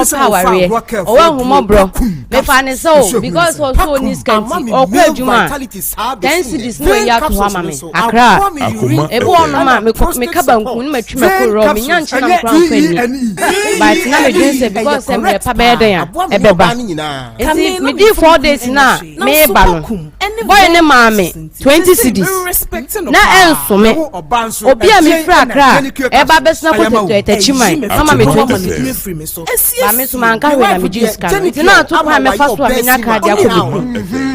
Ɔpɛ awareɛ, ɔwɔ ahummɔborɔ. Mefa ne sɛ o, because ɔsɛ ɔnni sika nti, ɔkɔ adwuma a, 10 cedis na wayi ato hɔ ama me. Accra. Ebi wɔ hɔnom a, mekɔ meka banku na matwi mako raw, menya nkye nam koraa mfa nni. But na medwene sɛ because sɛ mmerɛ pa bɛyɛ dɛn a, ɛbɛba. Nti medii 4 days no a meba no, boy ne maa me 20 cedis. Na ɛnso me. Obi a mefiri Accra a ɛreba abɛsena kɔ Takyiman ama me 20 cedis. Ba me nso manka hwee na megyee sika no. Nti na ato kwan a mɛfa so a menya kaa de akɔ me kurom.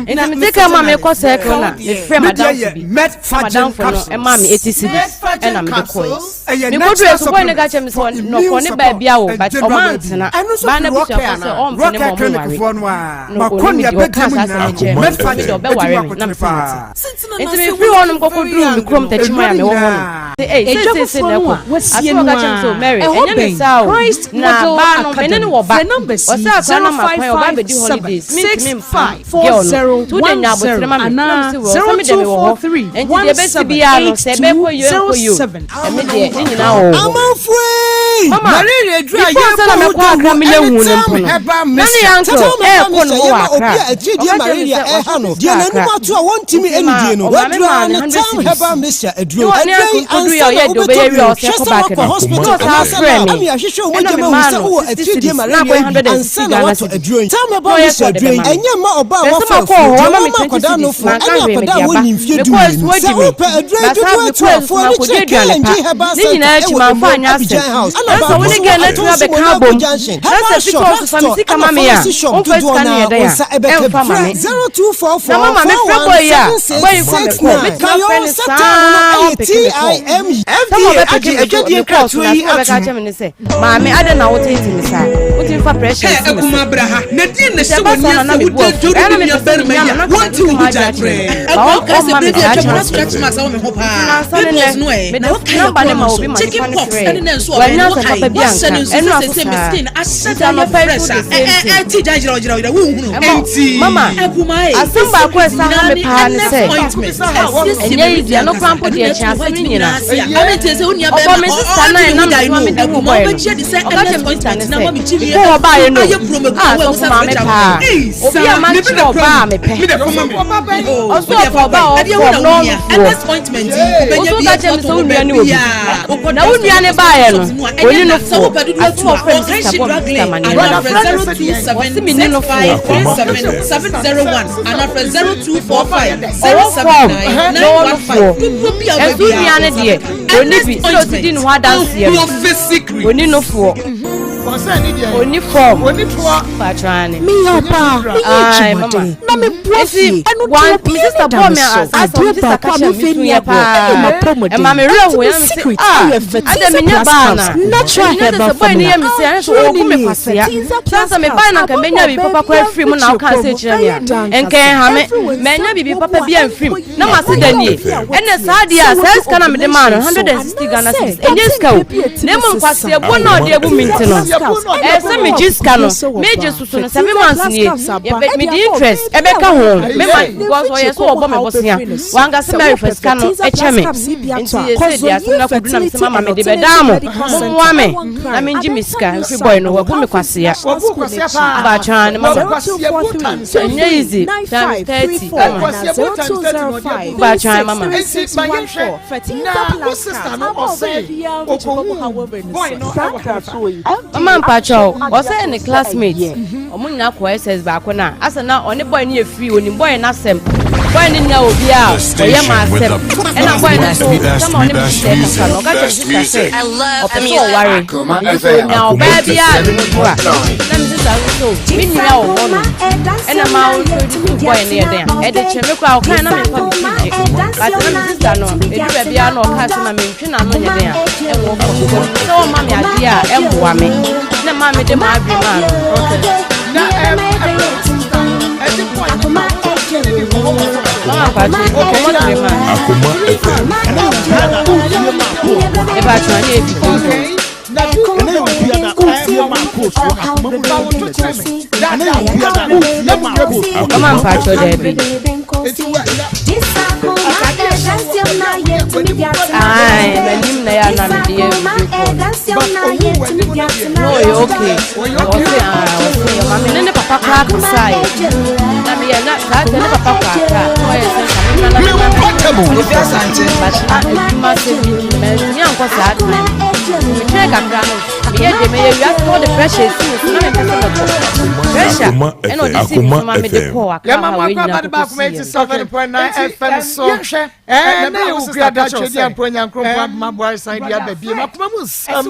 Nti mete kaa mu a merekɔ circle na mefrɛ madamfo bi. Na madamfo no maa me 80 cedis ɛna mede kɔe. Mekodurui so boy no ka kyerɛ me sɛ nɔkɔ ne baa bi awo but ɔma antena. Baa no abusuafoɔ sɛ ɔmpene ma ɔmo nware. No ɔnim deɛ ɔkaa saa asɛm no kyerɛ me. Me deɛ ɔbɛware me na mese mate. Nti mefiri hɔnom kɔkɔduruu me kurom Takyiman a mewɔ hɔ no, ei, Edwa seeseesei foforɔ na no ɛkɔ. a wɔasie Asɛm a no ɔka kyerɛɛ me sɛ, a, Mary, ɛhɔ ɛnyɛ ne bɛn saa o, Christ na Model baa no, me ne Academy. no wɔ ba. Frɛ numbers Ɔsɛ yi akwadaa no ama kwan, ɔba abɛdi 0557 holidays, mentumi mpam girl no. Nti wode nya aboterɛ 654010 ma me. Na anaa mese, well, sɛ me deɛ mewɔ hɔ. 0243 Nti deɛ ɛbɛsi biara no, sɛ ɛbɛkɔ yie o, ɛnkɔ yie o, 178207. ɛme deɛ, ne nyinaa wɔ wo hɔ. Amanfoe! Mama, Malaria aduru a before sɛ na yɛbɔ ho mɛkɔ Accra dawuro menya ɛne hu no Tam mpo no, Herbal na ne Mixture. uncle Tam Herbal ɛɛkɔ ne Mixture hɔ yɛ wɔ ma obi Accra. a atiridie Ɔka kyerɛɛ me malaria sɛ ɛha wahyɛ no. sika Deɛ Accra. n'anim ato a wɔntumi Nti ma nnidie no, ɔmaame waduru maa ara no ne hundred Tam cedis. Herbal Mixture Ne aduro. wɔ ne Aduro uncle yi koduru yɛ ansa ɔyɛ na deɛ ɔbɛyɛ wobɛtɔ wie a bi no, ɔsɛ hwɛ kɔ sɛ back woakɔ no. Na hospital ɔsan anaasɛ frɛɛ lab me ama yɛahwehwɛ wo ɛna mogya mu ahu memaa sɛ no wowɔ 60 atiridie cedis na malaria akɔyɛ yi bi 160 ansa na Ghana woatɔ cedis. aduro yi. Tam Na Herbal ɔyɛ sɛ Mixture ɔde aduro yi, bɛma me. ɛnyɛ mma ɔbaa a Bɛsɛ wafa makɔɔ afuro, hɔ deɛ wama me wɔma 20 akwadaa cedis nofo manka ɛne hwee mede akwadaa a aba. wɔnni mfeɛ Mekɔɔ 12. so Sɛ adi me. wopɛ aduro yi Basa dodoɔ mekɔɔ atu so afoɔ ani mankɔdi kyerɛ aduane pa. KNG Herbal Ne Center nyinaa akyi ɛwɔ mamfa Emo anyɛ asɛm. Abidjan House ɛna Na sɛ baako wo ne nso girl wɔ no atumi Atonso abɛka Monaco abom Junction, na sɛ Herbal fiti Shop, hɔ so fa me Drugstore sika ɛna ma me a, pharmacy shop womfa dodoɔ sika no no yɛ ara dɛn wo a, nsa ɛbɛka ɛmfa bi. ma Frɛ me. 0244 Na mama mefrɛ boy yi a, boy yi kɔ me call. 417669. Mɛtumi Kayo afrɛ no sɛ tam no saa ɛyɛ ɔmpeke me call. TIM. Sɛ ma FDA ɔbɛpeke agye me so adwadie me call so nkratoɔ na yi asɛm a ɔbɛka atom. akyerɛ me ne sɛ, maame adɛn na wotete me saa? Wotumi fa pressure Hɛ si me so. akuma bra ha na deɛ na Nti ɛhyɛ ɛba w'ani saa na na ase me bo wode afu. dworo Ɛyɛ na me mepɛ nua sɛ barima menya yi no a na nka wonte mede wo ho m'adwene gyae akyerɛ no. koraa Ba ɛkɔ wokae sɛ ɔmma me berɛ bi saa atwa mu na chance no. stretch marks ɛwɔ me ho Nti paa nansa ne pimples nnɛ, no ɛ mede na wokae number ne ɛkorɔ ma no obi so ma nipa chicken no pox frɛɛ. ɛne nɛ nso ɔbɛn Wanya no asɛm wokae papa bi wahyɛ anka. no nso Ɛno sɛ aso sɛsɛ me saa. skin ahyɛ Nti da yɛ anɔpa yi fresh so a the same thing. ɛti gya yerɛw yerɛw yerɛw wonhunu Ɛma enti mama akuma e asɛm baako a ɛsa ha me paa ne sɛ ointment asiesie ɛnyɛ me easy ɛno koraa mpo deɛ ɛkyɛn asɛm no nyinaa. Ɔbɔ me sister no a ɛnam ne so ma mede hu boy no. Ɔka kyerɛ me sister no sɛ mekɔɔ hɔ baeɛ no a sɔfo maame paa obi a makyerɛ ɔbaa a mepɛ. Ɔso ɔpɛ ɔbaa a ɔwɔ fam na ɔno foɔ. Woso ka kyerɛ me sɛ wo nua ne obi. Na wo nua ne baeɛ no ɔni no foɔ. Asɛm a ɔfrɛ me sister bɔ me sister amaneɛ no. Ɔse menni no foɔ. Ɔwɔ fam na ɔwɔ no foɔ. Ɛnso wo nua no deɛ ɔnni bi sɛ ɔsi di ne ho adanseɛ no ɔnni no foɔ. Ɔnni fam. Patrane. Meyɛ ɔbaa, meyɛ Ae, mama. adwumaden, na meboa Enti, fie. Ɛno one, deɛ me obiara sister ani da bɔɔ me me so. asase a me Adeɛ sister baako ka a kyerɛ me memfa su nni yɛ agorɔ paa. ɛyɛ m'apɔmuden. Ɛma me werɛ Ɛnti hoe me na me se, secret ah, ɛyɛ adɛ Fertiza menyɛ Plus baa na. Caps Natural Ɛnyɛ sɛ Herbal sɛ boy no Formula. yɛ me se, ɛnyɛ sɛ Turo ɔɔku ne me nie, kwasea. Fertiza Sɛ Plus sɛ me Caps bae na nka ababɔ menya biribi papa ɔbaa koraa biara afiri mu na mfikyire woka sɛ kɔn mu kyerɛ me a, bɛyɛ da nka ankasa. ɛnha me. Ɛfiri wo nsa Manya biribi boaboa papa bi amfiri mu. ɛnkɔ Na yie. mase Woyɛ da nie. obi a Ɛnna woteɛ saa deɛ sɛ a, saa wode sika na mede maa no, ovulation so 160 Ghana anaasɛ cedis. Ɛnyɛ sika o. katinka bi a Na ɛtumi mmom sesa. kwaseɛboɔ na ɔde abu me Fertiza nti no, Plus Caps ɛna ɛyɛ sɛ ɛbɛma megye sika no. w'akodeɛ sɛ Megye ɔbaa. soso no, seven Fertiza months Plus nie. Caps aba Yɛbɛ ɛde mede ama interest ɔbaa bi a ɛbɛka ho. wayɛ Mema pregnant ne because ɔyɛ mfikyire sɛ kɔn mu ɔbɔ me haw bosea. bɛfiri ne so. Wanka sɛ Sɛ Mary wopɛ fa sika no Fertiza kyɛ Plus me. Caps yi bi Nti atɔ a, yɛsɛ kɔzɔ deɛ asɛm yie no akɔdu na mesɛ Fertility mama and mede bɛdaa Alternative mo. Medical Mommoa Center me ɛwɔ na Nkran, mengye me Adenta sika New mfiri Sign boy no ɛwɔ wabu me Calvin kwasea. International School n'akyi. Abaatwaa ne mama. 0243 Ɛnyɛ easy times 30 mama. 23 9534 anaa 0205 Abaatwaa mama. 363614. Fertiza Plus Caps ama ɔbaa biara mfikyire kɔn mu haw bɛfiri ne so. Mama mpakyɛw, ɔsɛ ne classmate. Ɔmo nyinaa kɔ SS baako na asɛ na ɔne boy no yɛ free, onim boy no asɛm. Boy no nya obi a The ɔyɛ station ma with asɛm. the Ɛna boy no best, nso best, sɛma ɔne me best sister music. ɛkasa no, ɔka kyerɛ me Best sister sɛ music. ɔpɛ sɛ ɔware. Nti onya ɔbaa bi a ne ho a na me sister nso so me nua wɔ hɔ no ɛna ma wo introduce boy no yɛ dɛn a ɛde kyerɛ me koraa ɔkae na memfa me ti gye but na me sister no ɛdu baabi a na ɔkaa sɛ ma mentwe n'ano nyɛ dɛn a ɛwɔ fam because sɛ ɔma me adeɛ a ɛmmoa me na ma mede m'adwene maa no. Mama mpakyɛ nkɔmmɔ tere ma Akoma FM. ɛbɛatwerɛ ne ɛdi Ɛnɛ yɛ obiara wotie ma akoosoɔ akoma mu na wotu ɛnɛ yɛ obiara wotie ma akoosoɔ. Mama mpakyɛ daabi. Ae, m'anim na yɛ a na mede yɛ video call no. But ohun w'anim no deɛ. Na ɔyɛ okay. Ɔse ah, ɔse ɔma me ne ne papa koraa kasaeɛ. Na meyɛ na saa tɛ ne papa kɔ Accra. Na ɔyɛ sɛ nka memmra na memmra Portable. Kofi Asante. But na adwuma sɛ bi nti mantumi ankɔ saa time. Metwɛn kakra no, meyɛ deɛ meyɛ wiase na ɔde pressure esi me so na mempɛ sɛ mɛkɔ. Pressure ɛna ɔde sii me so ma mede kɔɔ Accra Yɛma ha mo wei akɔ nyinaa aba de kɔkɔ baako ma siiɛ no. 87.9 FM so. Yɛnhwɛ Ɛɛ na na yɛ yɛ wo sister kura ka kyerɛ datwe sɛ de ampo nyankrompɔn aboma boare san de aba biem akoma mu nsɛm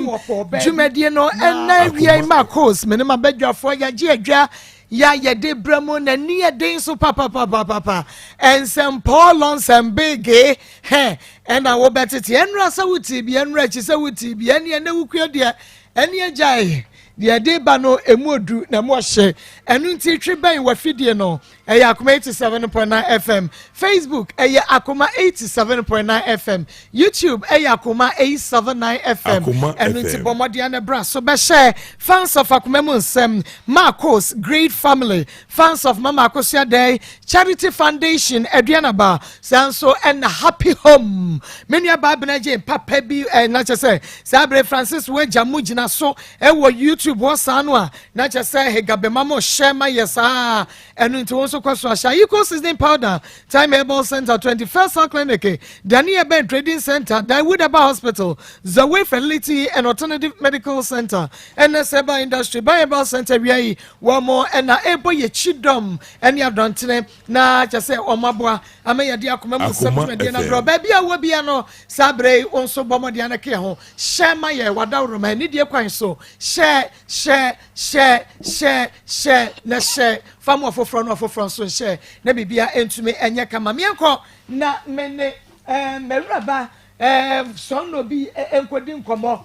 dwumadie no ɛna awia yi ma kos me ne ma badwafoɔ yɛagye adwa yɛ a yɛde brɛ mu na ni yɛ den so papapapapa nsɛmpɔɔ lɔnsɛm bege hɛ ɛna wobɛtete ɛnora sɛ wotii bi ɛnora akyi sɛ wotii bi ɛne ɛnɛ wokua deɛ ɛne agyae deɛ ɛde ba no ɛmu odu na ɛmu ɔhye ɛno nti twe bɛn wafidie no. Ɛyɛ Akoma 87.9 FM. Facebook ɛyɛ Akoma 87.9 FM. YouTube ɛyɛ Akoma 879 FM. Akoma Ɛno nti FM. bɔ mmɔden na bra so bɛhyɛ fans of Akoma mu nsɛm. Marcos Great Family, fans of Mama Akosua Dɛn Charity Foundation Aduanaba, saa nso ɛna Happy Home. Me nua baa Bena Jane papa bi ɛ na kyɛ sɛ saa bere Francis Wagya mu gyina so ɛwɔ YouTube hɔ saa no a na kyɛ sɛ Hegabema mo hyɛ ma yɛ saa. Ɛno nti wo nso kɔ so ahyɛ Ayiko Seasoning Powder, Time Herbal Center, 21st Cell Clinic, Dani Eben Trading Center, Daewood Herbal Hospital, Zoe Fertility and Alternative Medical Center, NS Herbal Industry, Ban Herbal Center, wia yi wɔn ɛna ɛbɔ yɛ kyidɔm ɛne adɔntene na kyɛ sɛ wɔn aboa ama yɛde akoma mu nsɛm Akoma dwumadie no FM. abrɛ baabi a wɔ bia no saa berɛ yi wo nso bɔ mmɔden ano keɛ ho hyɛ ma yɛ wadaworoma anidie kwan so hyɛ hyɛ hyɛ hyɛ hyɛ na hyɛ fa mu ɔfoforɔ no ɔfoforɔ nso nhyɛ na biribia ntumi ɛnyɛ kama meɛnkɔ na me ne mawuraba sɔn na obi nkɔdi nkɔmmɔ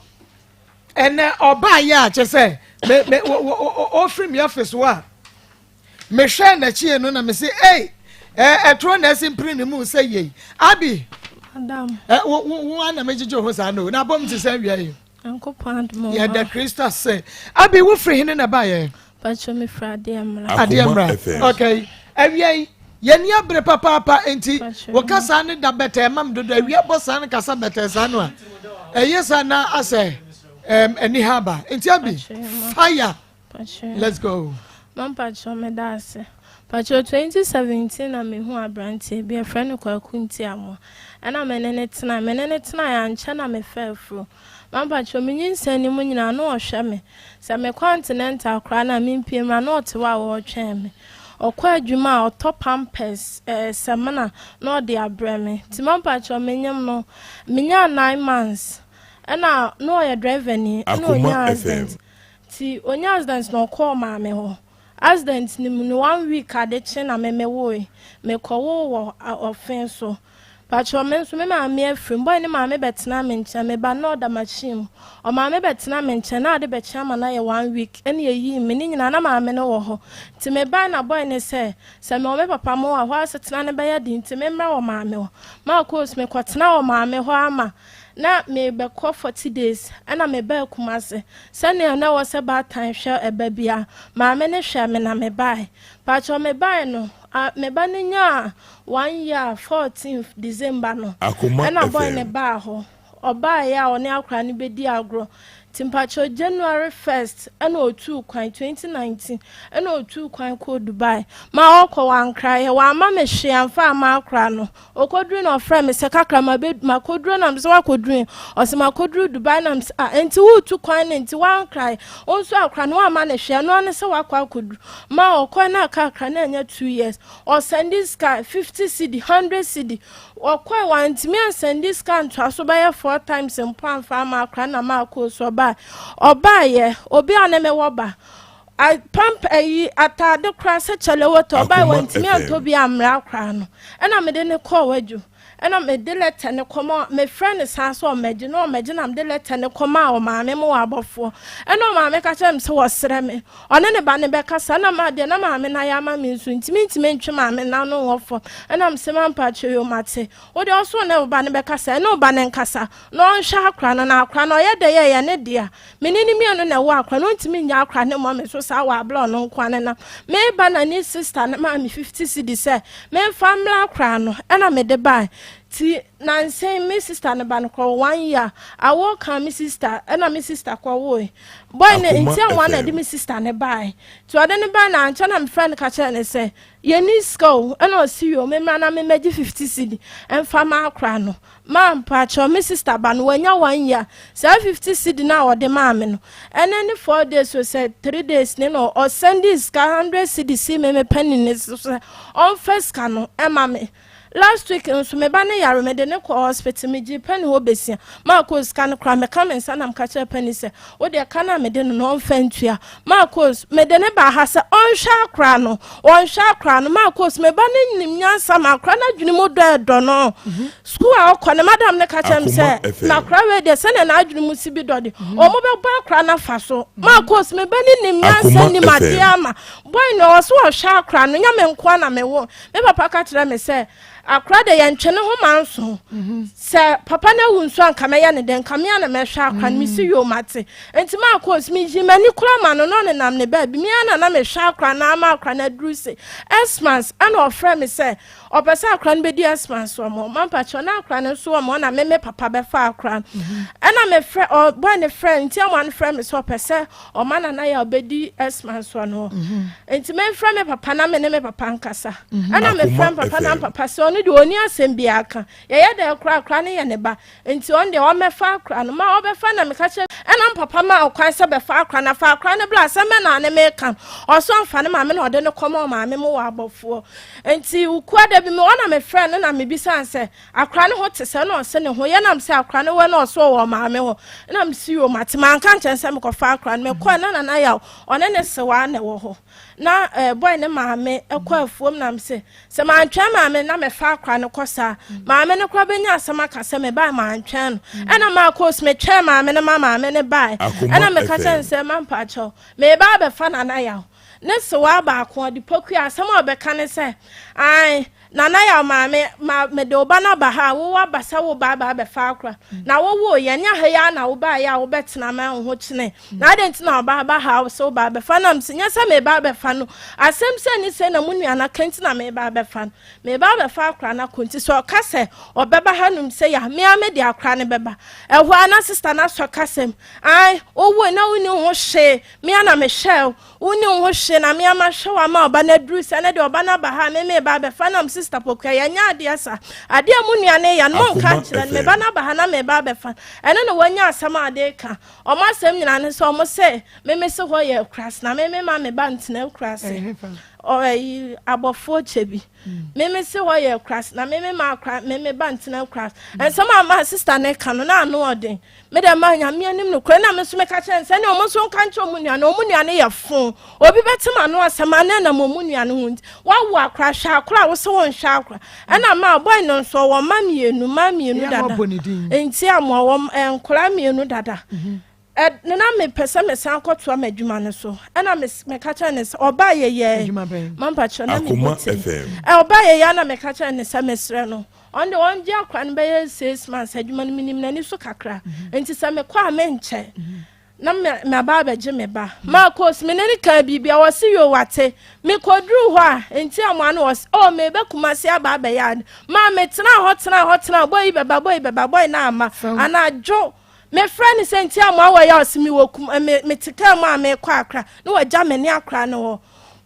ɛnɛ ɔbaa yɛ a kyɛ sɛ me me ɔfiri mi office hɔ a mehwɛ n'akyi no na me se ei ɛtoɔ na ɛsi mpiri ne mu sɛ yei abi. Madam. Ɛ wo wo wo ana megyegye ho saa no na abom te sɛ awia yi. Nyankopɔn adom. Yɛda Kristo ase. Abi wo firi hene na ba yɛ? Pacho me firi adeɛ mmra. Adeɛ mmra. Okay. Awia yi yɛni abere papaapa nti wo kasa ne da bɛtɛɛ mam dodo awia bɔ saa ne kasa bɛtɛɛ saa no a ɛyɛ saa na asɛ ɛni ha aba nti abi fire. Let's go. Mampacho me da ase. Pacho 2017 na mehu aberanteɛ bi yɛfrɛ no Kwaku Ntiamoa. Ɛna me ne ne tena me ne ne tena ankyɛ na mefa afuro. Mampacho menyinsɛn ne mu nyinaa na ɔhwɛ me. Sɛ mekɔ antenatal koraa na mempie mu a na ɔte hɔ a ɔretwɛn me. Ɔkɔ adwuma a ɔtɔ pampers samina na ɔde abrɛ me. Nti mampacho menyim no menya 9 months. Ɛna na ɔyɛ driver ni na ɔnya accident. Nti ɔnya accident na ɔkɔɔ maame hɔ. Accident ni mu no 1 week ade kye na me mewoe. Mekɔwoo wɔ ɔfen so. Pacho me nso me maame afiri. Boy ne maame bɛtena me nkyɛn. Me ba na ɔda machine mu. Ɔmaame bɛtena me nkyɛn na ade bɛkye ama na yɛ 1 week. Ɛne yɛyii me ne nyinaa na maame no wɔ hɔ. Nti me ba na boy ne sɛ sɛ me wɔ me papa mo wɔ hɔ asetena ne bɛyɛ den nti me mmra wɔ maame hɔ. Ma course me kɔtena wɔ maame hɔ ama na me bɛkɔ 40 days ɛna me ba Kumase. Sɛnea na wɔ sɛ baatan hwɛ ɛba bia maame ne hwɛ me na me bae. Pacho me bae no me ba ne nya 1 year 14th December no. Ɛna boy ne baa hɔ. Ɔbaa ya ɔne akora ne bedi agorɔ. Timpacho January 1st ɛna otu kwan 2019 ɛna otu kwan kɔ Dubai. Ma ɔkɔ wankra yɛ wama me hwe amfa ama akora no. Okoduru na ɔfrɛ me sɛ kakra ma be makoduru na me sɛ wakoduru. Ɔsɛ makoduru Dubai na me sɛ ah enti wo tu kwan ne enti wankra. Onso akora no wama ne hwe no ane sɛ wakɔ akoduru. Ma ɔkɔ na kakra na anya 2 years. Ɔsɛndi sika 50 cedi 100 cedi. Ɔkɔ wantimi ansɛndi sika ntoa so bɛyɛ 4 times mpo amfa ama akora na ma akɔ so ɔbaa. Ɔbaa yɛ obi a ne me wɔ ba. A pamp ayi atade kora sɛ kyɛlɛ wɔtɔ ɔbaa wantimi antɔ bi amra akora no. Ɛna mede ne kɔɔ wadwo. Ɛna mede letter ne kɔma me friend saa so ɔmɛgye na ɔmɛgye na mede letter ne kɔma a ɔmaame mo wɔ abɔfoɔ. Ɛna ɔmaame ka kyerɛ me sɛ wɔsrɛ me. Ɔne ne ba ne bɛkasa na ma deɛ na maame na yɛ ama me nso ntimi ntimi ntwe maame na no wɔ fam. Ɛna me sɛ mampa kyerɛ yo mate. Wo deɛ ɔso ne ba ne bɛkasa ɛne ɔba ne nkasa na ɔnhwɛ akora no na akora no ɔyɛ dɛ yɛ yɛ ne dea. Me ne ne mmienu na ɛwɔ akora no ntimi nya akora ne mmɔ me so saa wɔ abla ɔno nko ane na me ba na ne sister ne maame 50 cedi sɛ memfa mmra akora no ɛna me de bae. Ti nansa yi me sister ne ba no kɔ one year awo ka me sister ɛna me sister kɔ woe boy ne Akoma nti amoa na FM. ɛde me sister ne bae ti ɔde ne bae na ankyɛ na me frɛ no ka kyerɛ ne sɛ yɛni sika o ɛna ɔsi yo me mmra na me mmɛgye 50 cedi ɛmfa ma akora no ma mpakyɛw me sister ba no wanya one year saa 50 cedi no a ɔde maa me no ɛnɛ ne 4 days o sɛ 3 days ne na ɔsɛnde sika 100 cedi si me me panin ne so sɛ ɔmfa sika no ɛma me. Last week nso me ba no yare mede no kɔɔ hospital me gyee penny hɔ besia Marcos ka no koraa meka me nsa na meka kyerɛ penny sɛ wo deɛ ka no a mede no no ɔmfa ntua Marcos mede no baa ha sɛ ɔnhwɛ akora no ɔnhwɛ akora no Marcos me ba no nim nyansa ma akora no adwene mu dɔ ɛdɔ no school a ɔkɔ ne madam no ka kyerɛ me sɛ na akora wei deɛ sɛnea n'adwene mu si bi dɔ de ɔmo bɛbɔ akora no afa so Marcos me ba no nim nyansa nim adeɛ ama boy no ɔwɔ so ɔhwɛ akora no nyɛ me nkoa na mewo Me papa ka kyerɛ me sɛ, akora de yɛntwe ne ho ma nso. Sɛ papa no awu nso a nka mɛyɛ ne dɛn? Nka me a na mɛhwɛ akora no. Mesi yoo mate. Nti maakɔ so meyi m'ani kora ma no na ɔnenam ne baabi. Me ara na na mehwɛ akora no ama akora no aduru se Xmas ɛna ɔfrɛ me sɛ ɔpɛ sɛ akora no bɛdi Xmas wɔ mo. Mampakyɛ na akora no nso wɔ mo na me me papa bɛfa akora no. Ɛna mefrɛ ɔbɔe ne frɛ nti ama no frɛ me sɛ ɔpɛ sɛ Ɔma Nana Yaw bɛdi Xmas wɔ no hɔ. Mhm. Nti memfrɛ me papa na me ne me papa nkasa. Mhm. Ɛna mefrɛ me papa na papa sɛ ɔno deɛ ɔni asɛm biara ka. Yɛyɛ dɛ koraa akora no yɛ ne ba. Nti ɔno deɛ ɔmmɛfa akora no. Ma ɔbɛfa na meka kyerɛ ɛna papa ma ɔkwan sɛ bɛfa akora na fa akora no bla asɛm bɛ na ne meka no. Ɔso amfa ne maame na ɔde no kɔma ɔmaame mu wɔ abɔfoɔ. Nti wokua da bi me hɔ na mefrɛ no na mebisa sɛ Akora no ho te sɛ na ɔse ne ho yɛ nam sɛ akora no wɔ na ɔso ɔwɔ ɔmaame hɔ na mesi yom ate manka nkyɛn sɛ mekɔfa akora no mekɔɛ na nana yaw ɔne ne sewaa na ɛwɔ hɔ na eh, boy ne maame ɛkɔ afuom na mese sɛ mantwɛn maame na mɛfa akora no kɔ saa maame no kora bɛnya asɛm aka sɛ mebae mantwɛn no ɛna maakɔ so metwɛn maame no ma maame no bae ɛna meka kyɛn sɛ mampaakyɛw meba abɛfa nana yaw ne sewaa baako ɔde pokua asɛm a ɔbɛka ne sɛ ae Nana Yaw maame, ma mede wo ba no aba ha a, wo aba sɛ wo ba aba abɛfa akora. Na wo woo yɛn, nyɛ ha yi ara na wo baeɛ a wobɛtena ma wo ho kyene. Na adɛn nti na wo ba aba ha sɛ wo ba abɛfa? Na mese, nyɛ sɛ mereba abɛfa no. Asɛm sei ne sei na mo nua no aka nti na mereba abɛfa no. Mereba abɛfa akora no akɔ nti sɛ ɔka sɛ ɔbɛba hanom sei a, me ara mede akora no bɛba. Ɛhɔ ara na sista no asɔ kasa mu, Ae, wowoe na wonni wo ho hwee, me ara na mehwɛɛ wo. Wonni wo ho hwee na me ara mahwɛ wo ama ɔba no aduru sɛ ɛnɛ deɛ ɔba no aba ha a me mereba abɛfa nam sister Pokuya yɛnyɛ adeɛ sa adeɛ a mo nua no yɛ no monka Akoma nkyerɛ no FM. me ba no aba ha na mereba abɛfa no ɛno na wanya asɛm a ɔde reka ɔmo asɛm nyinaa ne sɛ ɔmo sɛ me me se hɔ yɛ akurase na me me ma me ba ntena akurase Ɛyɛ hefa? ɔ ɛyi abɔfoɔ kyɛ bi me me se hɔ yɛ akurase na me me ma akora me me ba ntena akurase nsɛm a ma sister no ka no na ano ɔden Me dɛ ma Nyame anim nokorɛ na me nso meka kyerɛ no sɛ ne ɔmo nso nka nkyerɛ ɔmo nua no, ɔmo nua no yɛ fo. Obi bɛte m'ano asɛm a na ɛnam ɔmo nua no ho nti. Woawo akora, hwɛ akora a wose wonhwɛ akora. Ɛna maa boy no nso ɔwɔ mma mmienu, mma mmienu Ɛyɛ dada. a moabɔ ne din. Nti a mo ɔwɔ nkora mmienu dada. Ɛ na mepɛ sɛ mesan kɔtoa m'adwuma no so. Ɛna me meka kyerɛ no sɛ ɔbaa yɛyɛ. Adwuma bɛn? Mampakyerɛ na Akoma mebɔ tiri. FM. Ɛ ɔbaa yɛyɛ a na meka kyerɛ no sɛ mesrɛ no. Ɔno deɛ ɔngye akora no bɛyɛ 6 months adwuma no menim n'ani so kakra nti sɛ mekɔ a menkyɛ na maba abɛgye me ba maakos me ne ne kaa biribi a wɔse yo wate mekɔduru hɔ a nti amoa no wɔse oh mebɛ Kumase aba abɛyɛ ade maa metena hɔ tena hɔ tena boy yi bɛba boy yi bɛba boy no ama anadwo mefrɛ no sɛ nti amoa wɔ yɛ ɔse mewɔ kum me mete kaa mu a mekɔ akra na wagya me ne akora no hɔ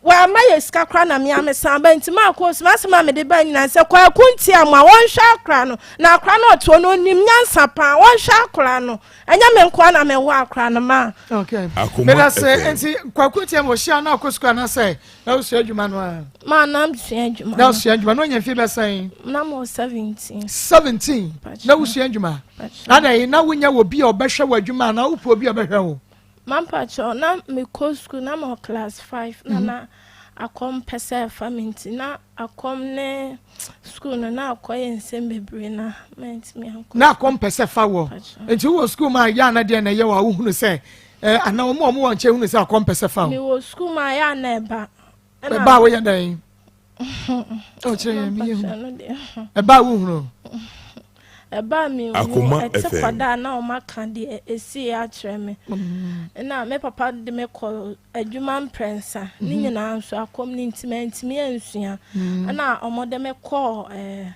Wamma yɛ sika koraa na mea mesan ba nti maakɔ osu m'asɛm a mede ba nyinaa sɛ Kwaku nti a mo a wɔnhwɛ akora no na akora no ɔte hɔ no onim nyansa paa wɔnhwɛ akora no ɛnyɛ me nkoa na mewɔ akora no ma. Okay. Akoma Meda se FM. nti Kwaku nti a mo hyia na akɔ sukuu anaasɛ na wosua adwuma no a? Ma na sua adwuma. Na wosua adwuma na onya mfe bɛsɛn? Na mo 17. 17 na wosua adwuma. Na dɛn na wonya wɔ bi a ɔbɛhwɛ wɔ adwuma anaa wopɛ obi a ɔbɛhwɛ wo? Mampakyɛw, na mekɔ sukuu na mewɔ class 5 na na akɔm pɛ sɛ ɛfa me nti na akɔm ne sukuu no na akɔyɛ nsɛm bebree na mantumi ankɔ. Na akɔm pɛ sɛ fa wɔ nti wowɔ sukuu mu a yɛ ana deɛ na ɛyɛ wɔ a wohunu sɛ eh, anaa wɔn a wɔwɔ nkyɛn hunu sɛ akɔm pɛ sɛ fa wo? Mewɔ sukuu mu a yɛ ana ɛba. Ɛba a woyɛ dɛn? Ɔkyerɛ yɛn mi yɛ hu. Ɛba a wohunu. Ɛba a mi hu ɛte kɔda na wɔn aka deɛ esi akyerɛ me. Na me papa de me kɔ adwuma mprɛnsa ne nyinaa nso akɔm ne nti mantumi ansua. Ɛna wɔn de me kɔɔ ɛɛ.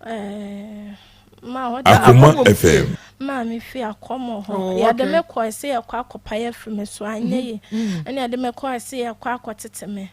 Ɛɛ ma hɔ Akoma FM. Maame fi akɔmɔ hɔ. Oh, Yɛde okay. me kɔɔ sɛ yɛkɔ akɔpae afiri me so anyɛ yie. Ɛna yɛde me kɔɔ sɛ yɛkɔ akɔtete me.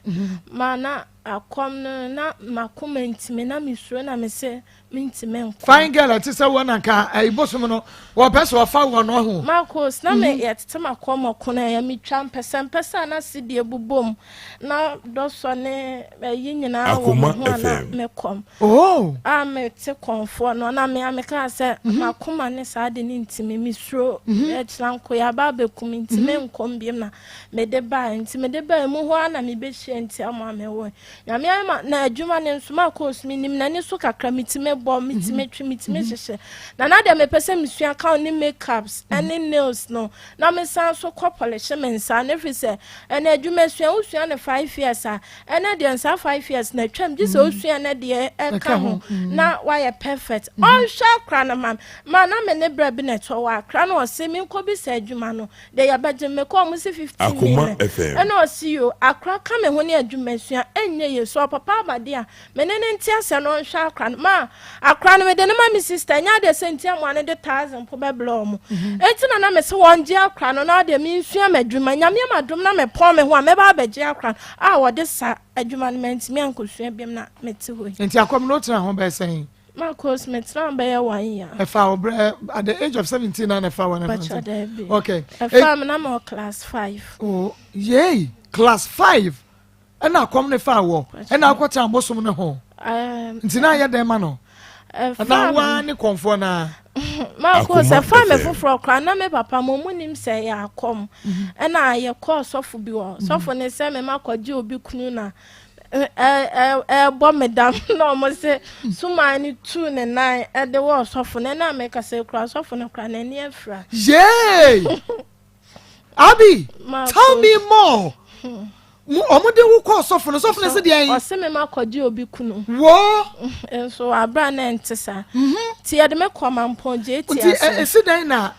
Ma na akɔm no na makoma ntimi na mesuro na mese mentimi nkɔ. Fine girl ɛte sɛ wɔn anka ɛyi bosom no wɔpɛ sɛ ɔfa wɔn ɔho. Marcos na me yɛtete makɔmɔ kono ɛyɛ metwa mpɛsɛmpɛsɛ a na sedie bobom na dɔsɔ ne ɛyi nyinaa wɔ me Akoma ho a na FM. mekɔm. Oh. A mete kɔnfoɔ no na me a mekaa sɛ makoma ne saa de ne ntimi mesuro ɛkyena nko yɛaba abɛku me nti menkɔm biom na mede bae nti mede bae mu hɔ a na mebɛhyia nti ama mewɔ Nyame ayɛ ma na adwuma no nso makɔ so menim n'ani so kakra metumi bɔ metumi twe metumi hyehyɛ na na deɛ mepɛ sɛ mesua ka ne makeups ɛne nails no na mesan so kɔ pɔlehye me nsa no ɛfiri sɛ ɛna adwuma sua wosua no 5 years a ɛnɛ deɛ nsa 5 years na atwam gye sɛ wosua no deɛ ɛka ho na wayɛ perfect. Ɔnhwɛ akora no ma ma na me ne berɛ bi na ɛtɔ wɔ akora no ɔse menkɔ bi sɛ adwuma no de yɛbɛgye mekɔ ɔmo se 15 Akoma million. FM. Ɛna ɔse yo akora ka me ho ne adwuma sua ɛnyɛ yie so ɔpapa abade a me ne ne nte asɛ no ɔnhwɛ akora no ma akora no mede ne ma me sister ɛnyɛ adeɛ sɛ nti amoa no de 1,000 po bɛbrɛ ɔmo enti na na me se wɔn gye akora no na adeɛ mensua m'adwuma Nyame ama dom na mepɔn me ho a mɛba abɛgye akora no a wɔde sa adwuma no mantumi ankɔsua biom na mete hɔ yi. Nti akɔm no wotena ho bɛyɛ sɛn? Marcos metena ho bɛyɛ 1 year. Ɛfa wo brɛ at the age of 17 na na ɛfa wo na Pacho daabi. Okay. Ɛfa me na mewɔ class 5. Oh, yay, class 5. Ɛna akɔm ne fa wɔ. Ɛna akɔtena abosom ne ho. Nti na ayɛ dɛn ma no? Ɛna wa ne kɔnfoɔ na. Marcos Akoma ɛfa me FM. foforɔ koraa na me papa mo mu nim sɛ yɛ akɔm. Ɛna yɛkɔɔ sɔfo bi hɔ. Sɔfo ne sɛ me ma kɔgye obi kunu na ɛbɔ me dam na ɔmo se suman ne tu ne nan ɛde wɔ sɔfo no ɛna meka sɛ kura sɔfo no kura n'ani afira. Yay! Abi, Marcos. tell me more. Ɔmo de wo kɔɔ sɔfo no, sɔfo no se deɛn? Ɔse me ma kɔgye obi kunu. Wo? Nso abira na ɛnte saa. Nti yɛde me kɔ mampɔn gye eti Nti ase. esi dɛn na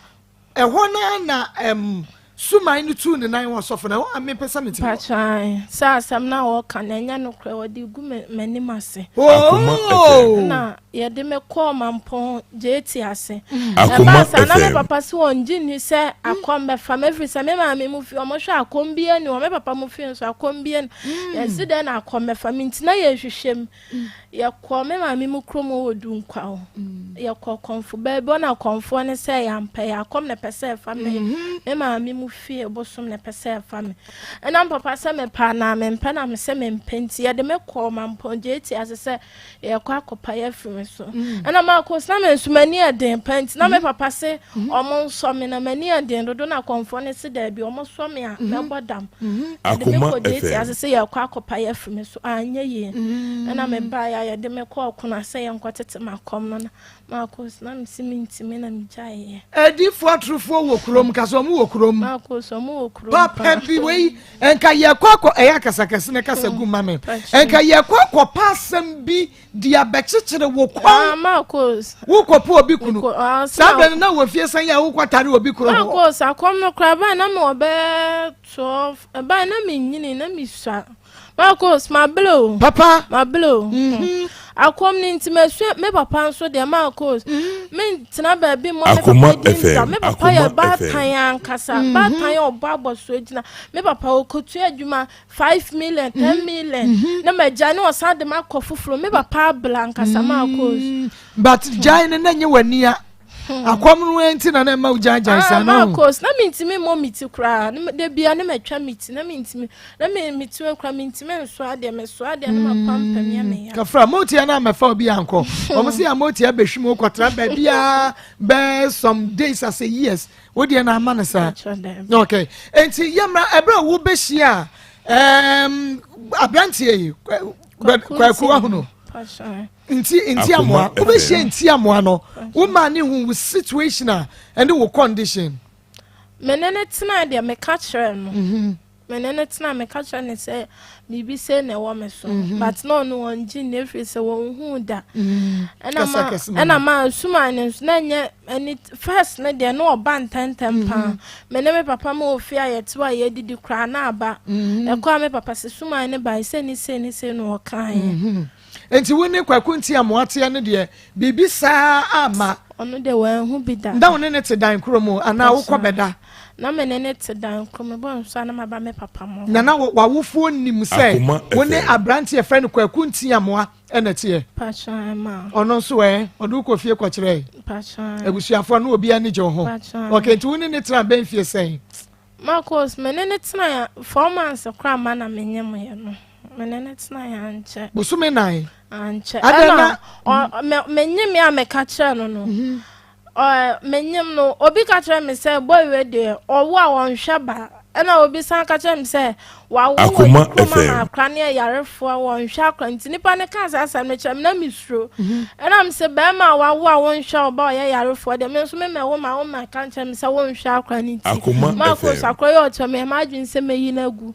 ɛhɔ na na suman no tu ne nan wɔ sɔfo no, ɛhɔ a mepɛ sɛ mete hɔ. Patran sɛ asɛm na wɔka na ɛnyɛ nokorɛ wɔde gu m'anim ase. Akoma Oh! FM. Na yɛde me kɔɔ mampɔn gye eti ase. Akoma Ɛbaa saa na me FM. papa sɛ wɔn gye ni sɛ akɔm bɛfa me ɛfiri sɛ me maame mu fi ɔmo hwɛ akɔm bi ani wɔ me papa mu fi nso akɔm bi ani yɛsi dɛn na akɔm bɛfa me nti na yɛhwehwɛ mu yɛkɔ me maame mu kurom wɔ Dunkwa hɔ yɛkɔ kɔnfo baabi ɔna kɔnfoɔ ne sɛ yɛampɛ yɛ akɔm na ɛpɛ sɛ ɛfa me me maame mu fie bosom na ɛpɛ sɛ ɛfa me ɛna papa sɛ mepɛ anaa mempɛ na me sɛ mempɛ nti yɛde me kɔɔ mampɔn gye eti ase sɛ yɛkɔ akɔpa yɛ afiri me so ɛna maakɔ na me nso m'ani yɛ den pɛ nti na me papa se ɔmo nsɔ me na m'ani yɛ den dodo na kɔnfoɔ ne se daabi ɔmo sɔ me a mɛbɔ dam yɛde me Akoma kɔ gye eti FM. ase sɛ yɛkɔ akɔpa yɛ afiri me so anyɛ yie ɛna me baa yɛ a yɛde me kɔɔ ɔkono sɛ yɛnkɔ tete m'akɔm no na maakɔ na me si me ntumi na me gyaeɛ. Adiifoɔ atorofoɔ wɔ kurom kasa ɔmo wɔ kurom. Maakɔ so ɔmo wɔ kurom Papa paa. bi wei nka yɛkɔ akɔ ɛyɛ akasakɛse ne kasa gu ma me. Pacho. Nka yɛkɔ akɔ pa asɛm bi de abɛkyekyere wo Ah, kɔn. Marcos. Wokɔpɛ obi kunu. Ah, Saa bɛn no na wɔ fie san yɛ a wokɔtare obi kunu hɔ. Marcos akɔm no koraa baa na mewɔ bɛɛ 12 ɛbaa na menyini na mesua. Marcos mabele o. Papa. Mabele o. Akɔm no nti masua me papa nso deɛ Marcos. Mentena baabi mmɔ me Akoma papa din da. FM, Me papa yɛ Akoma baatan FM. ankasa. Baatan yɛ ɔbɔ abɔsoɔ gyina. Me papa ɔkɔtua adwuma 5 million 10 million. Na magya ne ɔsan de makɔ foforɔ. Me papa abla ankasa Marcos. But gyae no na nyɛ w'ani a. Akɔm no nti na na ɛma wo gyaegyae saa Ah, no. Marcos, na mentumi mmɔ me ti koraa. Da bia ne matwa me ti na mentumi na me me ti koraa mentumi nso adeɛ meso adeɛ na mapampam yɛ me ya. Kafra motia na mɛfa obi ankɔ. Ɔmo sɛ yɛ motia bɛhwim wo kɔtena baabiaa bɛɛ some days as a years. Wo deɛ na ama no saa. Pacho daabi. Okay. Enti yɛmmra ɛberɛ a wobɛhyia a aberanteɛ yi Kwaku ahono. Pacho. Nti Akoma amoa wobɛhyia FM. nti amoa no woma ne hu wo situation a ɛne wo condition. Me ne ne tena deɛ meka kyerɛ no. Me ne ne tena meka kyerɛ ne sɛ biribi sɛ na ɛwɔ me so. But na ɔno ɔngye nni ɛfiri sɛ wɔnhuu da. Ɛna Kasa ma kɛse ma ɛna ma suman no nso na ɛnyɛ ɛni first ne deɛ na ɔba ntɛntɛm paa. Me ne me papa ma wɔ fie a yɛte hɔ a yɛdidi koraa na aba. Ɛkɔ a me papa sɛ suman ne ba sɛ ne sɛ ne sɛ na ɔkaeɛ. Nti wo ne Kwaku Ntiamoa teɛ no deɛ biribi saa amma? Ɔno deɛ wanhu bi da. Na wo ne no te dan korɔ mu anaa wokɔ bɛda? Na me ne no te dan korɔ mu, mebɔ nso a na maba me papa mo hɔ. Na na w'awofoɔ nim sɛ wo ne aberanteɛ yɛfrɛ no Kwaku Ntiamoa na ɛteɛ? Pakyɛ ɛma. Ɔno nso ɛ, ɔde wo kɔ fie kɔkyerɛɛ? Pakyɛ. Abusuafoɔ no obiara ani gye wo ho? Pakyɛ. Okay, nti wo ne no tena bɛn mfie sɛn? Marcus, me ne no tenae 4 months koraa ma na menyemyɛ no. Me ne no tenae ankyɛ. Bosome 4? Ankyɛ. Adɛn na? Ɛna menyem a meka kyerɛ no no. Menyem no, obi ka kyerɛ me sɛ boy wei deɛ ɔwo a ɔnhwɛ ba. Ɛna obi san ka kyerɛ me sɛ wawo wɔ ne kurom ama akora ne ayarefoɔ a wɔnhwɛ akora. Nti nipa no kaa saa asɛm no kyerɛ me na mesuro. Ɛna me sɛ bɛrima a wawo a wonhwɛ ɔba a ɔyɛ yarefoɔ deɛ, me nso memɛwo ma wo ma ka nkyerɛ me sɛ wonhwɛ akora no nti. Marcus, akora yi ɔkyerɛ me ɛma adwene sɛ mɛyi no agu.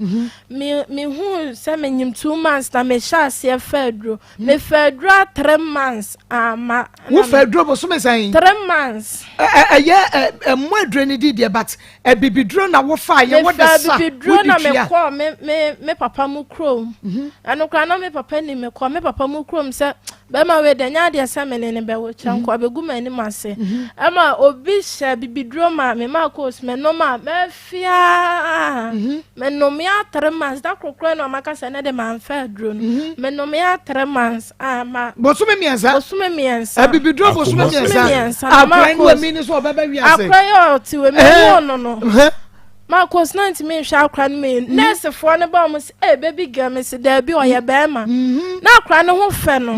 Mehu sɛ menyim 2 months na mehyɛ aseɛ fa aduro. Mefa aduro a 3 months ama. Wofa aduro bosome sɛn? 3 months. Ɛyɛ ɛmmɔ aduro no di deɛ, but abibiduro na wofa yɛ wode sa Mefa abibiduro na wode tua. Mekɔɔ me papa mu kurom. Ɛno koraa na me papa ni. Mekɔɔ me papa mu kurom sɛ bɛrima wei deɛ, nyɛ adeɛ sɛ me ne ne bɛwo kyerɛ nkɔ abɛgu m'anim ase. Ɛma obi hyɛ abibiduro ma me, Marcus, menom a mɛfiaa. Menom ya 3 months da korokoro na ɔmaka sɛ ne de mamfa aduro no. Menom ya 3 months ama. Bosome 3? Bosome 3. Abibiduro bosome Bosome 3? 3 na Akora ni Marcus wɔ mi ni so ɔbɛbɛ wiase. Akora yi a ɔte wɔ mi wo no, Marcus, na ntumi nhwɛ akora no mu. Nɛɛsefoɔ no ba, ɔmo sɛ, "Ee, baby girl." Me sɛ, "Daabi, ɔyɛ bɛrima." Na akora no ho fɛ no.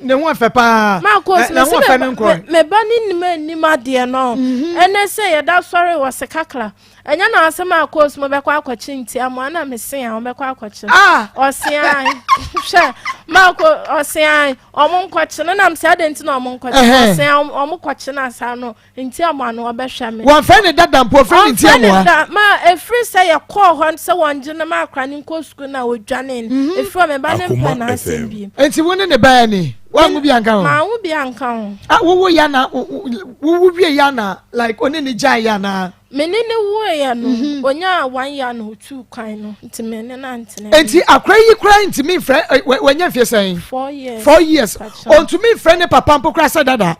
Ne ho fɛ paa. Marcus, Na me ho sɛ fɛ no nkɔ. me ba ne nim anim adeɛ no. Ɛnɛ sɛ yɛda sɔre wɔ se kakra. Ɛnyɛ na asɛm Marcus mo bɛkɔ akɔkye ntia mo ana me se a wɔbɛkɔ akɔkye. Ah! Ɔse hwɛ Marco, ɔse ɔmo nkɔkye no nam sɛ adɛn nti na ɔmo nkɔkye. Ɔse ɔmo kɔkye no asa no ntia mo ano ɔbɛhwɛ me. Wɔmfrɛ ne dada mpo, ɔfrɛ ne Ɔmfrɛ ne Ntiamoa. da ma efiri sɛ yɛkɔɔ hɔ sɛ wɔngye no ma akora ne nkɔ sukuu na odwane no. Efiri hɔ me ba ne mpɛ n'asɛm bi. Nti wo ne ne bɛɛ ni woanwo bi anka ho? Maa wo bi anka ho. Ah, wowo ya na wowo wie ya na like ɔne ne gyae ya na? Me ne ne wuiɛ no, onyaa 1 year na otuu kwan no, nti me ne no antena. Nti akora yi koraa ntumi mfrɛ wanya mfie sɛn? 4 years. 4 years. Pakyɛ. Ɔntumi mfrɛ ne papa mpo koraa sɛ dada?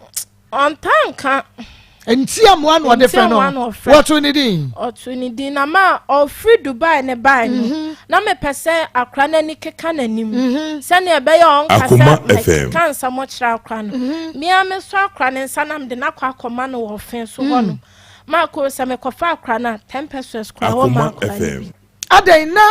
Ɔnta nka. Ntiamoa na ɔde frɛ no? Ntiamoa na ɔfrɛ. Wɔto ne din? Ɔto ne din. Na ma ɔfiri Dubai ne bae no, na mepɛ sɛ akora no ani keka n'anim sɛnea ɛbɛyɛ a ɔnka Akoma sɛ FM. mɛkeka nsɛm kyerɛ akora no. Mea me so akora ne nsa na mede no akɔ akɔma no wɔ ɔfe so hɔ no, maako sɛ mekɔfa akora no a 10 pesewas koraa wɔ ma Akoma akora no FM. bi. Adɛn na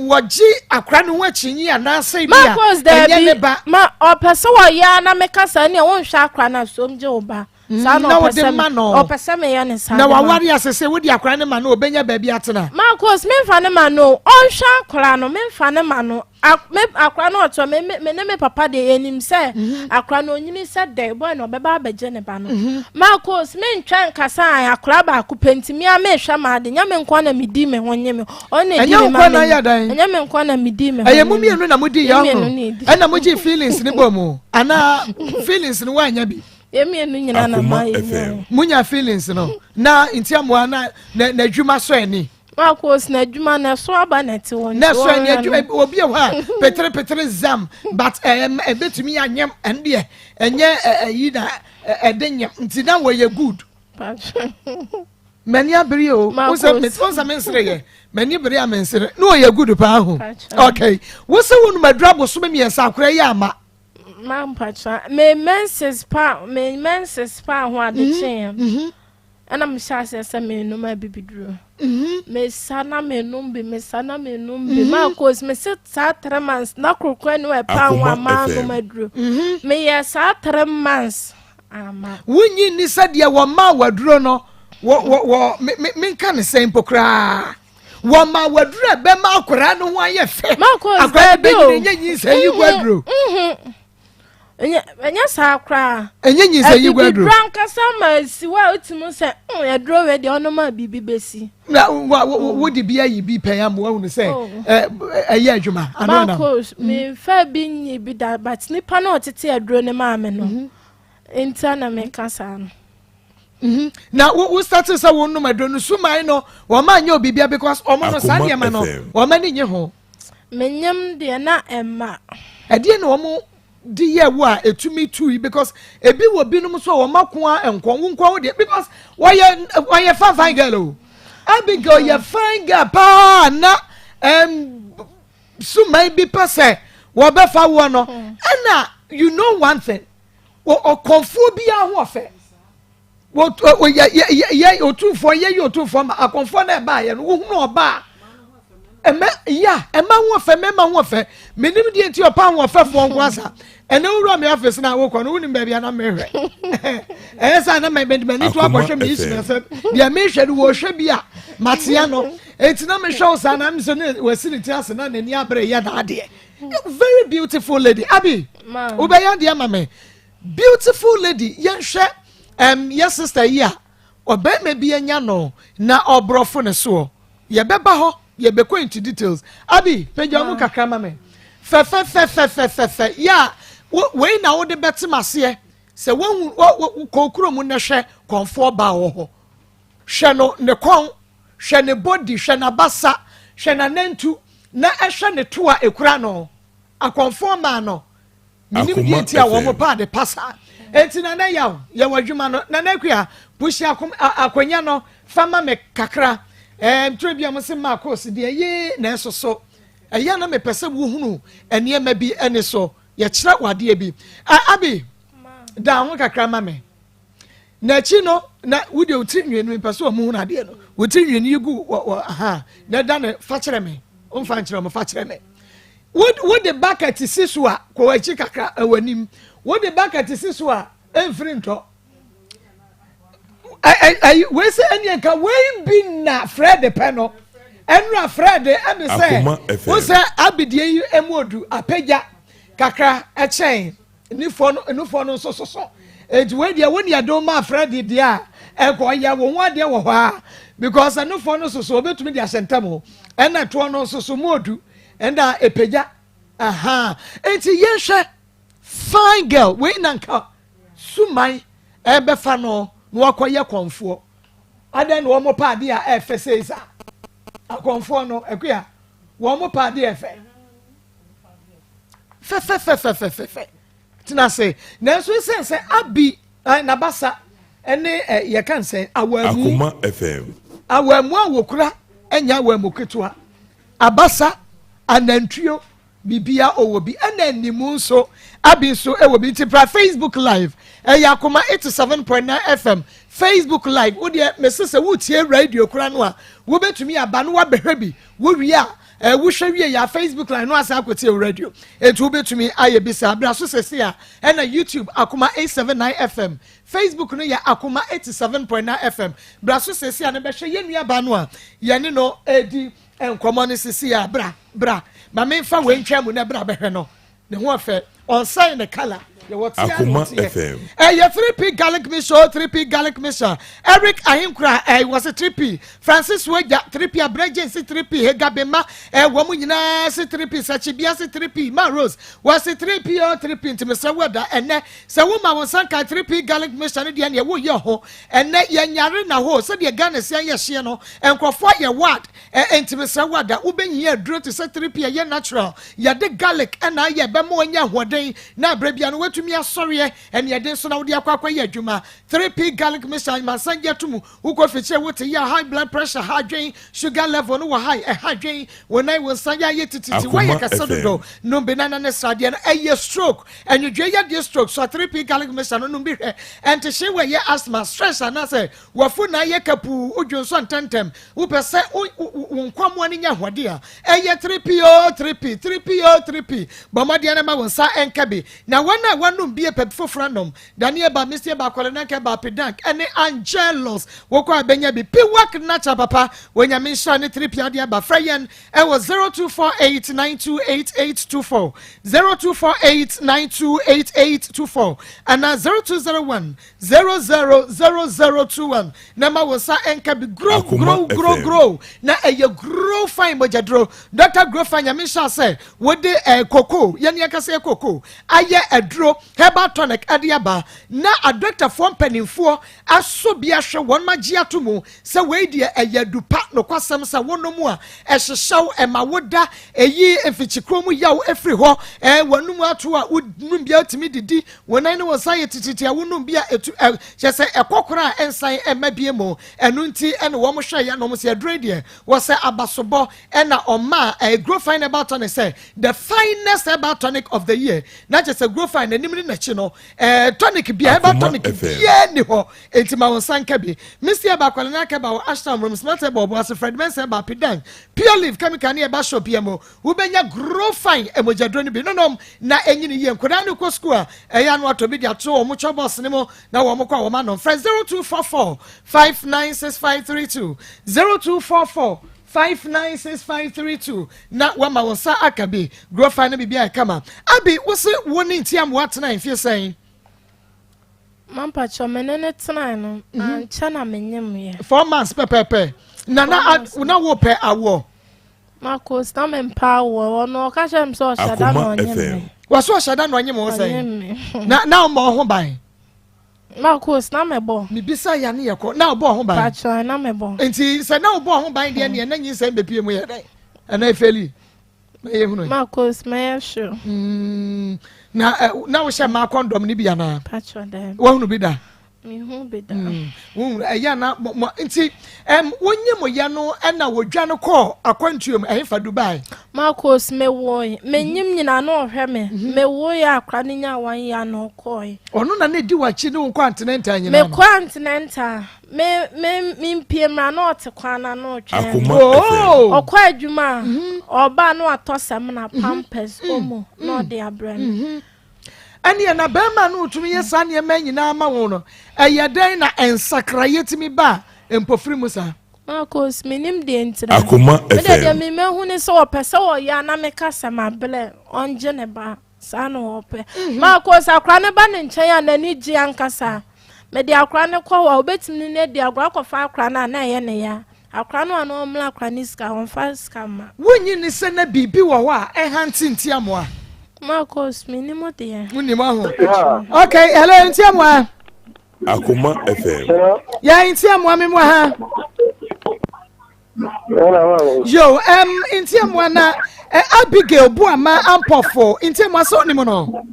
wɔgye akora no ho akyinyi anaasɛ bi a Marcus, ɛnyɛ ne daabi ba? Ma ɔpɛ sɛ wɔyɛ a na meka saa nea wonhwɛ akora no a som gye wo ba saa na Na ɔpɛ wode sɛ ma no. ɔpɛ sɛ meyɛ ne saa Na de ma no. waware ase sɛ wode akora no ma no, ɔbɛnya baabi atena? Marcus, memfa ne ma no, ɔnhwɛ akora no, memfa ne ma no. Me akora no ɔtɔ me ne me papa deɛ yɛnim sɛ akora no onyini sɛ dɛ bɔy na ɔbɛba abɛgye ne ba no. Marcus, mentwa nkasa a akora baako pɛ nti mea mehwɛ ma ade nyɛ me nko na medi me ho nye me ɔno na edi Ɛnyɛ me wo ma nko na me ayɛ dɛn? Ɛnyɛ me nko na medi me ho Ɛyɛ mo nye me. mmienu na modi Yɛn yɛ mmienu ho na edi. Ɛna mogye feelings ne bɔ mu anaa feelings no woanya bi? Yɛn mmienu nyinaa na Akoma ma yɛ FM. Munya feelings no na Ntiamoa na n'adwuma sɔ ani? Marcus, na adwuma na ɛso aba na ɛte hɔ. Na nti ɛsɔ ani wɔnhwɛ adwuma no. Obi wɔ hɔ a petere petere zam, but ɛbɛtumi anyɛm. Ɛno deɛ ɛnyɛ ɛyi na ɛde nyɛm nti na wɔyɛ good. Patro. M'ani abere o. Marcus. Wosɛ mensere yɛ m'ani bere a mensere na ɔyɛ good paa ho. Patro. Okay, wosɛ wo nom adura bosome 3 akora yi ama? Ma mpatwa me menses pa, me menses pa ho ade kyeeɛ ɛna mehyɛ aseɛ sɛ menom abibiduro. Mesa na menom bi, mesa na menom bi. Marcus, mese saa 3 months na korokora ne ɛpa ho Akoma a maanom FM. aduro. Meyɛ saa 3 months ama. Wonyi ni sɛdeɛ wɔma waduro no wɔ menka ne sɛn mpo koraa, wɔma waduro a ɛbɛma akwaraa no ho ayɛ fɛ. Marcus, Akwaraa no daabi o. bɛnyini nyɛ nyinsɛn yi gu aduro. Ɛnyɛ saa koraa. Ɛnyɛ nyinsɛn yi gu aduro. Abibiduro ankasa ma esi hɔ a wotumi sɛ aduro wei deɛ ɔnom a biribi bɛsi. Na wode bi ayi bi pɛn ama woahunu sɛ Oh. ɛyɛ adwuma ano nam? Marcus, memfa bi nyi bi da, but nipa na ɔtete aduro ne maame no nti na meka saa no. Na wo start sɛ wonom aduro no, suman no wɔma nyɛ obibia because ɔmo no saa Akoma nneɛma no FM. wɔma ani nye ho. Menyam deɛ na ɛma. Ɛdeɛ na wɔn de yɛ wo a etumi tu yi because ebi wɔ binom so a wɔn akoa nkɔn wo nkɔn wo deɛ because wɔyɛ wɔyɛ fine fine girl o. Abigail yɛ fine girl paa na suman bi pɛ sɛ wɔbɛfa woɔ no. Ɛna you know one thing, ɔkɔnfoɔ biara ho ɔfɛ yɛ yɛ yɛ otumfoɔ yɛ yɛ otumfoɔ ma akɔnfoɔ na ɛbaa yɛ no, wohunu ɔbaa ɛmɛ ya ɛma ho ɔfɛ, mɛma ho ɔfɛ. Menim deɛ nti ɔpa ho ɔfɛfoɔ nko asa. Ɛnɛ wura mi afisi na awokɔ no, wonim baabi a na mehwɛ ɛyɛ sɛ na mɛ m'ani to akɔhwɛ mi yi sɛ deɛ mehwɛ no wɔhwɛ bi a matea no. Eti na mehwɛ wo saa na mesɛ ne wasi ne ti ase na n'ani abere yɛ n'adeɛ. Very beautiful lady Abi, wobɛyɛ adeɛ ma me. Beautiful lady, yɛnhwɛ yɛ sister yi a ɔbɛrima bi anya no na ɔborɔfo ne soɔ. Yɛbɛba hɔ, yɛbɛkɔ into details. Abi, pagya mu kakra ma me fɛfɛfɛfɛfɛfɛ. Yɛ a wei na wode bɛte maseɛ sɛ wohu kɔ kuro mu na hwɛ kɔnfoɔ baa wɔ hɔ. Hwɛ no ne kɔn, hwɛ ne body, hwɛ n'abasa, hwɛ n'anantu, na ɛhwɛ ne to a ekura no. Akɔnfoɔ maa no, menim deɛ nti a wɔn pa ade pa saa. Eti Nana Yaw, yɛwɔ adwuma no. Nana Akua, pushi akonnwa no fama me kakra. Ntoro bi a mo se maa course deɛ yee na ɛso so ɛyɛ na mepɛ sɛ wohunu nneɛma bi ɛne so yɛkyerɛ wadeɛ bi. Abi, da ho kakra ma me n'akyi no na wode wo tiri nwi no, mepɛ sɛ ɔmo hunu adeɛ no. Wo tiri nwi no yi gu wɔ wɔ aha na ɛda ne fa kyerɛ me. Ɔmfa nkyerɛ ɔmo, fa kyerɛ me. Wode bucket si so a, kɔ akyi kakra, ɛwɔ anim. Wode bucket si so a, ɛmfiri ntɔ. Ɛyi wei sɛ ɛni nka wei bi na Fred pɛ no. Ɛnura Fred ɛmi sɛ wosɛ abidie yi emu odu apagya kakra ɛkyɛn nifoɔ no, nufoɔ no nso soso. Eti wei deɛ, wo deɛ de ma Fred deɛ a, ɛkɔ yɛ wo ho adeɛ wɔ hɔ a, because nufoɔ no soso, obetumi de ahyɛ ntam o. Ɛna toɔ no nso so mu odu, ɛna epagya aha. Eti yɛnhwɛ fine girl wei na nka suman ɛbɛfa no na wakɔyɛ kɔnfoɔ adan na wɔn pa adeɛ a ɛfɛ sɛ saa akɔnfoɔ no. Ɛkuya wɔn pa adeɛ ɛfɛ fɛfɛfɛfɛfɛfɛ tena ase, nanso esan sɛ Abi n'abasa ɛne yɛka nsɛn awamu. Akoma FM. Awamu a wokura ɛnya awamu ketewa, abasa anantuo bibia ɔwɔ bi, ɛna animu nso Abi nso ɛwɔ bi. Nti pra Facebook Live, ɛyɛ Akoma 87.9 FM Facebook Live. Wodeɛ mese sɛ wotie radio kora no a, wobɛtumi aba no wabɛhwɛ bi. Wowie a, wohwɛ wie yɛ Facebook Live no, asan akɔtie radio. Enti wobɛtumi ayɛ bi saa bra so sɛsi a. Ɛna YouTube, Akoma 879 FM Facebook no yɛ Akoma 87.9 FM. Bra so sɛsi a no bɛhwɛ yɛn nuaba no a yɛne no ɛdi nkɔmmɔ no sisi a. Bra, bra, ma memfa wei ntwa mu na bra bɛhwɛ no. Ne ho ɔfɛ, ɔnsan ne colour yɛwɔ tia na ɔteɛ. Ɛyɛ 3P garlic mixture, 3P garlic mixture. Eric Ahenkura wɔ se 3P, Francis Wagya 3P, Abrɛ se 3P, Hegabema wɔn mu nyinaa se 3P, Sɛkyibia se 3P, Ma Rose wɔ se 3P o 3P. Nti mesrɛ wo da ɛnɛ sɛ woma wo nsa nka 3P garlic mixture no deɛ, neɛ woyɛ ho ɛnɛ yɛnyare na hɔ sɛdeɛ Ghana sia yɛ hyeɛ no, nkurɔfoɔ yɛ ward. Nti mesrɛ wo ada, wobɛhia aduro te sɛ 3P, ɛyɛ natural, yɛde garlic ɛna ayɛ, ɛbɛma wanya ahoɔden na aberɛ bia no woatumi asɔreɛ ɛne ɛde nso na wode akɔ akɔyɛ adwuma. 3P garlic mixture mansan gye ato mu. Wokɔ fikyire, wote yɛ high blood pressure ha adwen, sugar level no wɔ high, ɛha adwen, wo nan wo nsa yɛ ayɛ tititi, woayɛ kɛse dodo, nom bi nana ne sradeɛ no. Ɛyɛ stroke, anwodwe yɛdeɛ stroke so, 3P garlic mixture no nom bi hwɛ. Ɛntehye wɔ ɛyɛ asthma, stress anaasɛ wafu na ayɛ kapuu, wodwo nso ntɛntɛm, wopɛ sɛ wo nkwamoa no nya ahoɔden a, ɛyɛ 3P o 3P, 3P o 3P. Bɔ mmɔden no ma wo nsa ɛnka bi na wɔn a wɔnom bie pɛ foforɔ anom. Daniel ba Mr. ba Kɔlenanka ba Pedank ɛne Angelos, wokɔ a bɛnya bi. Piwak natural papa, wɔnyame nhyira ne 3P adeɛ aba. Frɛ yɛn ɛwɔ 0248928824, 0248928824 anaa 0201000021 na ma wo nsa ɛnka bi. Grow, grow, grow, grow na ɛyɛ Grow Fine mogyaduro. Dr. Grow Fine, Nyame nhyɛ sɛ wode koko, yɛne yɛkasa yɛ koko ayɛ aduro. Grow Herbal Tonic de aba na adɔktafoɔ mpanimfoɔ asɔ bi ahwɛ wɔn agye ato mu sɛ wei deɛ ɛyɛ adu pa nokwasɛm sɛ wonom a ɛhyehyɛ wo ɛma woda ɛyi mfikyikuro mu yaw ɛfiri hɔ ɛɛ wɔnom ato a wonom bi a wotumi didi wɔn nan ne wɔn nsa yɛ tititi a wonom bi a ɛtu ɛ kyɛ sɛ ɛkɔ koraa a ɛnsan ɛmma bie mu ɛno nti ɛna wɔn hwɛ yɛ na wɔn sɛ aduro yi deɛ wɔsɛ abasobɔ ɛna ɔmaa ɛɛ Grofine herbal tonic sɛ the finest herbal tonic of the year na kyɛ sɛ Grofine n'anim ne n'akyi no ɛɛ tonic bia herbal tonic biara ni hɔ enti ma wɔn nsa nka bi Misty herbal Kwalena herbal wɔ Ashtown Room Smart herbal Ɔboase Fred Mensah herbal Pidan Pure Leaf chemical ne herbal shop bia mu wobɛnya Grofine mogyaduro no bi nonom na ɛnyini yie nkwadaa no kɔ sukuu a ɛyɛ ano atɔ bi de ato wɔn chɔ box no mu na wɔn kɔ a wɔn anom frɛ 0244 596532 0244 596532 na wama wo nsa aka bi Grofine no biribi ayɛ kama Abi wo se wo ne Ntiamoa tena mfie sɛn? Mampakyɛ me ne ne tenae no mhm. ankyɛ na menyem yɛ. 4 months pɛpɛɛpɛ na na na wo pɛ awoɔ. Marcos na me mpa awoɔ ɔno ɔka kyerɛ me sɛ ɔhyɛ da na ɔnyem me. Wɔso ɔhyɛ da na ɔnyem wo sɛn? Na na ɔmmɔ ho ban. Marcos na mebɔ. Mebisa ya ne yɛkɔ na ɔbɔ ho ban. Pakyɛ na mebɔ. Nti sɛ na ɔbɔ ho ban deɛ neɛ na nyinsɛn bɛpie mu yɛ dɛn ɛna efeli na yɛ hunu. Marcos mɛyɛ sure. Na na wohyɛ mmaa kɔndɔm ne bi anaa? Pakyɛ dɛ. Wahunu bi da? Mehu bi da. Ɛyɛ na mo nti wonye mo yɛ no ɛna wodwa no kɔɔ akwantuo mu ɛhefa Dubai. Marcos mewoe menyim nyina na ɔhwɛ me mhm. mewoe akora no nya one year na ɔkɔe. Ɔno na ne di w'akyi ne wo nkɔ antenɛnta nyinaa no. Mekɔ antenɛnta me me me mpie mmra na ɔte kwan na na ɔtwɛn me. Oh! Ɔkɔ adwuma a mhm. ɔba na watɔ samina mhm. pampers omo na ɔde abrɛ me. Ɛneɛ na bɛrima no tumi yɛ saa nneɛma nyinaa ma wo no, ɛyɛ dɛn na nsakraeɛ tumi ba mpofiri mu saa? Marcos, menim deɛ ntira. Akoma FM. Mede deɛ memɛhu ne sɛ ɔpɛ sɛ ɔyɛ a na meka sɛ mabrɛ ɔngye ne ba saa na ɔpɛ. Mhm. Marcos, akora ne ba ne nkyɛn a n'ani gye ankasa. Mede akora ne kɔ hɔ a obetumi ne no adi agorɔ akɔfa akora no a na ɛyɛ ne ya. Akora no a na ɔmmla akora ne sika, ɔmfa sika mma. Wonnye nni sɛ na biribi wɔ hɔ a ɛha Ntiamoa? Marcos, mennim deɛ. Wonnim aho. Okay, hello Ntiamoa. Akoma FM. Yeah, Ntiamoa me mo ha. Yo, Ntiamoa na eh, Abigail Buama Ampɔfo. Ntiamoa sɛ onim no.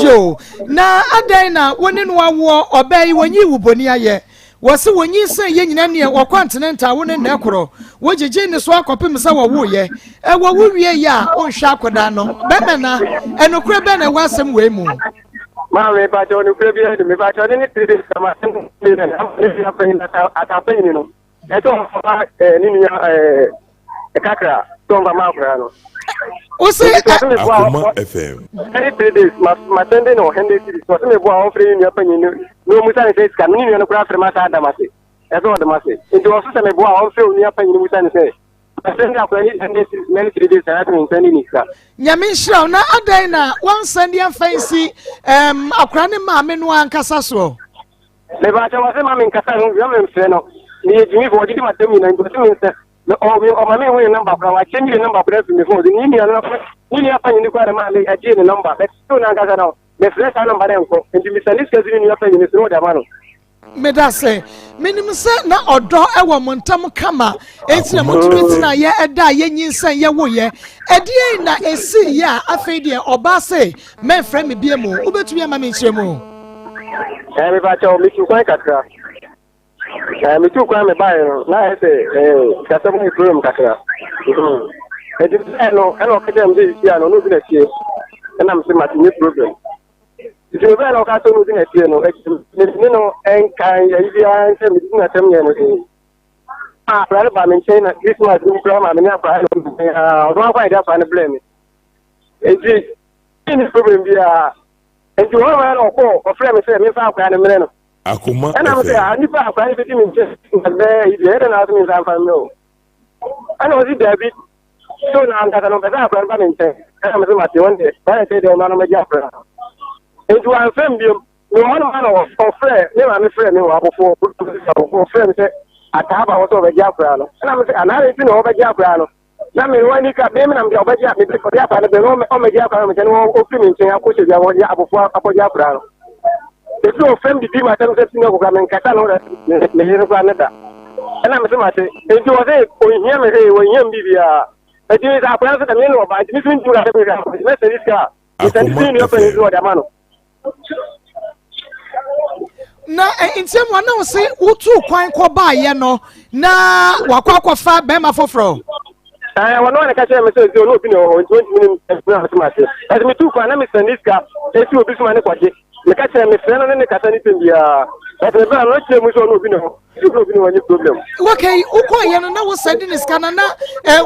Yo, na adɛn na wo ne no awoɔ ɔbaa yi wɔnyi wo bɔni ayɛ. Wɔse wɔnyinsɛn yɛ nyina neɛ wɔkɔ antenɛnta wo ne nnɛ korɔ wogyegye nnesoa kɔpem sɛ wɔwoeɛ ɛ wɔwo wie yɛ a wonhwɛ akodaa no bɛmɛ na ɛnokorɛ bɛn na ɛwɔ asɛm wei mu. Maame mepakyɛw nokorɛ biara ni mepakyɛw ne ne tiri de sama ne ne nua panyin atapanyin no ɛsɛ ɔfa ne nua ɛɛ kakra sɛ ɔmfa ma akwadaa no. Wose Akoma FM. Every 3 days, ma ma send no 100 cedis. Ɔsɛ me boa ɔmfrɛ ne nua panyin no na ɔmusa ne sɛ sika no ne nua no koraa frɛ ma saa adam ase. Ɛsɛ ɔde ma se. Nti ɔso sɛ me boa ɔmfrɛ onua panyin no musa ne sɛ ma send akwadaa ne 100 cedis na ne 3 days na me nsɛn ne sika. Nyame nhyira wo na adɛn na wansɛn de amfa nsi um, akwadaa ne maame no ankasa soɔ. Mebakyɛ wɔse ma menkasa ho wia memfrɛ no. Meyɛ gyimifo ɔgyegye m'asɛm nyinaa nti ɔse mensɛ Me ɔ me ɔma me hu ne number koraa wakyɛ me ne number koraa firi me phone so ne nua no ne nua panyin no koraa na maa me ɛgyee ne number but still nankasa no mefrɛ saa number no ɛnkɔ nti me send sika si ne nua panyin no so na ɔde ama no. Medase. Menim sɛ na ɔdɔ wɔ mo ntam kama, enti na motumi tenaeɛ ɛda a yɛnyinsɛn yɛwoeɛ. Ɛdeɛn na ɛsiiɛ a afei deɛ ɔbaa se mɛmfrɛ me bio mu? Wobɛtumi ama me nkyerɛmu? Ɛɛ mepakyɛw metu kwan kakra. Ɛɛ metuu kwan mebaeɛ no na ayɛ sɛ ɛɛ sikasɛm ayɛ problem kakra. Nti mebaeɛ no ɛna ɔka kyerɛ me sɛ sisi a no ɔno obi na tie ɛna me sɛ mate nye problem. Nti mebaeɛ na ɔka sɛ ɔno obi na tie no akyi me ne no ɛnka ayi biara sɛ mede n'asɛm yɛ no hwee. Akwadaa no baa me nkyɛn na Christmas no mu koraa ma me ne akwadaa no nkyɛn aa ɔno akwa yɛde akwadaa no brɛ me. Nti ɛnni problem biara. Nti wɔn na ɔkɔɔ ɔfrɛ me sɛ memfa akwadaa no mmerɛ no. Akoma Ɛna mo sɛ FM. ah nipa akwadaa no bɛdi me nkyɛn na bɛɛ yi deɛ ɛdɛ na asɛ me nsa mfa mmerɛ o. Ɛna ɔsi daabi so na ankasa no ɔpɛ sɛ akwadaa no ba me nkyɛn. Ɛna mo sɛ mate wɔn deɛ wɔn sɛ deɛ ɔma no mɛgye akwadaa no. Nti wɔamfrɛ me biom. Me wɔ hɔnom ana ɔfrɛ me maame frɛ me wɔ abofoɔ abofoɔ frɛ me sɛ ataa ba hɔ sɛ ɔbɛgye akwadaa no. Ɛna mo sɛ anaa nti na ɔbɛgye akwadaa no. Na me wɔ nika me nam deɛ ɔbɛgye me ɔde akora no bɛ no ɔmɛgye akora no me nkyɛn no ɔfiri me nkyɛn akɔhyɛ bia wɔde abɔfoɔ akɔgye akora no. Ebi ɔfam didi ma asɛm sɛ fi no akokora me nkasa no me yere koraa ne da. Ɛna me se mate. Enti wɔ se ɔnhia me hwee ɔnhia me biribiara. Enti sɛ akora no sɛ dɛm ne ne ɔba nti me so mentumi ka sɛ mehwɛ akora mɛsɛ ne sika a mesɛ ne sika nua panyin so ɔde ama no. Na nti mu na ɔse wotu kwan kɔ baayɛ no na wakɔ akɔfa bɛrima foforɔ. Ɛɛ wɔn a ka kyerɛ me sɛ ɔno obi na ɛwɔ hɔ nti wɔntumi ne ɛfunu ase ma ase. Ɛsɛ metu kwan na mesɛn ne sika esi obi so ma ne kɔgye. Meka kyerɛ mefrɛ no ne ne kasa ne tɛm biara. Ɛsɛ mebɛn no kyerɛ mu sɛ ɔno obi na ɛwɔ hɔ obi na wɔnyɛ problem. Okay, wokɔɔyɛ no na wosɛn de ne sika no na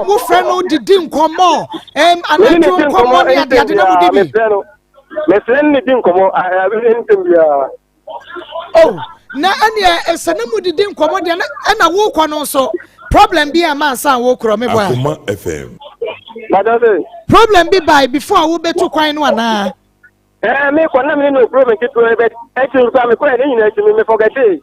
wofrɛ no didi nkɔmmɔ anadwo nkɔmmɔ ne adeade na modi bi. Mesrɛ ne di nkɔmmɔ nsɛm biara. Oh, na ɛneɛ sɛ ne mu didi nkɔmmɔ deɛ ɛna wokɔ no nso problem bi a ma ansa wokorɔ me boa. Akoma FM. Problem bi bae before a wobɛtu kwan no anaa? Ɛɛ me kɔ na me ne no problem ketewa bɛ ɛkyi nkura me kɔ yɛ ne nyinaa akyi me me forget yɛ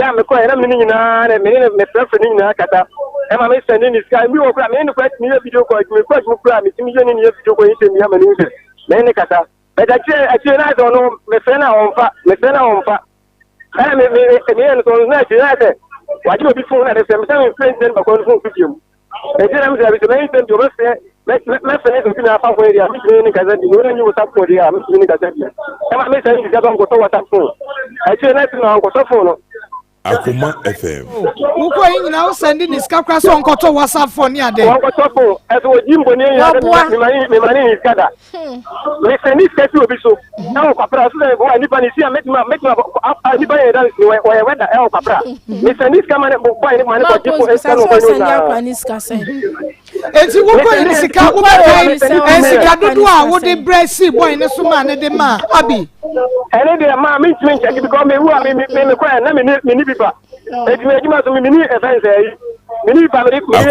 a me kɔ yɛ na me ne nyinaa ne me ne me frɛfrɛ ne nyinaa kasa ɛma me sɛ ne ne sika mi wɔ kura me ne ne kura tumi yɛ video call me kɔ adwuma kura me tumi yɛ ne ne yɛ video call yi sɛ mi ama ne hu sɛ me ne ne kasa bɛtɛ akyire akyire na sɛ ɔno mefrɛ no a ɔmfa mefrɛ no a ɔmfa ɛna me me me yɛ no sɛ ɔno na akyire na sɛ wagye obi fon na de sɛ mesɛ memfrɛ ntina no bakɔ no fon so bio mu ɛnti na mesɛ bisɛ mɛyi sɛm bi ɔbɛfrɛ mɛfrɛ ne sɛ obi na afa fon deɛ a metumi ne kasa bi na ɔnyi whatsapp fon deɛ a metumi ne kasa bi ɛma mesɛ ne sika sɛ ɔnkɔtɔ whatsapp fon akyire na sɛ na ɔnkɔtɔ fon no Akoma FM. Wokɔ yi nyinaa wo sɛnde ne sika kora sɛ ɔnkɔtɔ WhatsApp phone ne ade. Ɔnkɔtɔ phone ɛsɛ wɔgyi mbɔni nyinaa sɛ mema ne sika da. Mesɛnde sika si obi so ɛwɔ kwapra so sɛ bɔ nipa ne si a mɛtumi mɛtumi a nipa yɛ da wɔyɛ wɛda ɛwɔ kwapra. Mesɛnde sika ma ne bɔ ne ma ne kɔgye phone sika no ɔbɔ ne nyinaa. Enti wokɔ yi ne sika wobɛkae sika dodoɔ a wode brɛ sii bɔe ne so maa ne de maa Abi. Ɛne deɛ maa mentumi nkyɛke because mewu a mekɔɛ na menni bi ba enti me adwuma so menni ɛfɛn sɛ ayi menni bi ba mede meyɛ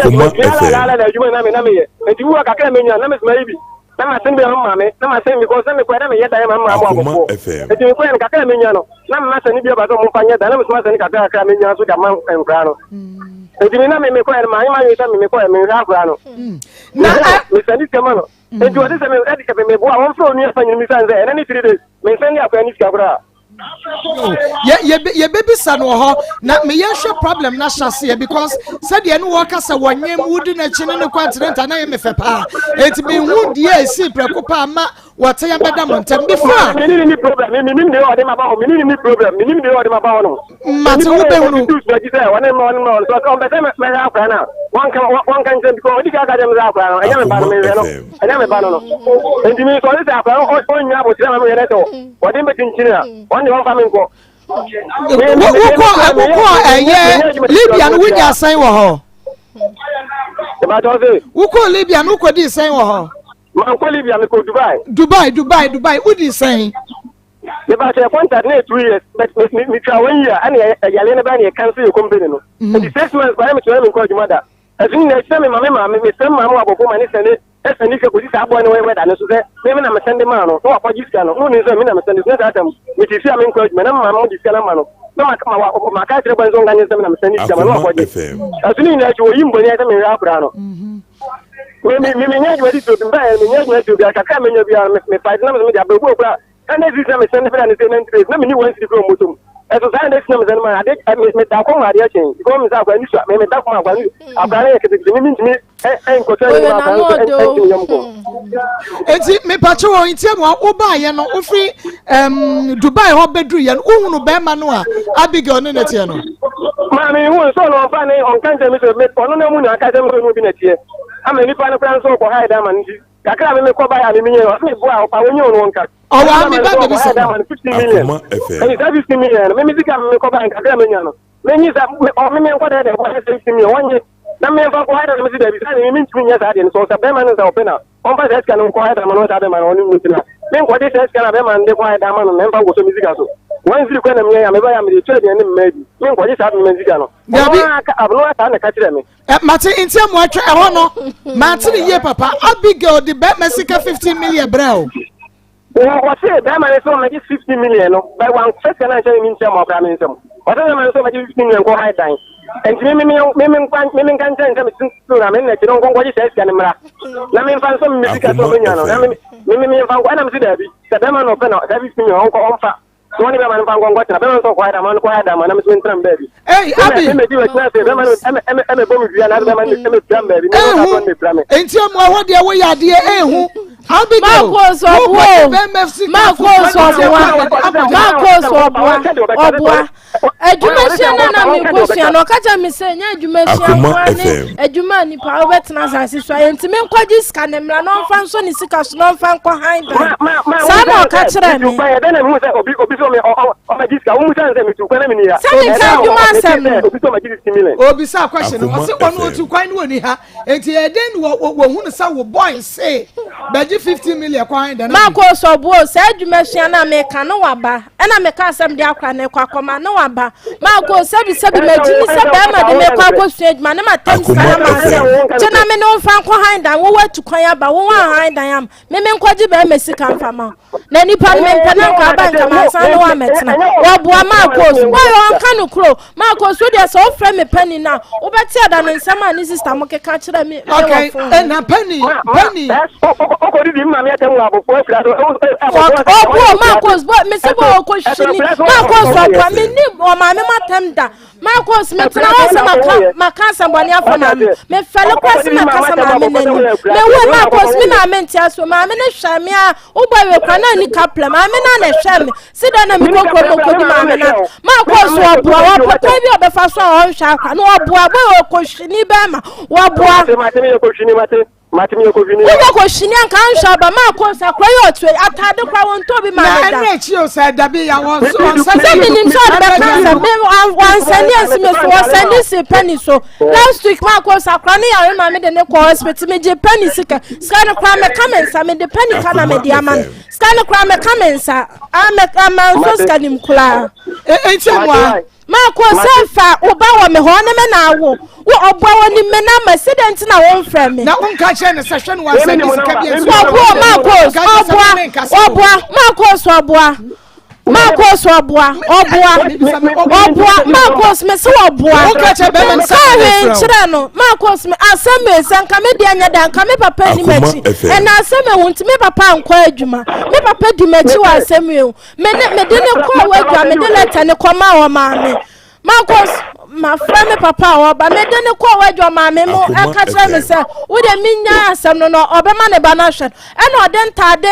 na adwuma na me na meyɛ enti wu a kakra menya na mesoma yi bi na masen bi ama me na masen because na mekɔɛ na meyɛ dan ma mma mo abɔfoɔ enti mekɔɛ no kakra menya no na mma sɛne bi aba sɛ momfa nyɛ dan na mesoma sɛne kakra kakra menya so de ama nkora no enti me na me mekɔɛ no maanyɛ madwene sɛ me mekɔɛ menhwɛ akora no na mesɛne sika ma no enti wɔde sɛ me meboa wɔmfrɛ onua panyin mi sane sɛ ɛnɛ ne 3 days mensɛne akora ne sika koraa. Yɛbɛbisa no wɔ hɔ na meyɛ hwɛ problem no ahyɛ aseɛ because sɛdeɛ ne wɔka sɛ wɔnyem wodi n'akyi ne ne kɔ antenanta na yɛ mefɛ paa enti mehu deɛ ɛsii prɛko paa ma wɔte yɛn bɛda mo ntam before a. Mene ne ni problem menim deɛ ɔde ma ba hɔ menim ne ni problem menim deɛ ɔde ma ba hɔ no. Mate wo bɛhunu. Ɔne ma ɔne ma ɔne sɛ ɔmpɛ sɛ mɛhwɛ akora no a wɔnka wɔnka nkyɛn because ɔdi ka ka kyerɛ me sɛ akora no ɛnyɛ me ba no mehwɛ no ɛnyɛ me ba no no nti me nso ɔde sɛ akora no ɔnnya abokyerɛ ma mehwɛ no sɛ ɔde mbɛkyinkyini a ɔne ɔmfa me nkɔ. Wokɔ wokɔ ɛyɛ Libya no wonya sɛn wɔ hɔ. Wokɔ Libya no wokɔdii sɛn wɔ hɔ. Mankɔ Libya mekɔ Dubai. Dubai Dubai Dubai wodii sɛn. Mepa kyɛ contract na yɛ 2 years but me me me twa 1 year ɛna yɛ yale no bɛyɛ na yɛ cancel yɛ company no. Nti 6 months kwan mi tena mi nkɔ adwuma da. Ɛso nyinaa ɛkyerɛ me ma me maame me sɛm maame wɔ abɔfo ma ne sɛne ɛsɛne sika kɔsi saa aboa ne wɔyɛ wɛda ne so sɛ me me na me sɛnde maa no na wakɔgye sika no na onim sɛ me na me sɛnde so na saa tam me te fie a me nkɔ adwuma na me maame mo de sika no ama no na ma ma wa ma ka kyerɛ bɔ nso nka nyɛ sɛ me na me sɛnde sika ma no wakɔgye. Ɛso ne nyinaa akyi wɔyi mbɔni ayɛ sɛ mehwɛ akora no. Me me me menya adwuma titiri obi mbaeɛ menya adwuma titiri obi kakra menya biara me me fight na me de abɛgu okura ɛna esi na me sɛn fira ne sɛ 90 days na me ni 1 cedi kura moto mu ɛso saa ɛna esi na me sɛn ma ade me me da kɔm adeɛ kyɛn because me sɛ akora ni sua me me da kɔm akora ni akora ne yɛ ketekete me me ntumi ɛ ɛ nkɔtɔ ɛni ma akora no ɛ ntumi yam kɔ. Eti mepatwe wɔn nti mu a wobaayɛ no wofiri ɛm Dubai hɔ bɛduru yɛ no wohunu bɛrima no a Abigail ne ne teɛ no. Maame hu nso ɔno ɔmfa ne ɔnka nkyɛn mi sɛ me ɔno na mu na aka kyɛn mi sɛ ɔno obi na teɛ ama nipa no koraa nso ɔkɔ ha ɛdan ma no nti kakra a me mekɔ baeɛ a me menyɛ ɔsɛ me boa ɔpa wɔnyɛ ɔno ɔnka. Ɔwɔ a me ba bɛbi sɛ no. Akoma FM. Ɛni saa 50 million no me me sika me mekɔ baeɛ kakra a menya no menyi sa me ɔ me me nkɔ dɛ dɛ kɔ sɛ 50 million wɔnye na me mfa nkɔ ha dɛ me si dɛbi saa ne me mentumi nyɛ saa deɛ no sɛ ɔsɛ bɛrima no sɛ ɔpɛ na ɔmfa saa sika no nkɔ ha dɛ ma no saa bɛrima no ɔne mu tena me nkɔgye saa sika no a bɛrima no de kɔ ha dɛ ama no na mfa nkɔsɔ me sika so wɔn siri kɔ na menyɛ ya meba ya mede twa aduane mma bi me nkɔgye saa bɛrima sika no Dabi. ɔno aka ɔno aka na ka kyerɛ me. Mate nti amu atwa ɛhɔ no mate ne yie papa Abigail de bɛrima sika 15 million brɛ o. Wɔse bɛrima no sɛ ɔmɛgye 50 million no bɛ wankɔfɛ sika no ankyɛ me mentua ma ɔkora me nsɛm. Ɔsɛ bɛrima no sɛ ɔbɛgye 15 million nkɔ hae dan. Nti me me me me nkwa me me nka nkyɛn sɛ me so na me na akyi no nkɔ nkɔgye saa sika no mmra. Na me mfa nsɔ me sika sɛ ɔbɛnya no. Na me me me mfa nkɔ ɛna me se daabi. Sɛ bɛrima no ɔpɛ na saa 15 million ɔnkɔ ɔmfa. So ɔne bɛrima no mfa nkɔ nkɔtena. Bɛrima no sɛ ɔkɔ hae dan ma no kɔ hae dan ma na me so mentena me baabi. Ei, Abi. Me medi w'akyi na afei bɛrima no ɛmɛ ɛmɛ ɛmɛ bɔ me dua na bɛrima no ɛmɛ pira me baabi. Me no ka so pira me. Enti emu ɛhɔ deɛ woyɛ adeɛ ehu. Abigail, Marcos ɔboa o. Marcos ɔboa. Marcos ɔboa. Ɔboa. Adwuma sua no na mekɔsua no ɔka kyerɛ me sɛ ɛnyɛ adwuma sua nkoa ne adwuma a nipa wobɛtena asase so ayɛ nti menkɔgye sika ne mmra na ɔmfa nsɔ ne sika so na ɔmfa nkɔ han dan saa na ɔka kyerɛ me sɛ meka adwuma asɛm no obisa question no ɔse ɔno otu kwan no ɔni ha Enti ɛyɛ dɛn na wɔhu no sɛ wo boy se bɛgye 15 million kwan dɛn? Marco sɔboɔ saa adwuma sua no a meka no waba ɛna meka asɛm de akora no kɔ akɔma no waba Marco sɛbi sɛbi magyimi sɛ bɛrima de mekɔ akɔsua adwuma ne matam sika na masɛ gye na me ne wo mfa nkɔ han dan wowɔ atu kwan aba wowɔ ahan dan ama Me me nkɔgye bɛrima sika mfa ma na nipa no mempɛ na nka aba nka mansan ne wammɛtena wɔboa Marcos wɔyɛ ɔnka no kuro Marcos wo deɛ sɛ wofrɛ me pani no a wobɛte ada no nsɛm a ne sista mo keka kyerɛ me okay na pani pani ɔboɔ Marcos bɔ mese bɔ ɔkɔhwini Marcos ɔboa menni ɔmaame matam da Marcos, metena hɔ sɛ maka maka asɛmbɔne afa maame. Mefɛle koraa sɛ makasa maame n'anim. Mewu Marcos, me maame nte ase o. Maame no hwɛ me a, wobɔ awie koraa na ani kaplɛ. Maame no na ɛhwɛ me. Si dɛn na mekɔ kurom kɔdi maame no. Marcos wɔboa, wɔpɛ kwan bi a ɔbɛfa so a ɔnhwɛ akora no. Wɔboa, bɔ yɛ ɔkɔhwini bɛrima. Wɔboa. Matumi yɛ kɔhwini. Woyɛ kɔhwini anka anhwɛ aba ma akɔ nsa kora yɛ ɔtwe ataade kora wɔn ntɔ bi ma ne da. Na ɛnna akyi o sɛ dabi ya wɔn so wɔn sɛ. Sɛ menim sɛ ɔde bɛka sɛ me wansɛne ansi me so wɔsɛne si pɛni so last week ma akɔ nsa kora ne yare ma me de ne kɔ hospital me gye pɛni sika sika no kora mɛka me nsa me de pɛni ka na me de ama no sika no kora mɛka me nsa ama nso sika nim koraa. Enti amoa. Marco sɛ fa wo ba wɔ me hɔ ɔne me na awo wo ɔboa wɔ nim me namba si dɛn nti na womfrɛ me. Na wonka kyerɛ no sɛ hwɛ no wansɛn ne sika bi nso. Ɔboa Marcos ɔboa ɔboa Marcos ɔboa Marcos ɔboa ɔboa ɔboa Marcos me se ɔboa. Wonka kyerɛ bɛrima no sɛ Nka hwee nkyerɛ no Marcos me asɛm me sɛ nka me deɛ nyɛ da nka me papa ni m'akyi ɛna asɛm ewu nti me papa nkɔ adwuma me papa di m'akyi wɔ asɛm ewu. Me ne mede ne kɔɔ w'adwa mede lɛtɛ ne kɔmaa wɔ maame makɔ mafrɛ me papa a ɔba mede ne kɔɔ w'adwa maame mo ɛka kyerɛ me sɛ wode menya asɛm no no ɔbɛma ne ba no ahwɛ no ɛna ɔde ntaade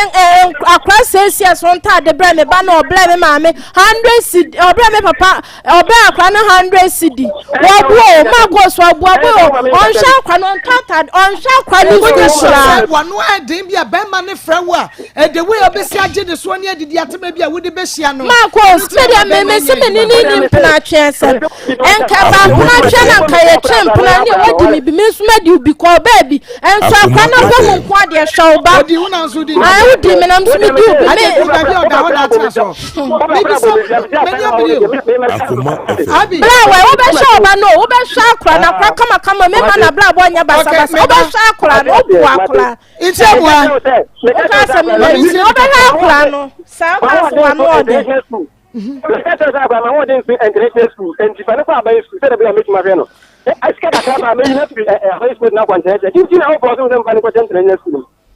akora siesie so ntaade brɛ me ba na ɔbrɛ me maame hundred cedi ɔbrɛ me papa Ɔbɛ akora no hundred cedi. Wɔbu o, Marcos ɔbu ɔbu o. Ɔnhwɛ akora no ɔntɔ atade, ɔnhwɛ akora no sukuu koraa. Sɛ wano ɛden bi a bɛrima ne frɛ wo a, ɛde wei a ɔbɛsi agye ne soɔ ne adidi atema bi a wode bɛhyia no. Marcos, me deɛ me me se me ne ne ni mpena atweɛ sɛm. Nka ba mpena atweɛ na nka yɛtwe mpena ne wadi me bi, me nso madi wo bi kɔɔ baabi. Nso akora no ɔbɛ mu nko adeɛ hwɛ wo ba. Odi wo na nso di. Ayi wodi me na nso me di wo bi. Ade bi baabi a ɔda hɔ na atena so. Bra wɛ wobɛhwɛ ɔba no wobɛhwɛ akora no akora kamakama mema na bra bɔ nyɛ basabasa wobɛhwɛ akora no wobu akora nti aboa woka sɛ mema wobɛhwɛ akora no saa woka sɛ wano ɔde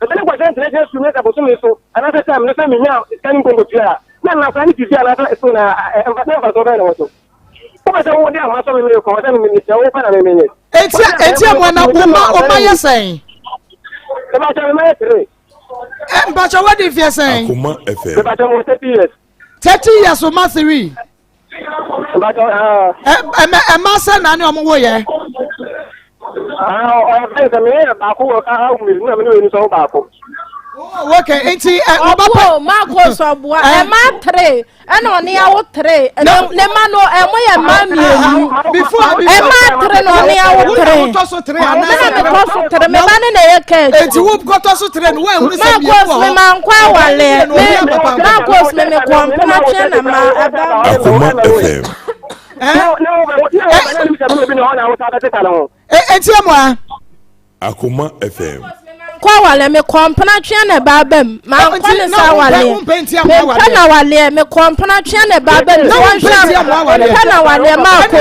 Sɛ me kɔhyɛ ntenatena sukuu mu na sɛ bosome so anaasɛ term no sɛ menya sika no nkonkotua a, na nna koraa ne fifie anaasɛ sukuu na na mfasoɔ bɛn na wɔ so? Wopɛ sɛ wode ahoma sɔ me mene kɔn sɛ mesrɛ wo fa na me menyɛ. Enti enti amoa na wo ma wo ma yɛ sɛn? Mepakyɛ me ma yɛ tere. Ɛ mpakyɛ wadi mfeɛ sɛn? Akoma FM. Mepakyɛ mo 30 years. 30 years o ma three. Ɛmɛ ɛma sɛ na ne ɔmo wo yɛ. Okay, nti ɛ ɔba pɛ. Ɔbo mako sɔboa ɛma tere ɛna ɔne awo tere ne ma no ɛmo yɛ mma mmienu. Before ɛma tere na ɔne awo tere. Wo tɔ so tere ana. Mena me tɔ so tere me ba ne na ɛyɛ kɛɛ. Eti wo kɔtɔ so tere no wo ehunu sɛ mmienu wɔ hɔ. Marcos me ma nkɔ awale me Marcos me me kɔ mpena twɛn na ma ɛba. Akoma FM. Eti emu a. Akoma FM. Mankɔ awaleɛ, mekɔɔ mpena twea na ɛbaa bam. Mankɔ ne sɛ awaleɛ. Mempɛ na awaleɛ, mekɔɔ mpena twea na ɛbaa bam. Na wompɛ nti amoa awaleɛ. Mempɛ na awaleɛ, maakɔ.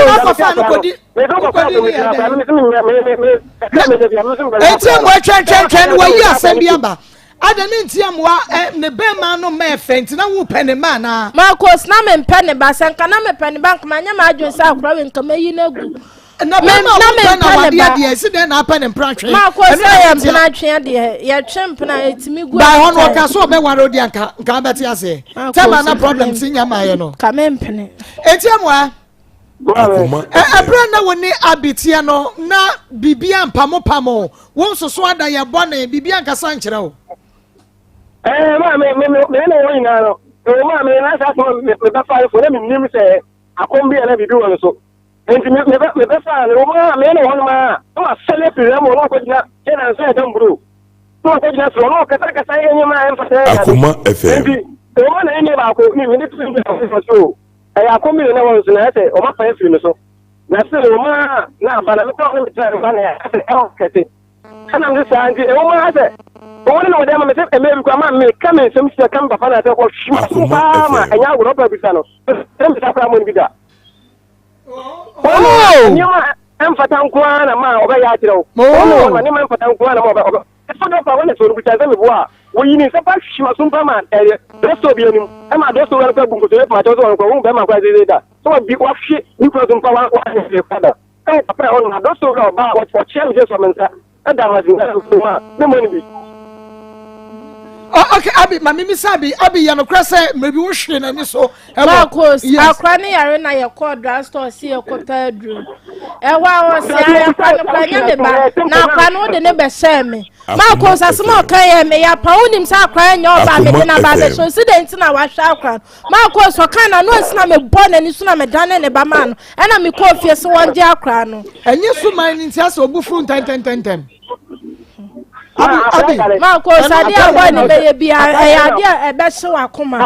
Enti amoa twɛntwɛntwɛn no wayi asɛm bi aba. Ada ne nti amoa ne bɛrima no mma ɛfɛ nti na wopɛ ne mma anaa? Marcos, na mempɛ ne ba. Sɛ nka na mepɛ ne ba nka manyɛ m'adwene sɛ akora wei nka mɛyi no agu. Na bɛrima a wopɛ na wadeɛ deɛ ɛsi dɛn na apɛ ne mpratwe? Marcos, sɛ yɛ mpratwe deɛ yɛtwe mpena ɛtumi gu. By hɔ no ɔka so ɔbɛware wo deɛ nka nka bɛte aseɛ. Tɛma na problem si nya maayɛ no. Ka mempene. Enti amoa. Akoma Ɛberɛ na wo ne Abi teɛ no na biribi ampamopamo wo nsoso ada yɛ bɔne biribi ankasa nkyerɛ wo. Ɛɛ maa me me me me ne wɔn nyinaa no ɛwɔ maa me na saa asɛm me me bɛfa ayefo na me nim sɛ akɔm bi a na biribi wɔ no so nti me me me bɛfa no wɔ maa me ne wɔn maa na wasɛle afiri rɛm wɔ na wakɔgyina kyɛ na nsa ɛda mburo na wakɔgyina soro na ɔkasakasa yɛ nneɛma a ɛmfa sɛ Akoma FM. nti ɛwɔ maa na ɛnyɛ baako me me de to mu so Ɛyɛ akɔm bi na na ɛwɔ nso na ayɛ sɛ wɔn afa afiri me so. Na sɛ wɔn a na aba na mekɔ ne metra no ba na ayɛ sɛ ɛwɔ kɛse. Ɛna mese saa nti ɛwɔ mu ara sɛ wɔn ne na wɔde ama me sɛ mmerɛ bi koraa ma meka me nsɛm sia ka me papa na sɛ ɔhwe m'asom paa ma ɛnyɛ agorɔ ɔpa bisa no sɛ mbisa koraa mɔ no bi da. Wɔn nneɛma ɛmfata nko ara na ma ɔbɛyɛ akyerɛ wo. Wɔn na nneɛma ɛmfata nko ara na ma ɔbɛ Ɛtɔ da a, wɔne sɛ ɔrebisa sɛ meboa a, wɔyi ne nsa pa hwe m'asom pa ma ɛyɛ drugstore bi anim. Ɛma drugstore wura no koraa bu nkotodwe poma kyɛw sɛ ɔno koraa ɔnhu barima koraa seesei da sɛ wabi wahwe ne kunu asom pa wanyɛ hwee koraa da. Ɛwɔ papa a ɛhɔ nom na drugstore wura ɔbaa a ɔkyea me sɛ sɔ me nsa da ho ase na mefiri mu a memmɔ no bi. Oh, okay, Abi, ma mimi sa Abi, Abi, yɛ nokorɛ sɛ mmerɛ bi wohwee n'ani so ɛwɔ. Marcos, Yes. akora ne yare na yɛkɔɔ drugstore si yɛkɔtɔ aduro. Ɛhɔ a ɔse ayɛ akora no kora nyɛ me ba na akora no wode ne bɛhyɛɛ me. Marcos, asɛm a ɔka yɛ me ya pa wonim sɛ akora nyɛ ɔba a mede no aba abɛhyɛ ɔsi dɛn nti na wahwɛ akora no. Marcos, ɔka na no ansi na mebɔ n'ani so na medane ne ba maa no ɛna mekɔɔ fie sɛ wɔngye akora no. Ɛnyɛ suman no nti asɛ ɔbu furu ntɛntɛntɛntɛm. Abi, abi. Marcos, adeɛ a bɔ ne bɛyɛ biara ɛyɛ adeɛ a ɛbɛhye w'akoma.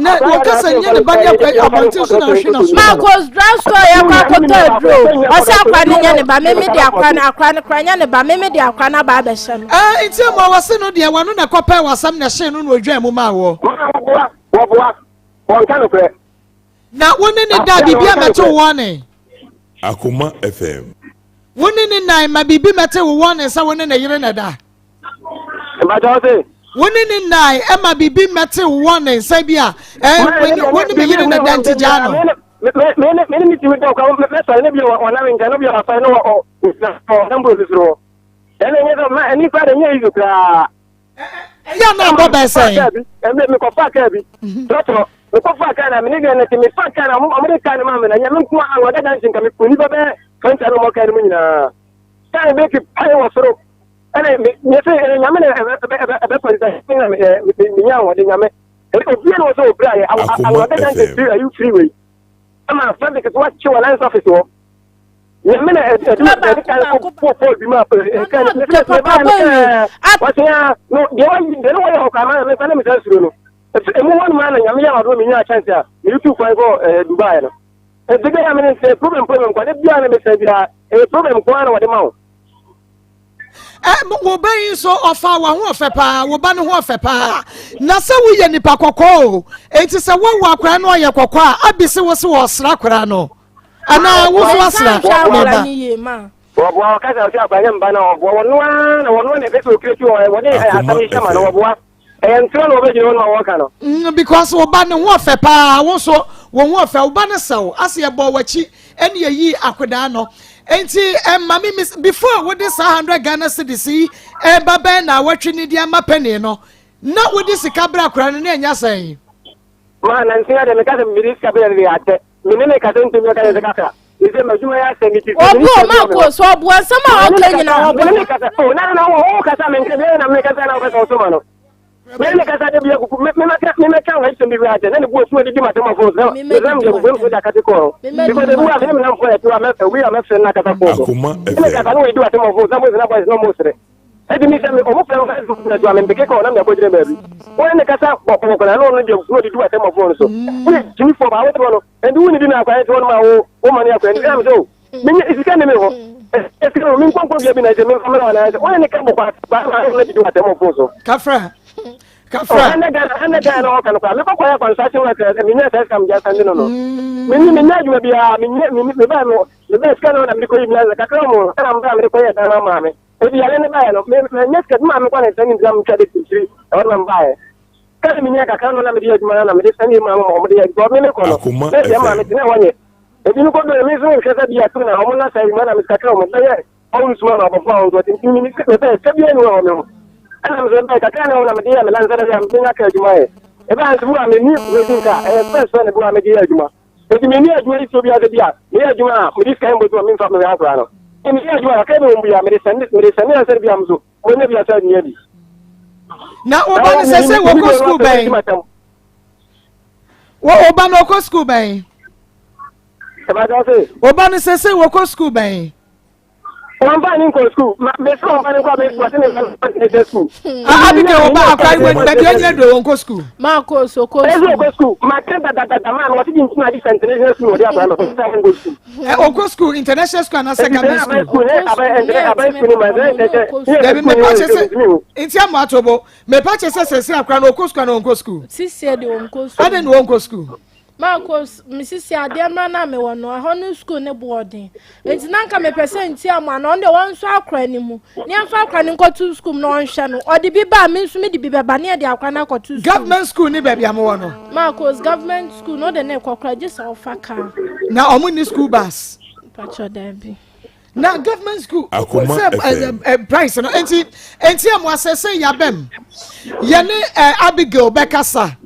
Na wɔkasa nyɛ ne ba ne akwa abɔnten so na ahwe na so. Marcos, drugstore yɛ kɔ akɔtɔ aduro. Ɔsɛ akora no nyɛ ne ba, meme de akora no, akora no kora nyɛ ne ba, meme de akora no aba abɛhyɛ no. Ɛɛ nti mu a wɔse no deɛ wɔno na ɛkɔpɛɛ w'asɛm na ɛhyee no na odwaa mu maa woɔ. Wɔboa, wɔboa, wɔnka nokorɛ. Na wo ne ne da biribi a mɛte wo wɔne. Akoma FM. Wo ne ne nan ma biribi mɛte wo wɔne sɛ wo ne ne yere na ɛda. Mpakyɛ wo se. Wo ne ne nan ma biribi mɛte wo wɔne sɛ bi a ɛɛ wo ne me yere na ɛda nti gyaa no. Me me ne me ne ne tumi dɔ kwa mɛsɔre ne bi ɔnam nkyɛn no bi ɔsɔre no wɔ ɔ ɔnam buro sisiro hɔ. Ɛna ɛnyɛ sɛ ma ɛni kura de nyɛ easy koraa. Ɛyɛ na abɔ bɛɛ sɛn. Mekɔfa kaa bi trɔtrɔ mekɔfa kaa na mene deɛ nɛte mefa kaa na ɔmo de kaa no maa me na nyame nko a wɔda dansi nka meku nnipa bɛyɛ 20 na ɔmo kaa no mu nyinaa kaa no bɛki pae wɔ soro ɛna meɛ sɛ ɛna nyame na ɛbɛpa nsa na menya ahoɔden nyame obia na wɔ sɛ ɔbra yɛ awɔda dansi firi ayi firi wei ama traffic so wakye wɔ lands office hɔ Nyame na ɛde ɛde kan kɔ bɔ Paul bi ma ɛka ne ne ne ba ne wɔsɛ ya no deɛ wɔyi deɛ no wɔyɛ hɔ koraa ma me ne me san suro no emu hɔ nom na nyame yɛ wadom me nya chance a me tu kwan kɔ ɛɛ Dubai no ɛde bɛyɛ me ne sɛ problem problem kwa ne bia na me san bia ɛyɛ problem kwa na wɔde ma wo. Wo ba yi nso ɔfa w'ahoɔfɛ paa, wo ba no ho ɔfɛ paa. Na sɛ woyɛ nipa kɔkɔɔ o, enti sɛ woawo akwadaa no ɔyɛ kɔkɔɔ a, abi se wo se wɔsra akwadaa no. Anaa wo nso asra ne ba. Wɔboa ɔka sɛ ɔsɛ akwadaa nyɛ mba na ɔboa wɔn ara na wɔn na ɛpɛ sɛ okiri ti wɔ wɔde asɛm yi hyɛ ma no wɔboa. Ɛyɛ ntorɔ na wɔbɛgyina hɔ no ma wɔka no. Because wo ba ne ho ɔfɛ paa, wo nso wo ho ɔfɛ, wo ba no sɛw, ase yɛbɔɔ w'akyi ɛne yɛyii akodaa no. Enti ɛma me mis before wode saa 100 Ghana cedis yi ɛba bɛn na awɔtwe ne de ama penny no, na wode sika brɛ akwadaa no na ɛnya sɛn? Ma nansi adeɛ meka sɛ mede sika brɛ no de akyɛ. Me ne ne kasa ntumi ɔka ne sɛ kakra. Ɛsɛ m'adwuma yɛ asɛm ti. Ɔbu o ma ko so ɔbu nsɛm a ɔka nyina ɔbu. Me ne kasa o na na wo kasa me nka me na me kasa na wo kasa ɔsoma no. Me ne kasa de bia kuku me me mɛka me mɛka wɔ asɛm bi wura akyɛ na ne bu ofu adidi ma tɛm afo so me sɛ me bu mfo da kate kɔ. Because ebu a me ne me namfo yɛ to a mɛ obi a mɛfrɛ na kasa fo so. Me kasa no wɔ di wa tɛm afo so mo sɛ na boys no mo sere. Ɛdi mi sɛ me ɔmo fɛ mo na to a me mpeke kɔ na me akɔgyina baabi. Wɔn ne kasa bɔkɔbɔkɔ na no no deɛ no didi wa tɛm afo no so. Wo tumi fo ba wo te hɔ no. Ɛnti wo nidi na akwaɛ nti hɔ no ma wo wo ma ne akwaɛ nti ɛna me sɛ o menye sika ne me hɔ. Ɛsɛ no mi nkɔnkɔ bia bi na ɛsɛ mi nfa mi na ɔna ɛsɛ ɔyɛ ne ka bɔ kwa ba na ɔyɛ ne didi wa tɛmɔ fon so. Kafra kafra. Ɛnɛ Ghana ɛnɛ Ghana ɔka no kwa mi kɔ kɔ yɛ construction work ɛ mi nyɛ sɛ sika mi gya sandi no no. Mi ni mi nyɛ adwuma biara mi nyɛ mi mi ba mi mi bɛ sika no na mi kɔ yi mi na kakra mu ɛna mi ba mi kɔ yɛ dan ma maame. Ebi yale ne ba yɛ no mi mi nyɛ sika bi maame kɔ na sɛ mi ntina mi twa de tiri ɛwɔ na mi ba yɛ. Sika mi nyɛ kakra no na mi de yɛ adwuma na mi de sandi ma ma ɔmo de yɛ because mi mi kɔ no. Akoma Ne deɛ maame FM. ti na ɛwɔ nyɛ. Ebi no kɔdɔ mi nso nhwɛ sɛ bi ato na ɔmo na sɛ ma na mesika kyerɛ ɔmo bɛyɛ ɔmo nsuma ma abɔfra ɔmo nso ɔte nti mi mepɛ sika bi ɛni wɔ me ho ɛna me nso bɛyɛ kakra na ɔmo na mede yɛ me lansa na bi a menya ka adwuma yɛ ebe a nso bu a menni racing car ɛyɛ first fɛ na bu a mede yɛ adwuma nti menni adwuma yi so bi ase bi a meyɛ adwuma a mede sika mbɔ so a memfa mehwɛ akora no nti meyɛ adwuma kakra bi wɔ mu bi a mede sɛne mede sɛne ansa bi a nso menya bi asa nua bi na wo ba no sɛ sɛ wɔkɔ sukuu bɛn Wo wo ba no ɔkɔ sukuu bɛn? Wo ba no sese wɔkɔ sukuu bɛn? Wɔn ba ne nkɔ sukuu. Ma mesi wɔn ba ne nkɔ abɛn sukuu ɔsi ne nsa ne sɛ sukuu. Abigail wo ba akora yi baabi ɔnyina do wɔn kɔ sukuu. Maa kɔ so kɔ sukuu. Ɛsɛ ɔkɔ sukuu. Ma kɛ dadadada maa no wɔsi di ntina adi sɛ international school wɔde akora no sɛ wɔn kɔ sukuu. Ɛ ɔkɔ sukuu international school anasɛ government school. Dabi mɛpa kyɛ sɛ nti amu ato bo. Mepa kyɛ sɛ sɛsɛ akora no ɔkɔ sukuu anaa ɔnkɔ sukuu? Sisi de ɔnkɔ sukuu. Adɛn na ɔnkɔ sukuu? Marcos, me sisi adeɛ mmerɛ no a mewɔ no, ɛhɔ no sukuu ne boɔ den. Nti na nka mepɛ sɛ nti amu ana ɔno deɛ wɔnsɔ akora no mu. Ne yɛmfa akora no nkɔto sukuu mu na ɔnhwɛ no. Ɔde bi ba a, me nso mede bi bɛba ne yɛde akora no akɔto sukuu. Government school ne baabi a mowɔ no? Marcos, government school no wode ne kɔ koraa gye sɛ ɔfa kaa. Na ɔmo nni school bus? Mpakyɛ daabi. na government school Akoma sɛ FM. ɛ ɛ price no nti nti ɛmu asɛsɛ yabɛm yɛne ɛ Abigail bɛkasa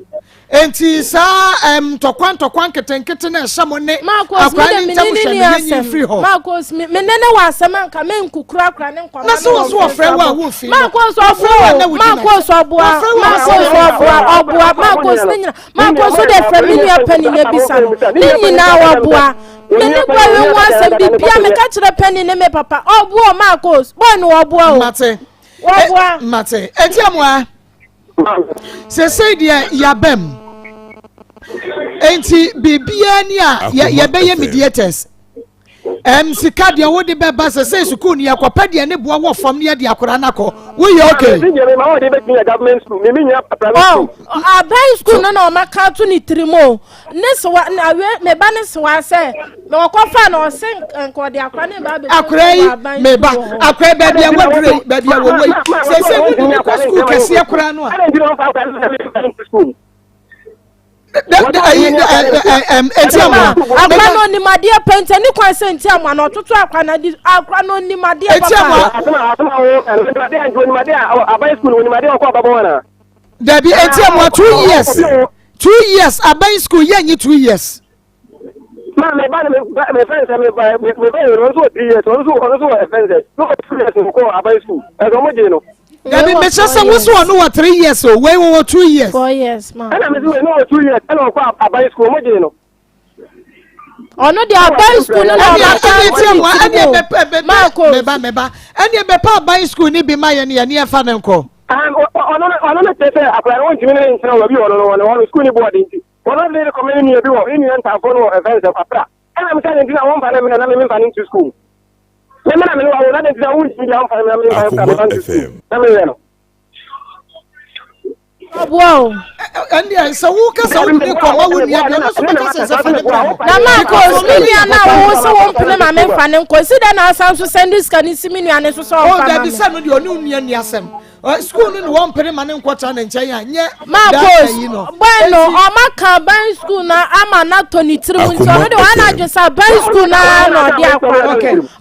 nti saa ɛm ntɔkwa ntɔkwa nketenkete na ɛhyɛ mo ne Marcos, akwadaa me ne de me ntam ne hwɛ ne no yɛnyi asɛm. mfiri hɔ Marcos, me me ne ne wɔ asɛm anka me nkukura akora ne nkɔma na sɛ wɔ so wɔfrɛ wo a womfi no Marcos wɔfrɛ wo a ɔboa na o. wodi n'akyi Marcos ɔboa. wɔfrɛ wo a Marcos wɔfrɛ wo a ɔboa ɔboa. Marcos ne nyina. Marcos wo de frɛ me nua panin na bisa no. Ne nyinaa ɔboa. Me ne boy yi ho asɛm bibia meka kyerɛ panin ne me papa. Ɔboa o Marcos. Boy no ɔboa o. Mate. Ɔboa. Mate. Eti amoa. Sesei deɛ yabam. Enti biribiara ni a yɛbɛyɛ mediators. Ɛm sika deɛ wode bɛba sɛ sɛ sukuu no yɛkɔpɛ deɛ ne boɔ wɔ fam ne yɛde akwadaa no akɔ woyɛ okay. Oh, aban sukuu no na ɔma ka to ne tirim o ne sewa na awie me ba ne sewa sɛ na ɔkɔfa na ɔse nka ɔde akwadaa ne ba abɛkɔ akwadaa yi me ba akwadaa baabi a wadure yi baabi a wɔwɔ yi sɛ sɛ wode ne kɔ sukuu kɛseɛ koraa no a. Eti amoa. Akwa no onim adeɛ pɛ nti ɛni kwan sɛ nti amoa na ɔtoto akwa na di akwa no onim adeɛ papa. Eti amoa. Dabi eti amoa 2 years 2 years aban school yɛ nyi 2 years. Maa mi ba ne mi fɛn sɛ mi ba mi ba yɛ ɔno nso wɔ 3 years ɔno nso ɔno nso wɔ ɛfɛn sɛ ne wɔ 2 years kɔ aban school ɛsɛ ɔmo gye no. Dabi mekyerɛ sɛ wo so ɔno wɔ 3 years o wei wɔwɔ 2 years. 4 years ma. Ɛna mi sɛ wei ne wɔ 2 years ɛna ɔkɔ aban school ɔmo gye no. Ɔno de aban school no na ɔba kan ti mu ɛni ɛbɛ meba meba ɛni ɛbɛ pa aban school ni bi ma yɛ ni yɛ ni ɛfa ne nkɔ. Ɔno ɔno ne kyerɛ sɛ akwadaa no wɔntumi ne ne ntena wɔ bi wɔ no no wɔn wɔn school ni board nti wɔn de ne kɔmɛ ne nua bi wɔ ne nua ntaafo no wɔ ɛfɛn sɛ kwapra ɛna mi sɛ ne nti na wɔn mfa ne mi na mi mfa ne ntu school ne mi na mi ne wa wo na ne nti na wɔn ntumi deɛ wɔn mfa ne mi na mi mfa ne ntu school na mi yɛ no. Ɔboa o. Ɛndeɛ sɛ wo kasa wo ne kɔ ma wo nua deɛ ɔno nso bɛka sɛ sɛ fa ne bra hɔ. Na Marcos me nua no a wowo sɛ wo mpene ma me nfa ne nkɔ si dɛ na asan so sɛnde sika no si me nua ne so sɛ ɔmfa ma me. Dabi sɛ no deɛ ɔne wo nua nni asɛm. Sukuu no ne wɔn mpene ma ne nkɔtra ne nkyɛn a nyɛ Marcos bɔn no ɔma ka ban sukuu na ama na tɔ ne tiri mu nti ɔno deɛ ɔyɛ n'adwene sɛ ban sukuu na na ɔde akɔ no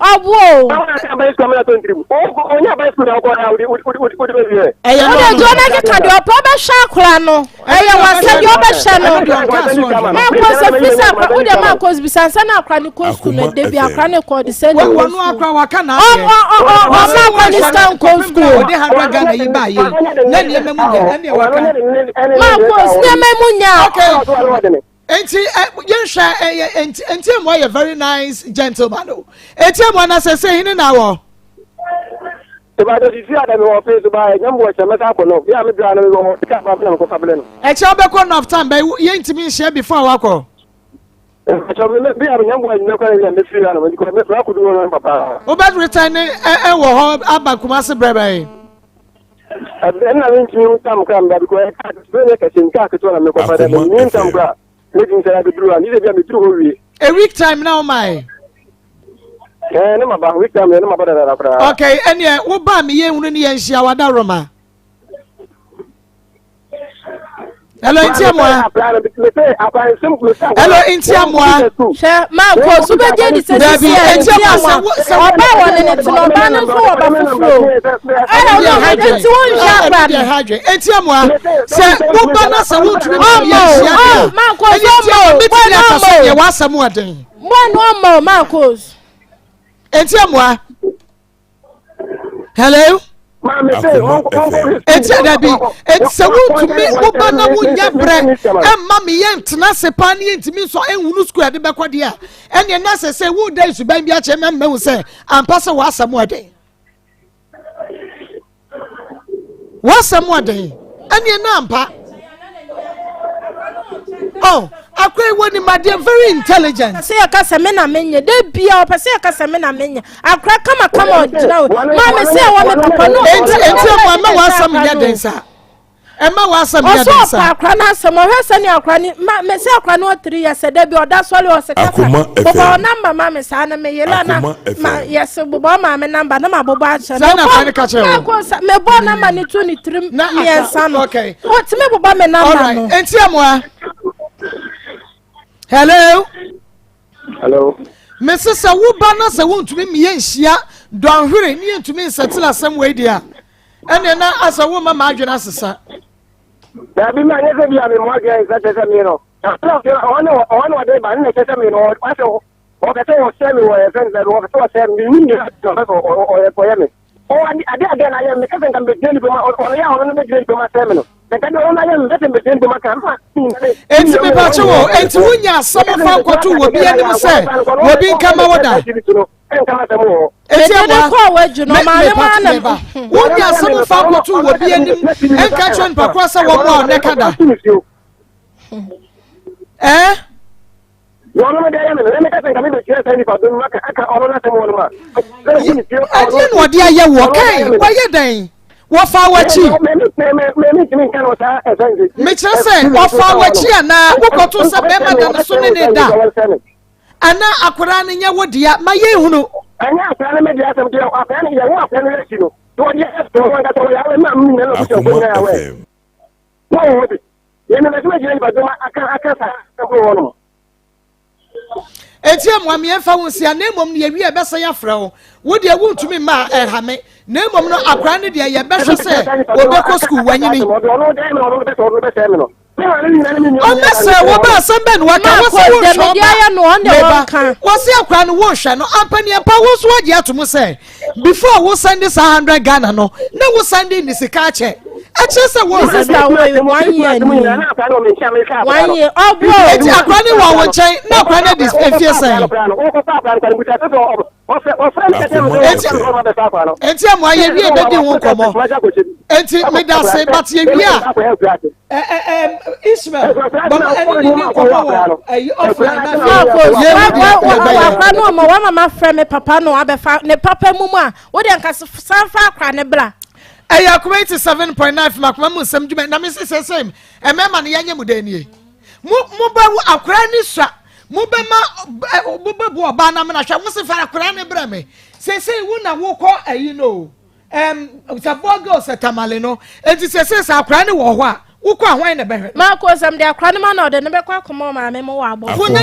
ɔboa o. Wode duro no keka deɛ ɔpɛ ɔbɛhwɛ akora no ɛyɛ wasa deɛ ɔbɛhwɛ no Marcos ɛfiri sɛ akora wode Marcos bisa sɛ na akora no kɔ sukuu no da bi akora no kɔ de sɛ ne kɔ sukuu ɔma akora no sika nkɔ sukuu Marcos nneɛma mu nya. Nti yɛnhwɛ ɛyɛ nti nti emu ayɛ very nice gentleman o eti emu anasɛ sɛ hene na wɔ. Ìbàdàn sisi àdàmì wɔ ɔfin so baa ɛnyɛ mbɔ ɛkyɛ mɛsa akɔ nɔf yɛ a mi dura no mi wɔ hɔ sika afa na mekɔ fa bere no. Ɛkyɛ wobɛkɔ nɔf time bɛ yɛntumi nhyia before wakɔ. Wobɛ return ne ɛwɔ hɔ aba Kumasi brɛ bɛn? Ɛna mi ntumi ntam kora mbɛ because ɛka bɛ ne kɛse nka ketewa na mekɔfa dɛ mi ntam kora mi ntumi sɛ abɛduru ha ne sɛ bi a meduru hɔ wie. A week time na ɔma yɛ. Ɛɛ ne ma ba week time ne ma ba dada koraa. Okay ɛneɛ wo ba mi yɛ nhunu ne yɛn nhyia wada Roma. Hello Ntiamoa. Hello Ntiamoa. Hwɛ maa kɔ so bɛ gye di sɛ sisi yɛ Ntiamoa ɔbaa wɔ ne ne tena ɔbaa no nso wɔ ba foforɔ ɛna ɔno ɔno nti wɔn nhwɛ akora no. Ntiamoa sɛ wo ba na sɛ wo ntumi ma yɛ nhyia deɛ maa kɔ ɛni so ɔma Ntiamoa o mi bɔn ti yɛ ɔma kasa o deɛ w'asɛm wɔ den. bɔn ɔma o maa kɔ so. Ntiamoa. Hello. Eti dabi eti sɛ wontumi woba na wonya brɛ ɛmma me yɛ ntena ase paa ne yɛntumi nsɔ ɛnhunu sukuu ɛde bɛkɔ deɛ a ɛneɛ na sɛ sɛ woda nsuban bi akyerɛ ma mmahu sɛ ampa sɛ w'asɛm ɔden W'asɛm ɔden ɛneɛ na ampa. Oh, akwa yi wɔ nim adeɛ very intelligent. Sɛ yɛka sɛ me na menyɛ da bia ɔpɛ sɛ yɛka sɛ me na menyɛ akora kama kama ɔgyina o maame sɛ ɛwɔ me papa no. Enti enti ɛmu ɛma w'asɛm nyɛ den saa. Ɛma w'asɛm yɛ den saa. Ɔsɛ ɔpɛ akora no asɛm ɔhwɛ sɛ ne akora ne ma me sɛ akora no ɔtiri yɛ sɛ dabi ɔda sɔre ɔsɛ kasa bobɔ namba ma me saa na me yela na ma yɛsɛ bobɔ maame namba na ma bobɔ akyerɛ saa na akora no ka kyerɛ wo me bɔ namba ne tu ne tirim mmiɛnsa no ɔtumi bobɔ me namba no. Enti amoa hello. Hello. Mese sɛ woba na sɛ wontumi mmeyɛ nhyia dɔnhwere ne yɛntumi nsɛtele asɛm wei deɛ a ɛneɛ na asɛ woma m'adwene asesa. Daabi ma nyɛ sɛ bi a me mo adwene nsa kyɛ sɛ me no ɔhɔ ne ɔhɔ ne ɔde ba ne na kyɛ sɛ me no ɔsɛ ɔkɛ sɛ ɔsɛ me wɔ ɛfɛn sɛ ɔkɛ sɛ ɔsɛ me nim deɛ ɔsɛ ɔyɛ ɔyɛ me ɔwɔ ade ade ade na ayɛ me kɛsɛ nka mbɛgyina nipa ma ɔno yɛ ɔno no bɛgyina nipa ma sɛ me no nka deɛ ɔno ayɛ me bɛsɛ mbɛgyina nipa ma ka ma enti mepakye wɔ enti wonya asɛm fa nkɔto wɔ bi anim sɛ wɔbi nka ma wo da Eti amoa me ba wonya asɛm fa nkɔto wɔ bi anim nka kyerɛ nipa korɔ sɛ wɔn a ɔnɛ ka da ɛɛ. Ɛdeɛ na ɔde ayɛ wɔ kɛn wɔyɛ dɛn wɔfa w'akyi mekyerɛ sɛ ɔfa w'akyi anaa wokɔto sɛ bɛrima da ne so ne ne da. Ana akwadaa no nyɛ wo dea? Ma yɛnhunu. Ɛnyɛ akwadaa no mɛdea asɛm deɛ akwadaa no yɛwo akwadaa no akyi no na ɔde ayɛ sɛ ɔno ankasa ɔyɛ awɛ ma mu nyina na ɔbɛsɛ ɔkɔ nyina awɛ na ɔwɔ bi yɛn na bɛsɛ gyina nipa dɔm aka aka saa asɛm wɔ nom. Enti amoa me yɛmfa wo nsia na mmom no yɛwie ɛbɛsɛ yɛafrɛ wo wo deɛ wontumi mma a ɛha me na mmom no akwadaa no deɛ yɛbɛhwɛ sɛ wɔbɛkɔ sukuu wanyini. Ɔmɛsrɛ wo ba asɛm bɛn na waka wo sɛ wonhwɛ ɔba meba wɔsi akora no wonhwɛ no ampaniampa wo nso wagye ato mu sɛ before wo send saa 100 Ghana no na wo send ne sika akyɛ ɛkyerɛ sɛ wonhwɛ no eti akora no wɔ wo nkyɛn na akora no adi mfie sɛn Enti amoa yɛwie bɛdi ho nkɔmmɔ enti meda ase but yɛwie a Ismail bɔm ɛne ne ni nkɔmmɔ wɔ ɛyi offline na afei yɛhu deɛ yɛbɛyɛ. Akora no ɔmɔ wama ma frɛ me papa no abɛfa ne papa mu mu a wode nka san fa akora ne bra. Ɛyɛ akoma 87.9 fm akoma mu nsɛm dwuma na me se sɛ sɛ mmarima no yɛnyɛ mu dɛn nie mo mo bɛ wo akora ni sua mo bɛ ma ɛ mo bɛ bu ɔbaa na mena hwɛ mo se fa akora ne brɛ me sese wo na wo kɔ ɛyi no ɛm sɛ bɔgɛ sɛ tamale no eti sese sɛ akora ne wɔ hɔ a wokɔ ahwan na bɛhwɛ. Maa ko sɛm de akora no ma na ɔde no bɛkɔ akɔma ɔmaame mo wɔ abɔ. Ɔno ne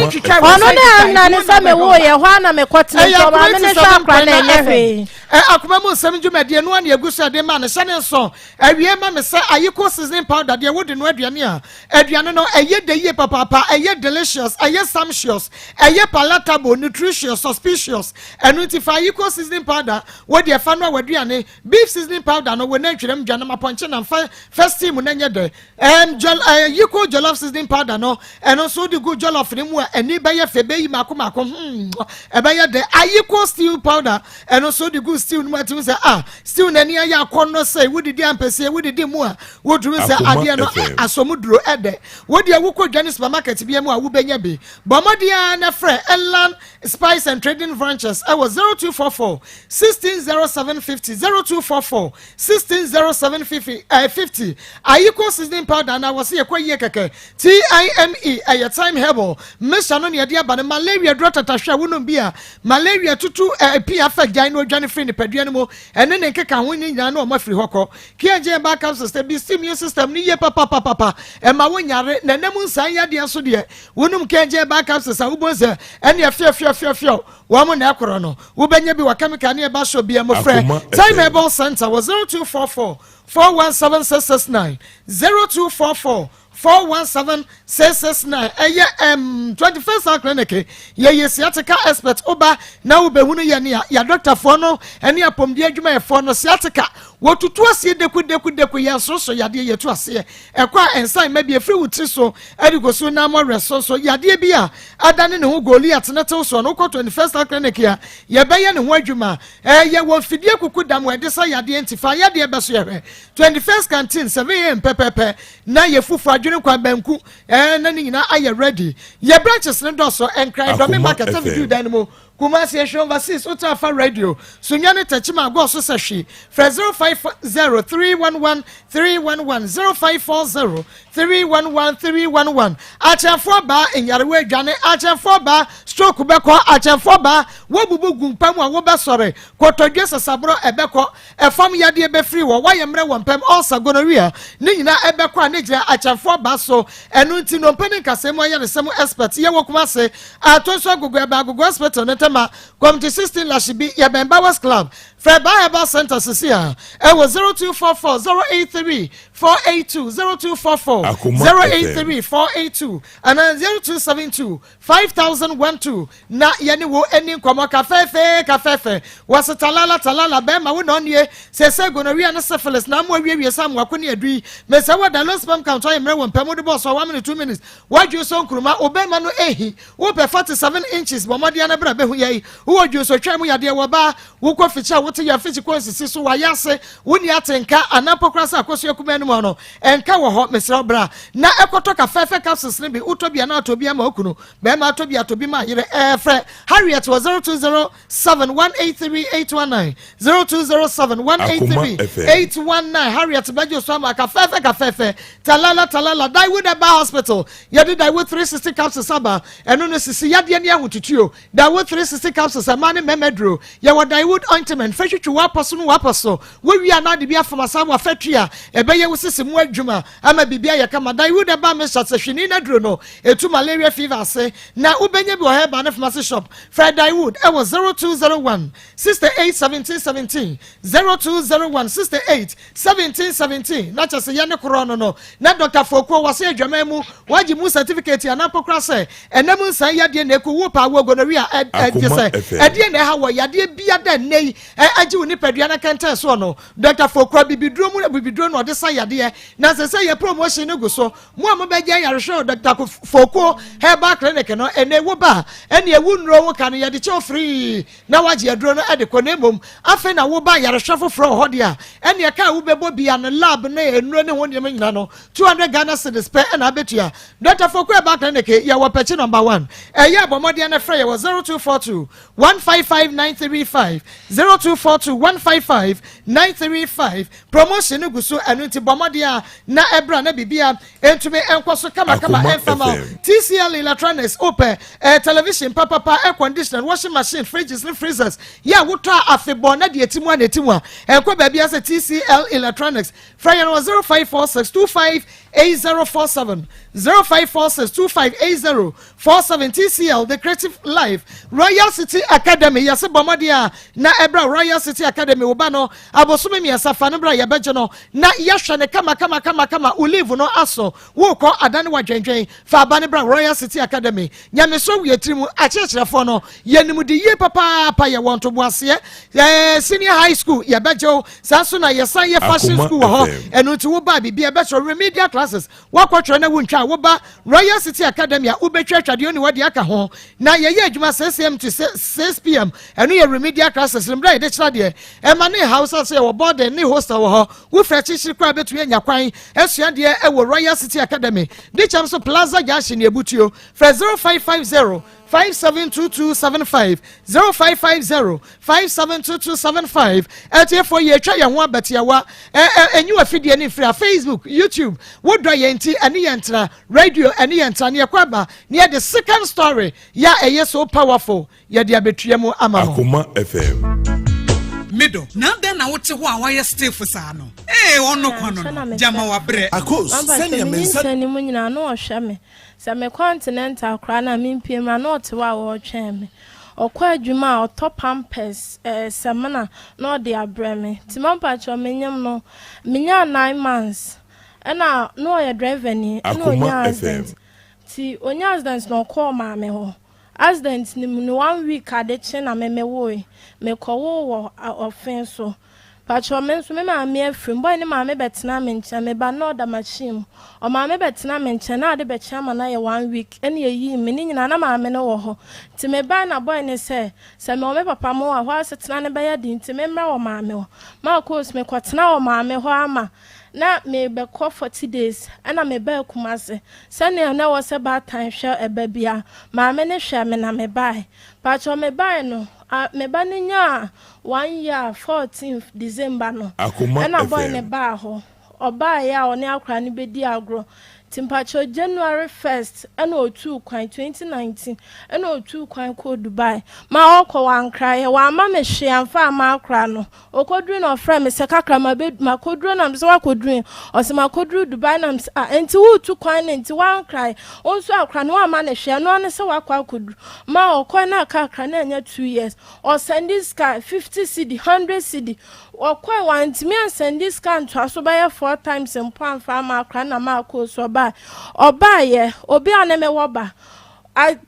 amena ne sɛ me wo yɛ hɔ a na mekɔ tena nti ɔmaame ne hwɛ akora no ɛnyɛ hwee. Ɛ akoma mu nsɛm dwumadie no a na egu so ɛde ma no hyɛ ne nso awie ma me sɛ ayiko seasoning powder deɛ wode no aduane a Aduane no, ɛyɛ dɛ yie papaapa, ɛyɛ delicious, ɛyɛ sumptuous, ɛyɛ palatable, nutritious, suspicious. Ɛno nti fa Ayiko seasoning powder, wo deɛ fa noa w'aduane, beef seasoning powder no, wo nantwinam, dwanam, apɔnkye nam, fa fa steam na ɛnyɛ dɛ. Ɛm jol ɛɛ yiko jollof seasoning powder no ɛno nso wode gu jollof no mu a ani bɛyɛ fɛ bɛyi mako mako hmm ɛbɛyɛ dɛ ayiko stew powder ɛno nso wode gu stew no mu atumi sɛ ah stew n'ani ayɛ akɔnnɔ sɛ wodidi ampɛsie wodidi mu a wotumi sɛ adeɛ no asɔmu duro ɛdɛ wodeɛ wokɔ dwa ne supermarket bi mu a wobɛnya bi bɔ mmɔden ara na frɛ Elan Spice and Trading Ventures ɛwɔ 0244 160750 0244 1607 50 Ayiko seasoning powder na wɔse yɛkɔ yie kɛkɛ TIME ɛyɛ thyme herbal mixture no na yɛde aba no malaria duro tatahwe a wonom bi a malaria tutu pii afa gyan na odwane firi nipadua no mu ɛne ne nkeka ho ne nyinaa na ɔma firi hɔ kɔ KNG herbal capsules sɛ bi immune system no yie papapapapa ɛma wo nyare na ɛnam nsan yadeɛ nso deɛ wonom KNG herbal capsules a wobɔ sɛ ɛne ɛfiafiafiafiaw wɔn na ɛkorɔ no wobɛnya bi wɔ chemical ne ɛba shop bia mo frɛ Time Herbal Center wɔ 0244 417 669 0244 417 669 ɛyɛ 21st Hour Clinic yɛyɛ sciatica expert woba na wobɛhunu yɛ ne a yɛ dɔktafoɔ no ɛne apɔmuden adwumayɛfoɔ no sciatica wɔtutu aseɛ deku deku deku yɛn soso yadeɛ yɛtu aseɛ ɛkɔ a ɛnsan mma bi efiri wo tiri so ɛde kɔ so na amɔwerɛ so so yadeɛ bi a adane ne ho Goliath ne tew soɔ no wokɔ 21st Hour Clinic a yɛbɛyɛ ne ho adwuma ɛyɛ wɔ mfidie kuku dam wɔ ɛde sa yadeɛ nti fa yadeɛ bɛ so yɛhwɛ 21st Canteen 7 am pɛpɛpɛ na yɛ fufu adwene kwan banku ɛɛ na ne nyinaa ayɛ ready yɛ branches ne dɔso Nkran Dɔme Market ɛfidu dan no mu Kumasi ehwɛ overseas wotra afa radio Sunya ne Tɛkyima agɔɔ so sɛ hwi frɛ 050 311 311 0540 311 311 akyɛnfoɔ baa nyarewa adwane akyɛnfoɔ baa stroke bɛkɔ akyɛnfoɔ baa wobubu gu mpa mu a wobɛsɔre kotodwe sasaborɔ ɛbɛkɔ ɛfam yadeɛ bɛfiri wɔ wayɛ mmerɛ wɔ mpɛm ulcer gonorrhea ne nyinaa ɛbɛkɔ a ne gyina akyɛnfoɔ baa so ɛno nti nnompe ne nkasɛɛ mu ayaresɛm expert yɛwɔ Kumase ato nso agogo ɛbɛn Agogo Hospital ne ntɛma Committee 16 Lashibi yɛbɛn Bowers Club frɛ Baa Herbal Center sisi a ɛwɔ 0244 083 482 0244 083 482 anaa 0272 5012 na yɛne wo ani nkɔmmɔ kafɛɛfɛ kafɛɛfɛ wɔse talala talala bɛrima wo na ɔnie sɛsɛ gonorrhea ne syphilis na amoa wiewie sɛ amoako ne adui mesɛ wɔ da low sperm count ayɛ mmerɛ wɔ mpɛ mu de bɔɔ so 1 minute 2 minutes wadwo so nkuruma wo bɛrima no ehi wopɛ 47 inches bɔ mmɔden no berɛ bɛhu yɛi wowɔ dwonsotwa mu yadeɛ wɔ baa wokɔ fikyi a wote yɛ fikyi kɔ nsisi so wayɛ ase wonni ate nka anaa mpo sɛ akɔso akuma anim hɔ no ɛnka wɔ hɔ mesrɛ wo bra na ɛkɔtɔ kafɛɛfɛ capsules no bi wotɔ bi anaa atɔ bi ama okunu bɛrima atɔ bi atɔ bi ma yere ɛɛfrɛ Harriet wɔ 0207 183 819 0207 183 819 Harriet bɛgye so ama kafɛɛfɛ kafɛɛfɛ talala talala Daiwood Herbal Hospital yɛde Daiwood 360 capsules aba ɛno no sisi yadeɛ ne ahotutuo Daiwood 360 capsules ɛma ne mɛmɛ duro yɛwɔ Daiwood ointment fɛ twitwi wapɔ so no wapɔ so wowie anaade bi afam asa wafɛtwi a ɛbɛyɛ wo sisi mu adwuma ama biribi ayɛ kama Daiwood Herbal mixture sɛ hwini na duro no etu malaria fever ase na wobɛnya bi wɔ herbal ne pharmacy shop frɛ Daiwood ɛwɔ 0201 68 17 17 0201 68 17 17 na kyɛ sɛ yɛne korɔ no na Dr. Fokuo wɔ sɛ adwaman mu wagye mu certificate anampo kora sɛ ɛnam nsan yadeɛ na ɛku wo paa wɔ gonorrhea ɛgye sɛ ɛdeɛ na ɛha wɔ yadeɛ bia da nnɛ yi agye wo nipadua no kɛntɛn soɔ no Dr. Fokuo bibiduro mu bibiduro na ɔde sa yadeɛ na sɛ sɛ yɛ promotion no gu so mo a mobɛgye ayarehwɛ wɔ Dr. Fokuo Herbal Clinic no ɛnɛ wo ba ɛne ɛwu nnuro wo ka no yɛde kyɛw free na wagye aduro no ɛde kɔ na mmom afei na woba ayarehwɛ foforɔ wɔ hɔ deɛ a ɛne ɛka a wobɛbɔ bia no lab ne nnuro ne ho nneɛma nyina no 200 Ghana cedis pɛ ɛna abɛtua Dr. Fokuo Herbal Clinic yɛwɔ Pɛkyi number 1 ɛyɛ abɔmmɔdeɛ no frɛ yɛwɔ 0242 155 935 0242 155 935 promotion no gu so ɛno nti bɔ mmɔden a na ɛbra na biribia ɛntumi ɛnkɔ so kamakama ɛmfama TCL Electronics opɛ television papapa, air conditioner, washing machine, fridges ne freezers yɛ a wotɔ a afebɔ na deɛ ɛti mu a na ɛti mu a ɛnkɔ baabi asɛ TCL Electronics frɛ yɛn wɔ 0546 25 8047 0546 25 8047 TCL, the creative life. Royal City Academy yɛsɛ bɔ mmɔden a na ɛbra Royal Royal City Academy, wo ba no abosome 3 fa no bra, yɛbɛgye no na yɛhwɛ ne kama kama kama kama. Wo leave no aso, wokɔ adane wadwendwen, fa aba no bra Royal City Academy. Nyameso wie tiri mu akyerɛkyerɛfoɔ no yɛnim de yie papaapa, yɛ wɔn ntoboaseɛ. Senior high school yɛbɛgye wo saa so na yɛsan yɛ fashion Akoma school wɔ hɔ. FM. Ɛno nti woba biribi ɛbɛkyerɛ remedial classes, woakɔtwerɛ na wontwa a, woba Royal City Academy a, wobɛtwa atwadeɛ ne wɔde aka ho. Na yɛyɛ adwuma 6 am to 6 pm. Ɛno yɛ remedial classes no mmerɛ a yɛde kyerɛ deɛ ɛma ne house sɛ yɛwɔ boarding ne hostel wɔ hɔ. Wofiri akyirikyiri koraa bɛtumi anya kwan asua deɛ ɛwɔ Royal City Academy. De kyɛm so Plaza Junction ne Abutuo. Frɛ 0550 572275, 0550 572275. Ɛtiefoɔ, yɛ atwa yɛn ho abɛtiawa. Ɛnyi wɔ fidie ne mfiri a Facebook, YouTube, wodɔ yɛn ti ɛne yɛn tena radio ɛne yɛn tena ne yɛkɔ aba ne yɛde second story yɛ a ɛyɛ so powerful yɛde abɛtua mu ama no. Akoma FM. Middle na dɛn na wote hɔ a wayɛ stiff saa no? Ee, ɔno kɔ no no gyama wabrɛ. Akos, Mama sɛnea me me nsa nyinsɛn ne mu nyinaa na ɔhwɛ me. Sɛ mekɔ antenatal koraa na mempie mu a, na ɔte hɔ a wɔretwɛn me. Ɔkɔ adwuma a, ɔtɔ Pampers, samina na ɔde abrɛ me. Nti mampakyɛ, menyam no, menyaa 9 months ɛna na ɔyɛ driver ni ɛna Akoma ɔnya accident. FM. Nti ɔnya accident na ɔkɔɔ maame hɔ. Accident no mu no, one week ade kye na me mewoe. Mekɔwoo wɔ ɔfen so. Pakyɛ, me nso me maame afiri mu. Boy ne maame bɛtena me nkyɛn. Me ba na ɔda machine mu. Ɔmaame bɛtena me nkyɛn na ade bɛkyɛ ama no ayɛ one week ɛna yɛyii me ne nyinaa na maame no wɔ hɔ. Nti me ba na boy ne sɛ me wɔ me papa mo a hɔ asetena no bɛyɛ den, nti me mmra wɔ maame hɔ. Maa course mekɔtena wɔ maame hɔ ama na mebɛkɔ 40 days ɛna mebaa Kumase. Sɛnea na ɛwɔ sɛ baatan hwɛ ɛba bia, maame ne hwɛ me na mebae. Pakyɛ, mebae no a, me ba no nyaa 1 year 14 December no Akoma ɛna boy ne FM. baa hɔ. Ɔbaeɛ a ɔne akora no bɛdi agorɔ. Nti mpakyɛ, January 1st ɛna otuu kwan, 2019 ɛna otuu kwan kɔɔ Dubai. Ma ɔkɔ wankraeɛ, wamma me hwee amfa ama akora no. Ɔkɔduru na ɔfrɛ me sɛ kakra ma bɛ makɔduru na sɛ wakɔduru. Ɔsɛ makɔduru Dubai na sɛ ah, nti wotu kwan no nti wankrae wo nso akora no wamma ne hwee. Ɛno ano sɛ wakɔ akɔduru ma ɔkɔ na aka akora no anya 2 years. Ɔsend sika 50 cedi, 100 cedi. Ɔkɔe wantumi ansend sika ntoa so bɛyɛ four times mpo amfa ama akora na ma akɔ so. Ɔbaa ɔbaayɛ obi a ne me wɔ ba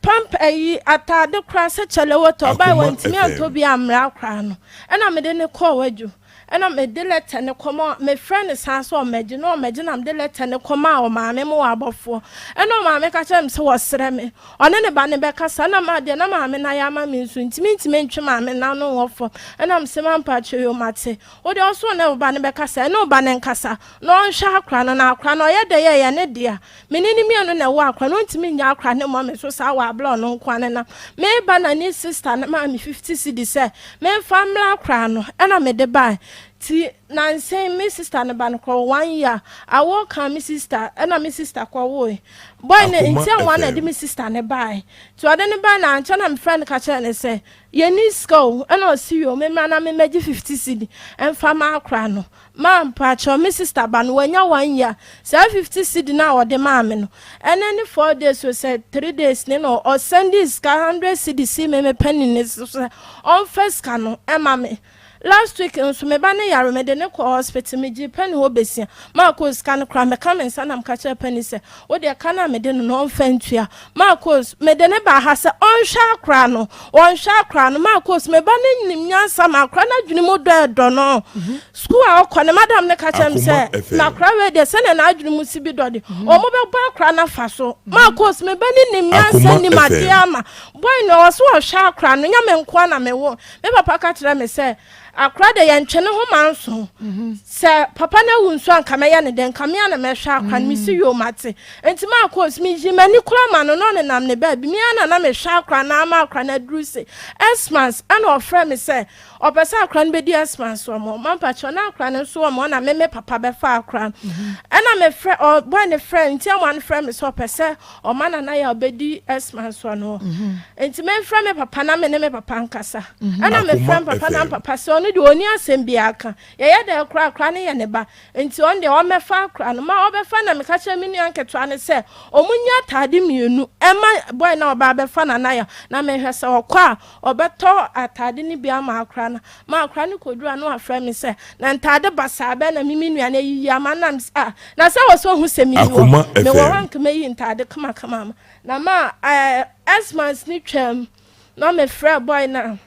pamp ayi ataade koraa sɛ kyɛlɛ wɔtɔ ɔbaa Akoma wantumi FM. antɔ bi ammrɛ akora no. Ɛna mede ne kɔɔ wadwo ɛna mede letter ne kɔma. Mefrɛ ne saa sɛ ɔmɛgye na ɔmɛgye na mede letter ne kɔma a ɔmaame mo wɔ abɔfoɔ. Ɛna ɔmaame ka kyerɛ me sɛ wɔsrɛ me ɔne ne ba ne bɛkasa na ma deɛ na maame na yɛ ama me nso ntumi ntumi ntwe maame na no wɔ fam. Ɛna mesɛ mampa akyerɛ yɛ mate wode ɔso ne wo ba ne bɛkasa, ɛne wo ba ne nkasa na ɔnhwɛ akora no na akora no ɔyɛ dɛ yɛ yɛ ne dea. Mene ne mmienu na ɛwɔ akora no, ɔntumi nya akora ne mmɔ me so saa wɔ abla ɔno nko ane. Na meba na ne sister no maa me 50 cedi sɛ memfa mmra akora no. Ɛna mede bae. Ti nansɛn me sister no ba no kɔ 1 year awɔ ka me sister ɛna me sister kɔwoe boy ne. Akoma Nti a wɔn na FM. de me sister ne bae nti ɔde ne bae na ankyɛ na mefrɛ no ka kyerɛ ne sɛ yɛni sika o. Ɛna ɔsi yɛ o, memmra na memmɛgye 50 cedi ɛmfa ma akora no. Maa mpakyɛw, me sister ba no wanya 1 year. Saa 50 cedi na ɔde maa me no, ɛnɛ ne 4 days o sɛ 3 days ne na ɔsend sika 100 cedi si me me panyin ne so sɛ ɔmfa sika no ɛma me. Last week nso me ba ne yare, me de ne kɔ hospital, me gye penny hɔ besia. Maa kɔ sika no kora meka me nsa na meka kyerɛ penny sɛ wo deɛ ka na mede no na ɔmfa ntua. Maa kɔ mede ne ba ha sɛ ɔnhwɛ akora no, ɔnhwɛ akora no. Maa kɔ me ba ne nim nyansa ma akora no adwene mu dɔ ɛdɔ no. Sukuu a ɔkɔ ne madam ne ka kyerɛ me Akoma sɛ FM. na akora wei deɛ sɛnea n'adwene mu si bi dɔ de ɔmo bɛbɔ akora no afa so. Maa kɔ me ba ne nim nyansa Akoma nim adeɛ FM. ama boy no ɔwɔ so ɔhwɛ akora no. Nyame nkoa na mewɔ. Me papa ka kyerɛ me sɛ akora de yɛntwe ne ho ma nso sɛ papa no awu nso anka mɛyɛ ne dɛn nka mea na mɛhwɛ akora no. Mesi yio, mate. Nti maa kɔ meyi m'ani kora ma no na ɔnenam ne baabi. Mea na na mehwɛ akora no ama akora no aduru se Xmas. Ɛna ɔfrɛ me sɛ ɔpɛ sɛ akora no bɛdi Xmas wɔ mɔ. Mampakyɛ na akora no nso wɔ mɔ na me papa bɛfa akora no. Ɛna mefrɛ ɔ boy no frɛ nti amoa no frɛ me sɛ ɔpɛ sɛ ɔma Nana Yaw bɛdi Xmas wɔ no hɔ. Nti memfrɛ me papa na me ne me papa nkasa. Ɛna mefrɛ me papa na me papa sɛ ɔno deɛ ɔnni asɛm biara ka. Yɛyɛ dɛn koraa akora no yɛ ne ba. Nti ɔno deɛ ɔmmɛfa akora no. Ma ɔbɛfa na meka kyerɛ me nua nketewa no sɛ ɔmo nyi ataade mmienu ɛma boy no a ɔba abɛfa Nana Yaw na mehwɛ sɛ ɔkɔ a ɔbɛtɔ ataade no bi ama akora no. Ma akora no kɔduru a na wafrɛ me sɛ, na ntaade basaa bɛn na me me nua no ayiyi ama no? Na mese, ah, na sɛ wɔ sɛ ɔhu sɛ menni hɔ. Akoma Mewɔ hɔ FM. a nka mɛyi ntaade kamakama ama. Na ma eh, Xmas no twaam na mefrɛɛ boy no a,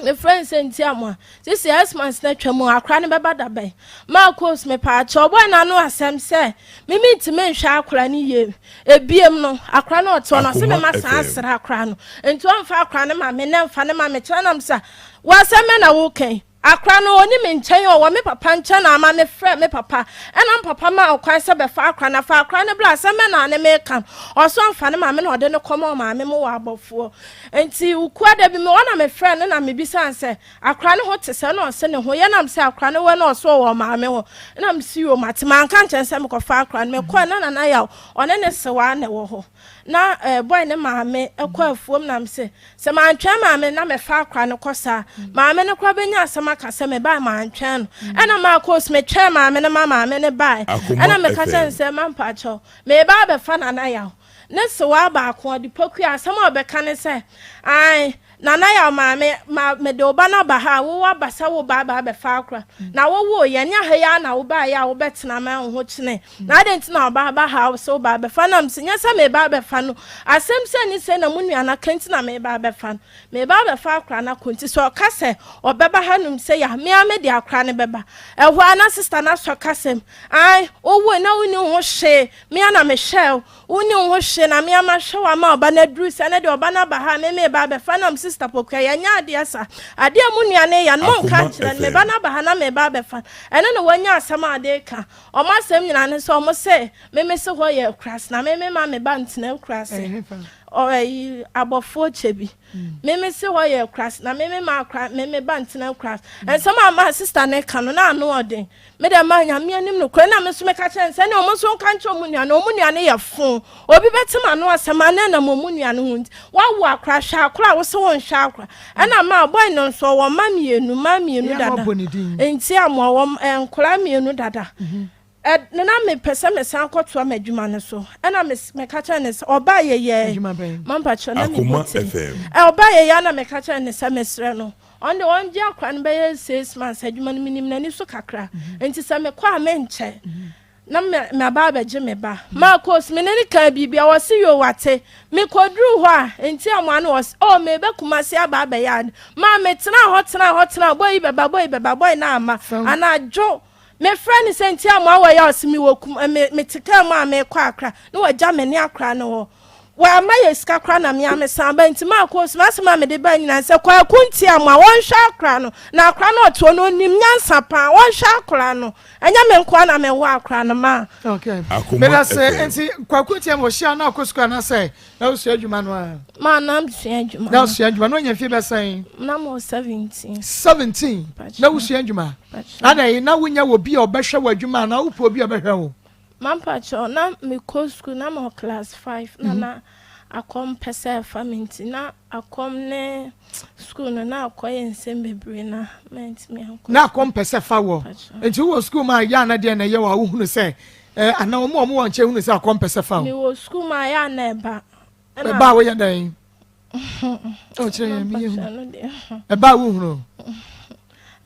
mefrɛ no sɛ nti amoa, sisi Xmas no atwam o, akora no bɛba da bɛn? Marcos, mepaakyɛw, boy no ano asɛm sɛ, me mentumi nhwɛ akora no yie. Ebiem no, akora no ɔte hɔ no, ɔse Akoma mema san FM. asra akora no. Nti ɔmfa akora no ma me na mfa no ma me kyerɛ nam sa. Wo asɛm bɛn na woreka yi? Akora no, ɔnni me nkyɛn, ɔwɔ me papa nkyɛn na ama mefrɛɛ me papa, ɛna me papa maa wo kwan sɛ bɛfa akora no. Fa akora no bra, asɛm bɛn na ne mereka no? Ɔse ɔmfa ne maame na ɔde no kɔma ɔmaame mo wɔ abɔfoɔ. Nti Ukua da bi mewɔ na mefrɛɛ no na mebisaa no sɛ, akora no ho te sɛn? Na ɔse ne ho yɛ na mese akora no wɛ na ɔse ɔwɔ ɔmaame hɔ. Na mese yoo mate, manka nkyerɛ no sɛ mekɔfa akora no. Mekɔɛ na Nana Yaw, ɔne ne sewaa na ɛwɔ hɔ. Na eh, boy ne maame kɔ afuom na mese, Sɛ mantwɛn maame na mɛfa akora no kɔ saa a, maame no koraa bɛnya asɛm aka sɛ mebae mantwɛn no. Ɛna Marcos metwɛn maame no ma maame no bae. Akoma Ɛna meka kyerɛɛ no FM. sɛ, Mampakyɛw, mereba abɛfa Nana Yaw. Ne sewaa baako, ɔde Pokuaa, asɛm a ɔbɛka ne sɛ, Ae, Nana Yaw maame, ma mede wo ba no aba ha a, wo aba sɛ woreba aba abɛfa akora. Na wowoo yɛn, ɛnyɛ ha yi ara na wobaeɛ a wobɛtena ma wo ho kyene. Na adɛn nti na ɔba aba ha sɛ woba abɛfa no? Na mese, Nyɛ sɛ mereba abɛfa no. Asɛm sei ne sei na mo nua no aka nti na mereba abɛfa no. Mereba abɛfa akora no akɔ nti sɛ ɔka sɛ ɔbɛba hanom sei a, me ara mede akora no bɛba. Ɛhɔ ara na sista no asɔ kasa mu, Ae, wowoe na wonni wo ho hwee, me ara na mehwɛɛ wo. Wonni wo ho hwee na me ara mahwɛ wo ama ɔba no aduru sɛ ɛnnɛ deɛ ɔba no aba ha a, me mereba abɛfa no. Na mese, Sista Pokuya, yɛnyɛ adeɛ saa. Adeɛ a mo nua no reyɛ no, monnka Akoma nkyerɛ no. Me ba FM. no aba ha na mereba abɛfa no. Ɛno na wanya asɛm a ɔde reka. Ɔmo asɛm nyinaa ne sɛ ɔmo se me me se hɔ yɛ akurase na me me ma me ba ntena akurase. Ɔ ɛyi abɔfoɔ kyɛ bi. Me me se hɔ yɛ akurase na me me ma akora me me ba ntena akurase. Nsɛm a maa sista no ka no na ano ɔden. Me dɛ maa Nyame anim nokorɛ na me nso meka kyerɛ no sɛ ɛne ɔmo nso nka nkyerɛ ɔmo nua no ɔmo nua no yɛ fo. Obi bɛte m'ano asɛm a na ɛnam ɔmo nua no ho nti. Woawo akora hwɛ akora a wose wonhwɛ akora. Ɛna maa boy no nso ɔwɔ mma mmienu mma mmienu dada nti a mo ɔwɔ nkwadaa mmienu dada ɛ na mepɛ sɛ mesan kɔtoa m'adwuma no so ɛna meka kyerɛ ne sɛ ɔbaa yɛyɛ mampa kyerɛ na mebɔ tiri ɛ ɔbaa yɛyɛ na meka kyerɛ ne sɛ mesrɛ no ɔno de ɔngye akora no bɛyɛ 6 months adwuma no menim n'ani so kakra nti sɛ mekɔ a menkyɛ na maba abɛgye me ba. Marcos, me ne no kaa biribi a, ɔse yoo wate. Mekɔduruu hɔ a, nti a moa no ɔse oh meba Kumasi aba abɛyɛ ade. Maa metenaa hɔ tenaa hɔ tenaa hɔ, boy yi bɛba, boy yi bɛba, boy no amma. Anadwo, mefrɛ no sɛ nti a moa wɔ yɛ a ɔse mewɔ Kum me mete kaa mu a merekɔ Accra, na wagya me ne akora no hɔ. Wamma yɛ sika koraa na me ara mesan ba nti Marcos, m'asɛm a mede bae nyinaa ne sɛ Kwaku nti a moa wɔnhwɛ akora no, na akora no ɔte hɔ no ɔnim nyansa paa, wɔnhwɛ akora no. Ɛnyɛ me nkoa na mewɔ akora no ma. Okay. Akoma Meda se FM. nti Kwaku Ntiam wɔ hyia na ɔkɔ sukuu anaasɛ na wosua adwuma no a? Ma na sua adwuma. Na wosua adwuma na onya mfe bɛsɛn? Na mo 17. 17 na wosua adwuma. Adɛn na wonya wɔ bi a ɔbɛhwɛ wɔ adwuma anaa wopɛ obi a ɔbɛhwɛ wo? Mampakyɛw na mekɔ sukuu na mewɔ class 5 na na akɔm pɛ sɛ ɛfa me nti na akɔm ne sukuu no na akɔyɛ nsɛm bebree na mantumi ankɔ. Na akɔm pɛ sɛ fa wɔ nti wowɔ sukuu mu a yɛ ana deɛ na ɛyɛ wɔ a wohunu sɛ eh, anaa wɔn a wɔwɔ nkyɛn hunu sɛ akɔm pɛ sɛ fa wo? Mewɔ sukuu mu a yɛ ana ɛba. Ɛba a woyɛ dɛn? Ɔkyerɛ yɛn mi yɛ hu. Ɛba a wohunu.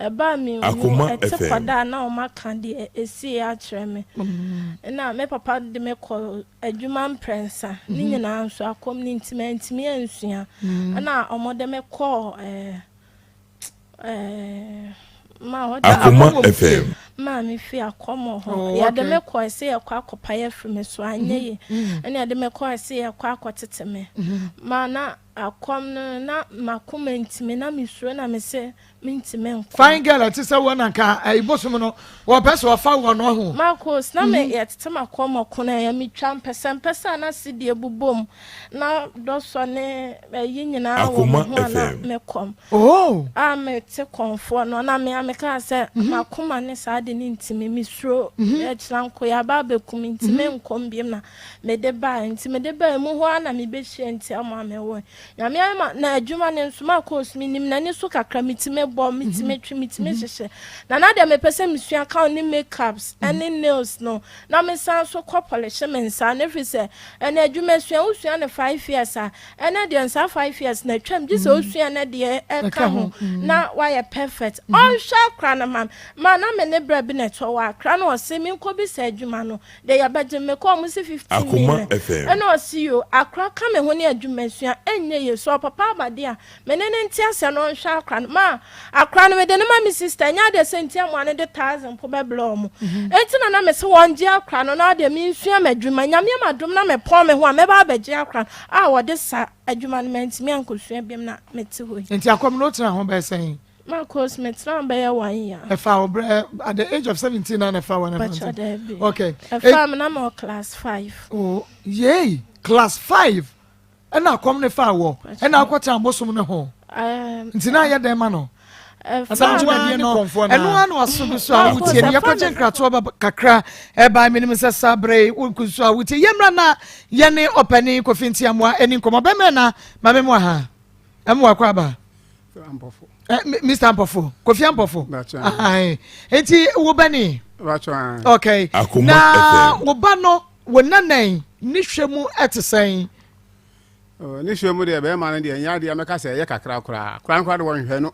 Ɛba a mehu Akoma ɛte FM. kɔda a na wɔn aka deɛ ɛsiiɛ akyerɛ me. Ɛna me papa de me kɔ adwuma mprɛnsa ne nyinaa nso akɔm no nti mantumi ansua. Ɛna wɔde me kɔɔ ɛɛ ɛɛ ma hɔ de Akoma Akɔm wɔ FM. maa me fi akɔm wɔ hɔ. Oh, Yɛde okay. me kɔɔ sɛ yɛkɔ akɔpae afiri me so anyɛ yie. Ɛna yɛde me kɔɔ sɛ yɛkɔ akɔtete me. Ma na Akɔm no na m'akoma ntumi na mesuro na mese mentumi nkɔ. Fine girl ɛte sɛ wo na nka ɛyi bosom no wɔpɛ sɛ ɔfa wɔ no ho. Marcos na me yɛtete m'akɔm ɔko no ɛyɛ metwa mpɛsɛmpɛsɛ a na sedie bobɔ mu na dɔsɔ ne ɛyi nyinaa wɔ me ho a na mekɔm. Oh. A mete kɔnfoɔ no na me a mekaa sɛ m'akoma ne saa ade no ntumi mesuro ɛkyena nkoyɛ aba abɛku me nti menkɔm biom na mede bae. Nti mede bae mu hɔ ara na mebɛhyia nti ama mewoe. Nyame ayɛ ma na adwuma no nso makɔ so menim n'ani so kakra metumi bɔ metumi twe metumi hyehyɛ. Na na deɛ mepɛ sɛ mesua ka ne makeups ne nails no na mesan so kɔ pɔlehye me nsa no ɛfiri sɛ ɛna adwuma sua wosua no 5 years a ɛnɛ deɛ nsa 5 years na atwam gye sɛ wosua no deɛ ɛka ho na wayɛ perfect. Ɔnhwɛ akora no ma ma na me ne berɛ bi na ɛtɔ wɔ akra na ɔse menkɔbisa adwuma no Deɛ yɛbɛgye me kɔ ɔmo se 15 Akoma million FM. ɛna ɔse yoo akora ka me ho ne adwuma sua ɛnyɛ yie so ɔpapa aba deɛ a me ne no nte aseɛ na ɔnhwɛ akora no ma akora no mede no ma me sister ɛnyɛ adeɛ sɛ nti amoa no de thousand po bɛbrɛ ɔmo ɛnti na na me se wɔn gye akora no na adeɛ me nsua m'adwuma Nyame ama dom na me pɔn me ho a mɛba abɛgye akora no a wɔde sa adwuma no mantumi ankɔsua biom na mete hɔ yi. Nti akɔm no wotena ho bɛyɛ sɛn? Marcos, metenaa bɛyɛ one year. Ɛfaa wo berɛ at the age of 17 na na ɛfaa wo na Pacho daabi. Okay. Ɛfaa me na mewɔ class 5. Oh, yay, class 5. Ɛna akɔm ne faa wɔ. Ɛna akɔtena abosom ne ho. Nti na ayɛ dɛn ma no? Ɛfaa dwumadie no ɛno ara na waso bi so a wotie no yɛkɔgye nkratoɔ ba kakra ɛbae menim sɛ saa berɛ yi wogu so a wotie yɛmmra na yɛne ɔpani Kofi Ntiamoa ani nkɔmmɔ bɛmmerɛ na ma me mu aha ɛmo wakɔ aba Eh, Mr. Ampofo, Kofi Ampofo. Nti wo ba ni? Okay. Na wo ba no wo nanan ne hwɛ mu ɛte sɛn? Oh, ne hwɛ mu deɛ bɛrima no deɛ nyɛ adeɛ mɛka sɛ ɛyɛ kakra koraa. Koraa no koraa de wɔnhwɛ no.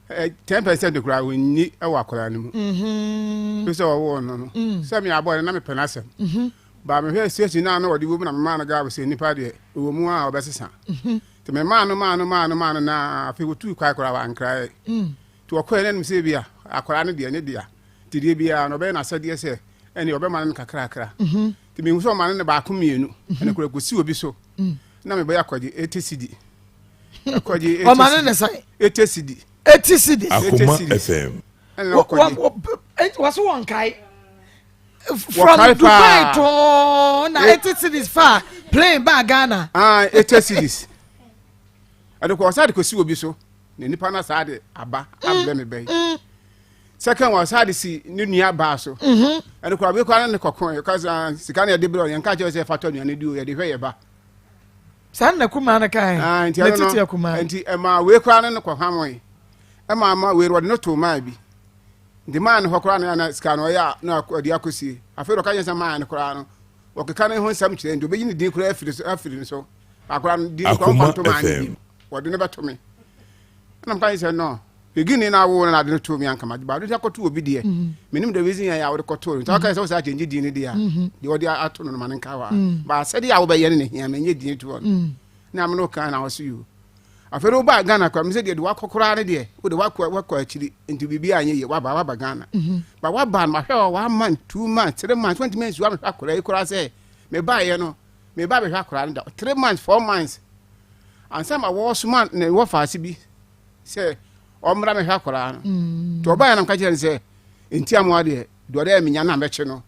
10% koraa wɔnni wɔ akwaraa no mu. Mm-hmm. Fi sɛ wɔwoo no no. Mm. Sɛ me abɔ no na mepɛ n'asɛm. Mm-hmm. Ba mehwɛ situation no a na wɔde wɔ mu na memaa no gaabo sɛ nnipa deɛ ɛwɔ mu a wɔbɛsesa. Mm-hmm. Nti memaa no maa no maa no maa no na afei wɔtuu kwae koraa wankraeɛ. Nti wɔkɔɛ no anim sɛ bi a akwaraa no deɛ ne dea. Nti deɛ biara no ɔbɛyɛ n'asɛdeɛ sɛ ɛne ɔbɛma no no kakrakra. Nti mehu sɛ ɔma no no baako mmienu. Ɛno koraa kɔsi obi so. Na mebɛyɛ akɔgye 80 cedi. Akɔgye 80 Ɔma no ne sɛn? 80 cedi. 80 cedis. Akoma FM. Ɛna ɔkɔgye. Wɔso wɔnkae. From Dubai too na 80 cedis fa plane ba Ghana. Ah, 80 cedis. Ɛde kɔ ɔsa de kɔsi obi so na nipa no saa de aba abrɛ me bɛyi. Mm. Second one ɔsa de si ne nua baa so. Mm-hmm. Ɛde kɔ abe kɔ ne kɔkɔ yɛ kasa ah, sika na yɛde brɛ yɛn ka kyerɛ sɛ fa tɔ aduane di o yɛde hwɛ yɛ ba. Saa na kumaa no kan. Ah, nti ɛno no nti ɛma wei koraa ne no kɔ hamoe. Ɛma ama wei wɔde no too maa bi. Nti maa no hɔ koraa na na sika no ɔyɛ a na ɔde akɔsie. Afei de ɔka kyerɛ sɛ maa no koraa no wɔkeka ne ho nsɛm kyerɛ nti ɔbɛyi ne din koraa afiri so afiri ne so. Akora no din koraa ɔmfa nto maa no bi. Wɔde no bɛto me. Ɛna mka sɛ no beginning na awo no na ade no too me anka ma ba ade akɔto obi deɛ. Mm-hmm. Menim the reason yɛ a wɔde kɔtoo no. Nti ɔka sɛ wo saa kyɛngye din no deɛ a mm-hmm. deɛ ɔde ato no no ma no nka hɔ a. Mm. Ba sɛdeɛ a wobɛyɛ no na hia me nyɛ din toɔ no. Mm. Na me no kan na ɔso yi Afei de wobaa Ghana koraa, mesɛ deɛ de wakɔ koraa ne deɛ, wode wakɔ wakɔ akyiri, nti biribi anyɛ yie, waba waba Ghana. Mhm. Ba waba no, mahwɛ wɔ one month, 2 months, 3 months, wantumi ansi wamehwɛ akwadaa yi koraa sɛ mebaeɛ no, meba bɛhwɛ akwadaa no da, 3 months, 4 months. Ansa ma wɔsoma ne wɔfaase bi sɛ ɔmmra mehwɛ akwadaa no. Mm. Nti ɔbaeɛ no mka kyerɛ no sɛ, nti amoa deɛ, deɛ ɔde ayɛ menya no a mɛkye no.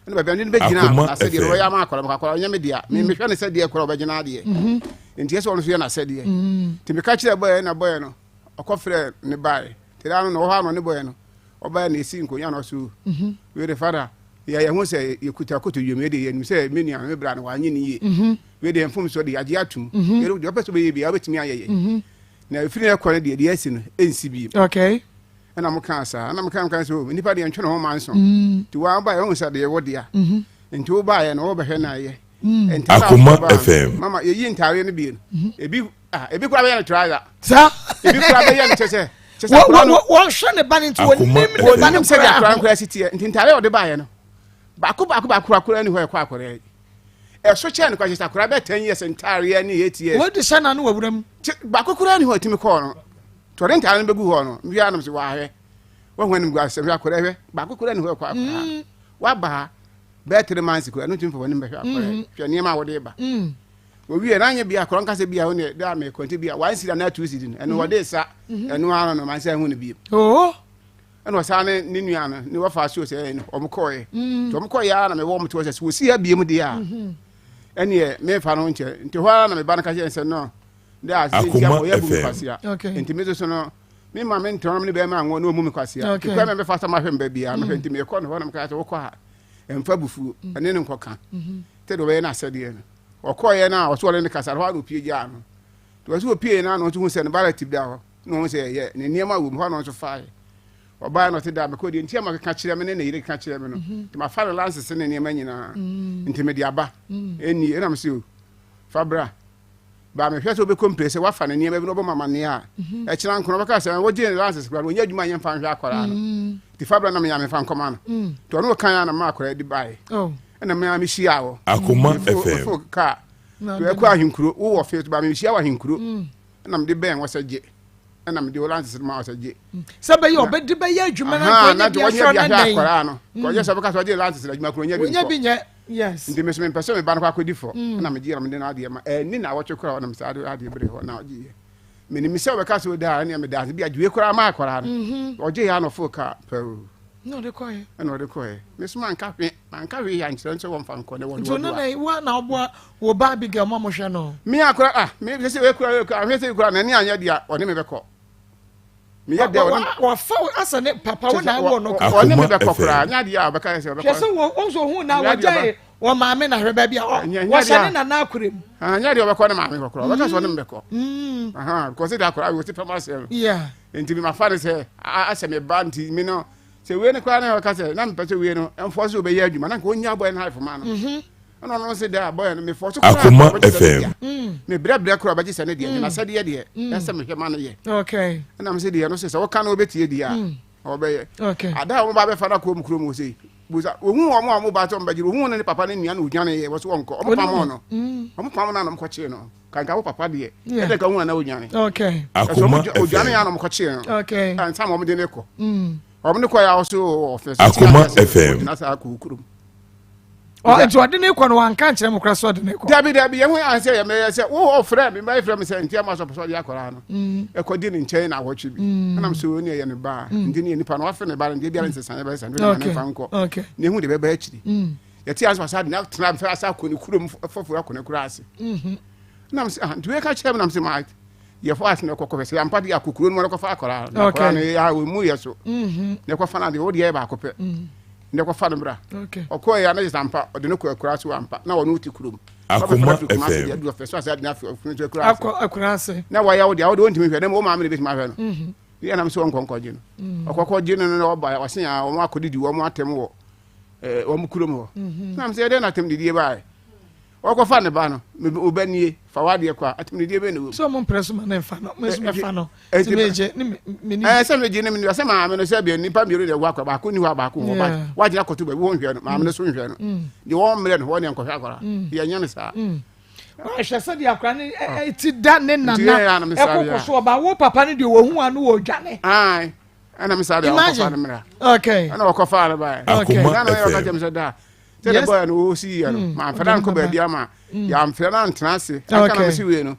Ɛna baabi a ne bɛgyina n'asɛdeɛ no ɔyɛ ama akwadaa no akwadaa ɔnyɛ me dea me mm. mehwɛ ne sɛdeɛ koraa ɔbɛgyina adeɛ mm-hmm. nti ɛsɛ ɔno nso yɛ n'asɛdeɛ mm. nti meka kyerɛ bɔyɛ na bɔyɛ no ɔkɔfrɛ ne baeɛ nti daa no na ɔhɔ ano ne bɔyɛ no ɔbaeɛ na ɛsi nkonnwa no so mm-hmm. wei de fada yɛ yɛn ho sɛ yɛkuta koto wiem yɛ de yɛnim sɛ me nua me bra no wanyɛ ne yie mm-hmm. wei deɛ mfomsoɔ de yɛagye atom yɛde deɛ ɔpɛ sɛ ɔbɛyɛ biara wobɛtumi ayɛ yɛ na ɛfiri no ɛkɔ no deɛ deɛ asi no ɛnsi bio okay Ɛna mo kaa saa. Ɛna mo kaa mo kaa sɛ o nipa deɛ ntwe ne ho ma nso. Mm. Nti wa ba yɛ ohun sɛ deɛ wɔ dea. Mm-hmm. Nti wo ba yɛ no wo bɛhwɛ na ayɛ. Mm. Nti Akoma FM. Mama yɛyi ntaareɛ no bie no. Mm-hmm. Ebi ah ebi kura bɛyɛ no trouser. Saa. Ebi kura bɛyɛ no kyɛ sɛ. Wɔhwɛ ne ba no nti wɔnim ne ba no koraa. Wɔnim sɛ deɛ akora nkora si teɛ nti ntaareɛ ɔde baayɛ no baako baako baako akora ni hɔ ɛkɔ akora yi ɛso kyɛn no kora kyɛ sɛ akora bɛ 10 years ntaareɛ ne 8 years. Wɔde hyɛ n'ano wɔ wuram. Baako kora ni hɔ ɛtumi kɔɔ no. Nti ɔde ntaare no bɛgu hɔ no, mehwɛ anom sɛ wahwɛ. Wahu anim gu asɛm hwɛ akwadaa hwɛ. Baako koraa ni hɔ ɛkɔ akwadaa. Mm. Waba ha bɛyɛ 3 months koraa, ɛno ntumi fa w'anim bɛhwɛ akwadaa. Mm. Hwɛ nneɛma a wɔde ba. Mm. Owie na anyɛ bia korɔ nkasa bia wo ne da me kɔnte bia one cedi anaa two cedi no ɛno mhm. wɔde sa mhm. ɛno ano no mansa hu no bio. Oh. Ɛna ɔsan ne ne nua no ne wɔfa so sɛ ɛno wɔn kɔɛ. Mm. Nti wɔn kɔɛ ara na mewɔ wɔn to sɛ wɔsi ha biem deɛ a mhm. ɛneɛ memfa no nkyɛ nti hɔ ara na me ba no ka kyerɛ sɛ no dɛ ase nti ama ɔyɛ bu me kwasea nti me soso no me ma me ntɔn ne bɛrima anwɔ na ɔmu me kwasea nti kwan mɛ bɛfa sɛ mahwɛ mba biara mehwɛ nti mekɔ no hɔ na meka sɛ wokɔ ha ɛmfa bufuo mm. ɛne no nkɔka mm-hmm. sɛdeɛ ɔbɛyɛ no asɛdeɛ no ɔkɔɔyɛ no a ɔso ɔne no kasa no hɔ a na ɔpie gyaa no nti ɔsɛ ɔpie no a na ɔnso hu sɛ ne balɛtib da hɔ na ɔhu sɛ ɛyɛ ne nneɛma wɔ mu hɔ a na ɔnso faeɛ ɔbaa na ɔte da mekɔ deɛ nti ama keka kyerɛ me ne ne yere keka kyerɛ me no mhm. nti mafa ne lances ne nneɛma nyinaa mm. nti mede aba mm. ɛnni ɛnam sɛ o fa bra Ba mehwɛ sɛ wobɛkɔ mpire sɛ wafa ne nneɛma bi na ɔbɔ ma amanneɛ a, mhm. ɛkyena nkono ɔbɛka sɛ wogye ne lances koraa no ɔnyɛ adwuma nyɛ mfa nhwɛ akwaraa no mm. nti fa bra na meyɛ mefa nkɔma no mm. nti ɔno ɔkan a na ma akwaraa di baeɛ oh. ɛna mea mehyia wɔ Akoma FM mefo kaa ɛkɔ ahenkuro wowɔ fe ba mehyia wɔ ahenkuro mm. ɛna mede bɛn wɔ sɛ gye ɛna mede wo lances no ma wɔ sɛ gye sɛ bɛyɛ ɔbɛde bɛyɛ adwuma na nkɔnyɛ bi ahwɛ no nɛ akwaraa no kɔnyɛ sɛ ɔbɛka sɛ ɔgye lances no adwuma kuro nyɛ bi nyɛ Yes. Nti me so mempɛ sɛ me ba no kɔ akɔdi fɔ. Mm. Ɛna megye na mede no adeɛ ma. Ɛni na awɔtwe koraa ɔnam saa adeɛ bere hɔ na ɔgye yɛ. Menim sɛ ɔbɛka sɛ ɔda a ɛne meda ase bi adwe koraa ma akwaraa no. Mm-hmm. Ɔgye yɛ anɔfo ka pɛw. Na ɔde kɔɛ. Ɛna ɔde kɔɛ. Me so manka hwe, manka hwe yɛ ankyerɛ nso wɔmfa nkɔ ne wɔde wɔde. Nti ɔno na wa na ɔboa wo ba Abigail ma mo hwɛ no. Me akora ah me sɛ sɛ ekura ekura ahwɛ sɛ ekura n'ani anyɛ deɛ ɔne me bɛkɔ. meyɛ dɛ ɔne wɔfa wo asɛ ne papa wo na awɔ no ɔne me bɛkɔ koraa nyɛ adeɛ a ɔbɛka sɛ ɔbɛkɔ hwɛ sɛ wɔ nso ohun na wɔgyae wɔ maame na hwɛ baabi a wɔhyɛ ne nana akora mu nyɛ adeɛ ɔbɛkɔ ne maame hɔ koraa ɔbɛka sɛ ɔne me bɛkɔ mm. because de akora wɔ ti pɛm asɛm no nti mafa no sɛ asɛ me ba nti me no sɛ wei no koraa na ɔka sɛ na mepɛ sɛ wei no ɛmfoɔ sɛ wobɛyɛ adwuma na nka ɔnya bɔɛ no haefoma no mhm. ɛna ɔno nso dɛ abɔyɛ no mefɔ so koraa Akoma ɔbɛgye sɛ ne FM. dea mebrɛbrɛ koraa ɔbɛgye sɛ ne deɛ nti n'asɛdeɛ deɛ ɛsɛ mehwɛ ma no yɛ Okay. ɛna me sɛ deɛ no sɛ sɛ woka no wobɛtie deɛ a ɔbɛyɛ Okay. ada a wɔba bɛfa no akɔ mu kurom wɔ sei busa ohun wɔn a wɔn ba sɛ wɔn bɛgye ohun ne ne papa ne nua na odwane yɛ wɔ so wɔnkɔ wɔn pam no wɔn pam no a na wɔn kɔkyee no kanka wo papa deɛ ɛdɛ ka ohun a na odwane Okay. ɛsɛ Akoma wɔn odwane FM. yɛ a na wɔn kɔkyee no Okay. ansa na wɔn de ne kɔ wɔn de kɔ yɛ a wɔso ɔfɛ so Akoma FM. ɔgyina saa kɔ kurom nti ɔde ne kɔ no wanka nkyerɛ mo kora sɛ ɔde ne kɔ. Dabi dabi yɛn ho yɛn sɛ yɛn mɛyɛ sɛ wo ɔfrɛ mi mɛyɛ frɛ mi sɛ nti ama sɔ pɔsɔ ɔde akɔra no mm. ɛkɔ di ne nkyɛn na awɔtwe bi mm. ɛnam so ne ɛyɛ ne ba mm. nti ne yɛ nipa no wafe ne ba no nti ebiara nsesa yɛ bɛyɛ sɛ ne ma ne nfa nkɔ ne ehu de bɛbɛ akyiri yɛte ase wasa de na tena mfɛ ase akɔ ne kurom fɔforo akɔ ne kura ase mm-hmm. nam sɛ ah nti wei ka kyerɛ mi nam sɛ maa yɛfɔ ase na ɛkɔkɔ fɛ sɛ yɛampa de akɔ kuro no mu na ɛkɔfa akɔra no akɔra no yɛ a wɔn mu yɛ so mm-hmm. na ɛkɔfa no adeɛ wɔde yɛ baako pɛ na ɛkɔfa no bra ɔkɔɔ yɛ anagye sampa ɔde no kɔ akura so ampa na ɔno te kurom Akoma FM. Akɔ akura ase. Na wɔyɛ wo deɛ wo deɛ wɔntumi hwɛ na wo maame na ebɛtumi ahwɛ no. Mhm. Yɛ nam sɛ wɔnkɔ nkɔgye no. Mm. Ɔkɔkɔ gye no no na ɔba ɔse a wɔn akɔdidi wɔn atɛm wɔ eh, wɔn kurom hɔ. Mhm. Nam sɛ ɛdɛn na atɛm didie baeɛ. Ɔkɔfa ne ba no, wo ba nie, fa w'adeɛ kɔ a, atemmudeɛ bɛn na ɛwɔ mu? Sɛ ɔmo mprɛ so ma ne nfa no, me nso mɛfa no. Nti megye ne me ni. Ɛɛ sɛ megye ne me ni, sɛ maame no sɛ bia nipa mmienu na ɛwɔ akora, baako ni hɔ a baako wɔ ba, wagyina akɔto baabi wɔn nhwɛ no, maame no so nhwɛ no. Deɛ wɔn mmerɛ no, wɔn deɛ nkɔhwɛ akora. Yɛ nyɛ no saa. Hwɛ sɛdeɛ akora no ti da ne nana ɛkoko so ɔba wo papa no deɛ wɔhu ano wɔ dwane. Ae, ɛna me saa deɛ ɔkɔfa no mmra. Okay. Ɛna ɔkɔfa no bae. Akoma FM. Ɛna ɔka kyerɛ me sɛ daa. sɛdeɛ bɔyɛ no wɔsi yɛ no mm. mamfrɛ no ankɔ baabi ama mm. yɛamfrɛ no antena ase anka na mese wei no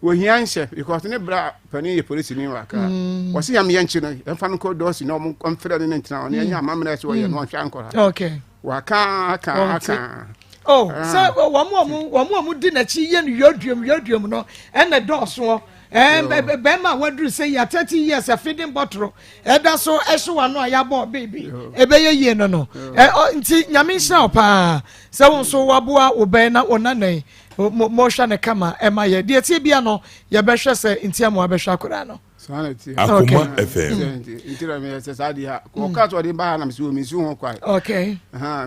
wɔhia nhyɛ because ne bra panin yɛ polisi ni wɔ akra mm. wɔse yam yɛnkye no yɛmfa no nkɔ dɔɔsi na ɔmfrɛ no ne ntena ɔne ɛnyɛ amammerɛ sɛ wɔyɛ no ɔnhwɛ ankɔra waka aka aka oh ah. sɛ wɔn a wɔn di n'akyi yɛ no yɔduam yɔduam no ɛna dɔɔso ɛɛ bɛrima a waduru sɛ yɛ 30 years afidin bɔtoro ɛda so ɛhye w'ano a yɛabɔ beebi ɛbɛyɛ yie no no ɛ nti nyame nhyira wo paa sɛ wo nso waboa wo bɛn na wo nanan mohwɛ no kama ɛma yɛ deɛ tie bia no yɛbɛhwɛ sɛ nti amoa bɛhwɛ akwadaa no. Saa na ɛteɛ. Akoma FM. Nti na meyɛ sɛ saa deɛ a ɔka sɛ ɔde ba ha na mesɛ wɔ mensi ho kwae. Okay.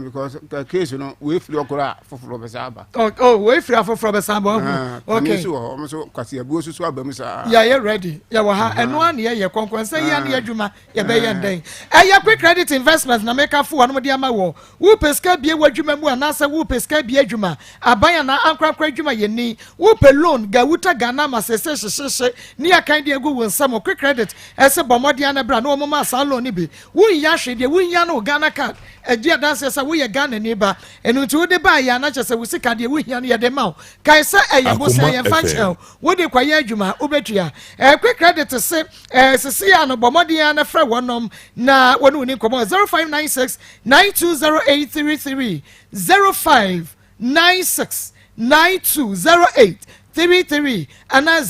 Because case no wei firi ɔkora a foforɔ bɛsa aba. Oh, wei firi afoforɔ bɛsa aba. Okay. Ɛno nso wɔ hɔ ɔmo nso kwasi abuo soso aba mu saa. Yɛayɛ ready yɛwɔ ha ɛno ara na yɛyɛ kɔnkɔnsɛ yi ara ne adwuma yɛbɛyɛ ndɛn. Ɛyɛ quick credit investment na meka fo wɔnom de ama wɔ. Wopɛ sika bie w'adwuma mu anaasɛ wopɛ sika bie adwuma aban anaa ankorankora adwuma yɛ ni. Wopɛ loan gawuta Ghana ama sese hyehyehye ne akan de agu wo nsam. mo Quick Credit ɛse bɔ mmɔden ara na bra na wɔn maa saa loan no bi. Wonhia hwee, deɛ wohia no wo Ghana card ɛdi adanseɛ sɛ woyɛ Ghanani ba. Ɛno nti wode baeɛ a na kyerɛ sɛ wo sika deɛ wohia no yɛde ma wo. Kae sɛ ɛyɛ bosea yɛmfa nkyɛ wo. Wode kɔyɛ adwuma a wobɛtua. Ɛɛ Quick Credit se ɛɛ sisi a no bɔ mmɔden ara na frɛ wɔnom na wɔne wo ni nkɔmmɔ 0596 920833 0596 920833 anaa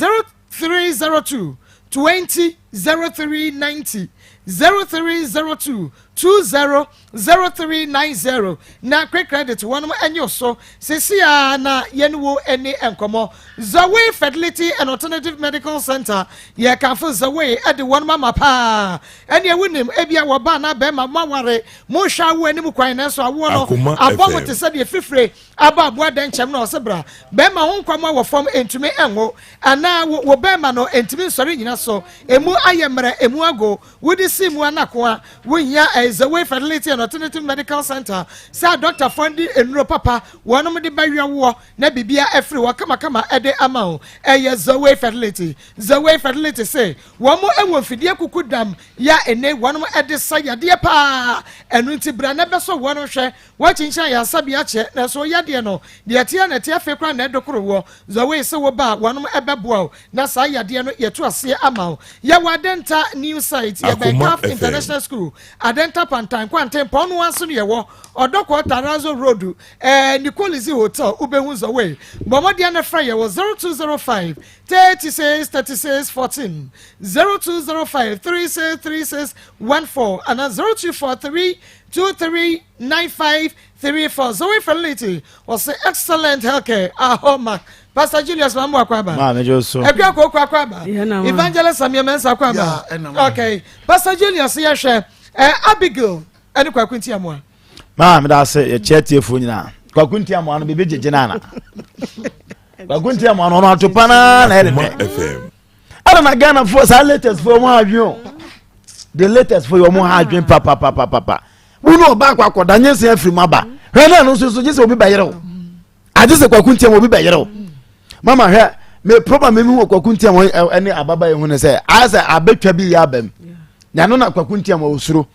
0302 20 0390 0302 20 0390 na Quick Credit wɔnom ɛnye wo so sesei ara na yɛne wo ɛni nkɔmɔ. Zoe Fertility and Alternative Medical Center yɛkamfo Zoe ɛde wɔnom ama paa. Ɛneɛ wonim ebia wɔba anaa bɛɛma moaware mohwɛ awoɔ anim kwan nanso awoɔ no Akoma abɔ mo FM. te sɛ deɛ fifire abɔ aboa dɛnkyɛm na ɔse bra bɛɛma ho nkɔmɔ wɔ fam ɛntumi ɛnwo anaa wo wo bɛɛma no ɛntumi nsɔre nyina so ɛmu ayɛ mmerɛ ɛmu ago Wode si mu anako a, wohia Zoe Fertility and Alternative Medical Center sɛ adɔktafoɔ de nnuro papa wɔnom de bɛyɔ woɔ na biribiara afiri hɔ kamakama de ama wo. Ɛyɛ Zoe Fertility. Zoe Fertility se wɔn wɔ mfidie kuku dam yɛ a ene wɔnom de sa yadeɛ paa. Ɛno nti bra na bɛsɔ wɔnom hwɛ. Woakyinkyini ayaresabea akyɛ nanso wo yadeɛ no deɛ ɛteɛ na ɛte afei koraa na ɛdokoro woɔ. Zoe se wo ba a wɔnom bɛboa wo na saa yadeɛ no yɛtu aseɛ ama wo. Yɛwɔ Adenta new site, yɛbɛn Akoma Caf FM. International School, Adenta Pantan Kwantempɔn no ara so na yɛwɔ, Ɔdɔkɔɔ Tarazo Road, eh, Nicolizzi Hotel, wobɛhu Zoe. Bɔ mmɔden na frɛ yɛn wɔ 0205 36 36 14, 0205 36 36 14 anaa 0243 23 95 34. Zoe Fertility, ɔse excellent healthcare, ahoma. Pastor Julius Mamu Akwaba. Maa mi jo so. Akua Koko Akwaba. Evangelist Samia Mensah Akwaba. Okay. Pastor Julius yɛ hwɛ. Eh, Abigail ɛne Kwaku Ntiamoa. Maa mi da ase yɛ kyɛ tiefoɔ nyinaa. Kwaku Ntiamoa no biribi gyegye n'ana. Kwaku Ntiamoa no ɔno atopa naa na ɛde dɛ. Ɛna na Ghana foɔ saa latest foɔ wɔn adwene o. The latest foɔ yɛ wɔn adwene papapapapa. Wúni ɔbaa akɔ akɔda nye nsɛn afiri mu aba. Hwɛ náà no nso so gye sɛ obi bɛyere o. Agye sɛ Kwaku Ntiamoa obi bɛyere o. Mama hwɛ me problem mi wɔ Kwaku Ntiamoa ɛne ababa yi ho ne sɛ ayɛ sɛ abɛtwa bi yɛ aba mu. Na ɛno na Kwaku Ntiamoa osuro.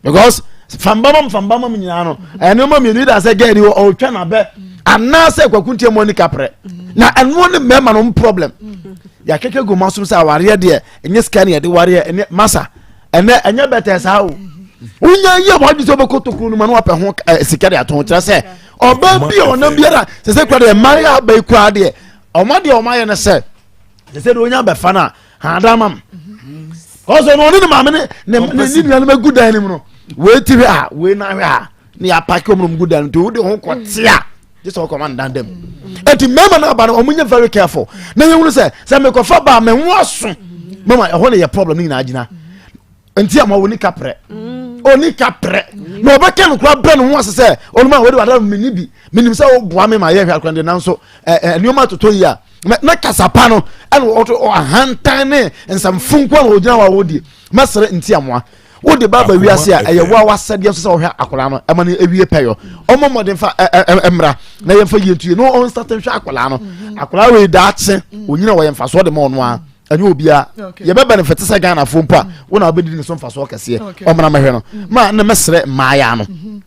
Because fambamam fambamam nyinaa no ɛnneɛma mmienu yi da sɛ gɛɛ ni ɔretwa n'abɛ anaasɛ Kwaku Ntiamoa ni kaprɛ. Na ɛno ne mmarima no problem. Yɛakeka gu ma som sɛ awareɛ deɛ ɛnyɛ sika ne yɛde wareɛ ɛnyɛ masa ɛnɛ ɛnyɛ bɛtɛ saa o. Wonya yɛ wɔn adwene sɛ wobɛkɔ tokuro no mu na wapɛ ho sika de ato ho kyerɛ sɛ ɔbaa bi a ɔnam biara sɛ sɛ kura deɛ mmaa yɛ aba yi kura deɛ ɔmo deɛ ɔmo ayɛ no sɛ sɛ sɛ deɛ onya bɛfa no a hada ama m kɔsɔ no ɔne ne maame ne ne ne ne nuanom egu dan no mu no wei ti hwɛ ha wei na hwɛ ha ne yɛ apaki ɔmo nom gu dan no nti wode ho kɔ tea gye sɛ ɔkɔma no dan dam eti mmarima no aba no ɔmo nyɛ very careful na yɛn hunu sɛ sɛ mekɔfa ba mɛ ho aso mama ɛhɔ na yɛ problem no nyinaa gyina. Nti ama oni kaprɛ mm. oni kaprɛ na ɔbɛka no kora brɛ ne ho ase sɛ ɔnum a wɔde wada mini bi menim sɛ woboa me ma yɛhwɛ akora deɛ nanso nneɛma atotɔ yi a na kasa pa no ɛna ɔto ahantan ne nsɛmfo nko a na ɔgyina hɔ a wɔdie mɛsrɛ nti amoa wode ba ba wiase a ɛyɛ wo a wasɛdeɛ nso sɛ wɔhwɛ akwadaa no ɛma no ewie pɛyɔ ɔmɔ mmɔden fa ɛmmra na yɛmfa yie nto yie na ɔnsate nhwɛ akwadaa no akwadaa wei daakye onyina wɔyɛ mfasoɔ de ma ɔno a ɛnyɛ obiara yɛbɛ benefit sɛ ghanafoɔ mpo a wo na wobɛdidi ne so mfasoɔ kɛseɛ ɔmmra mɛhwɛ no mm. ma ne mɛsrɛ mmaaya no mm-hmm.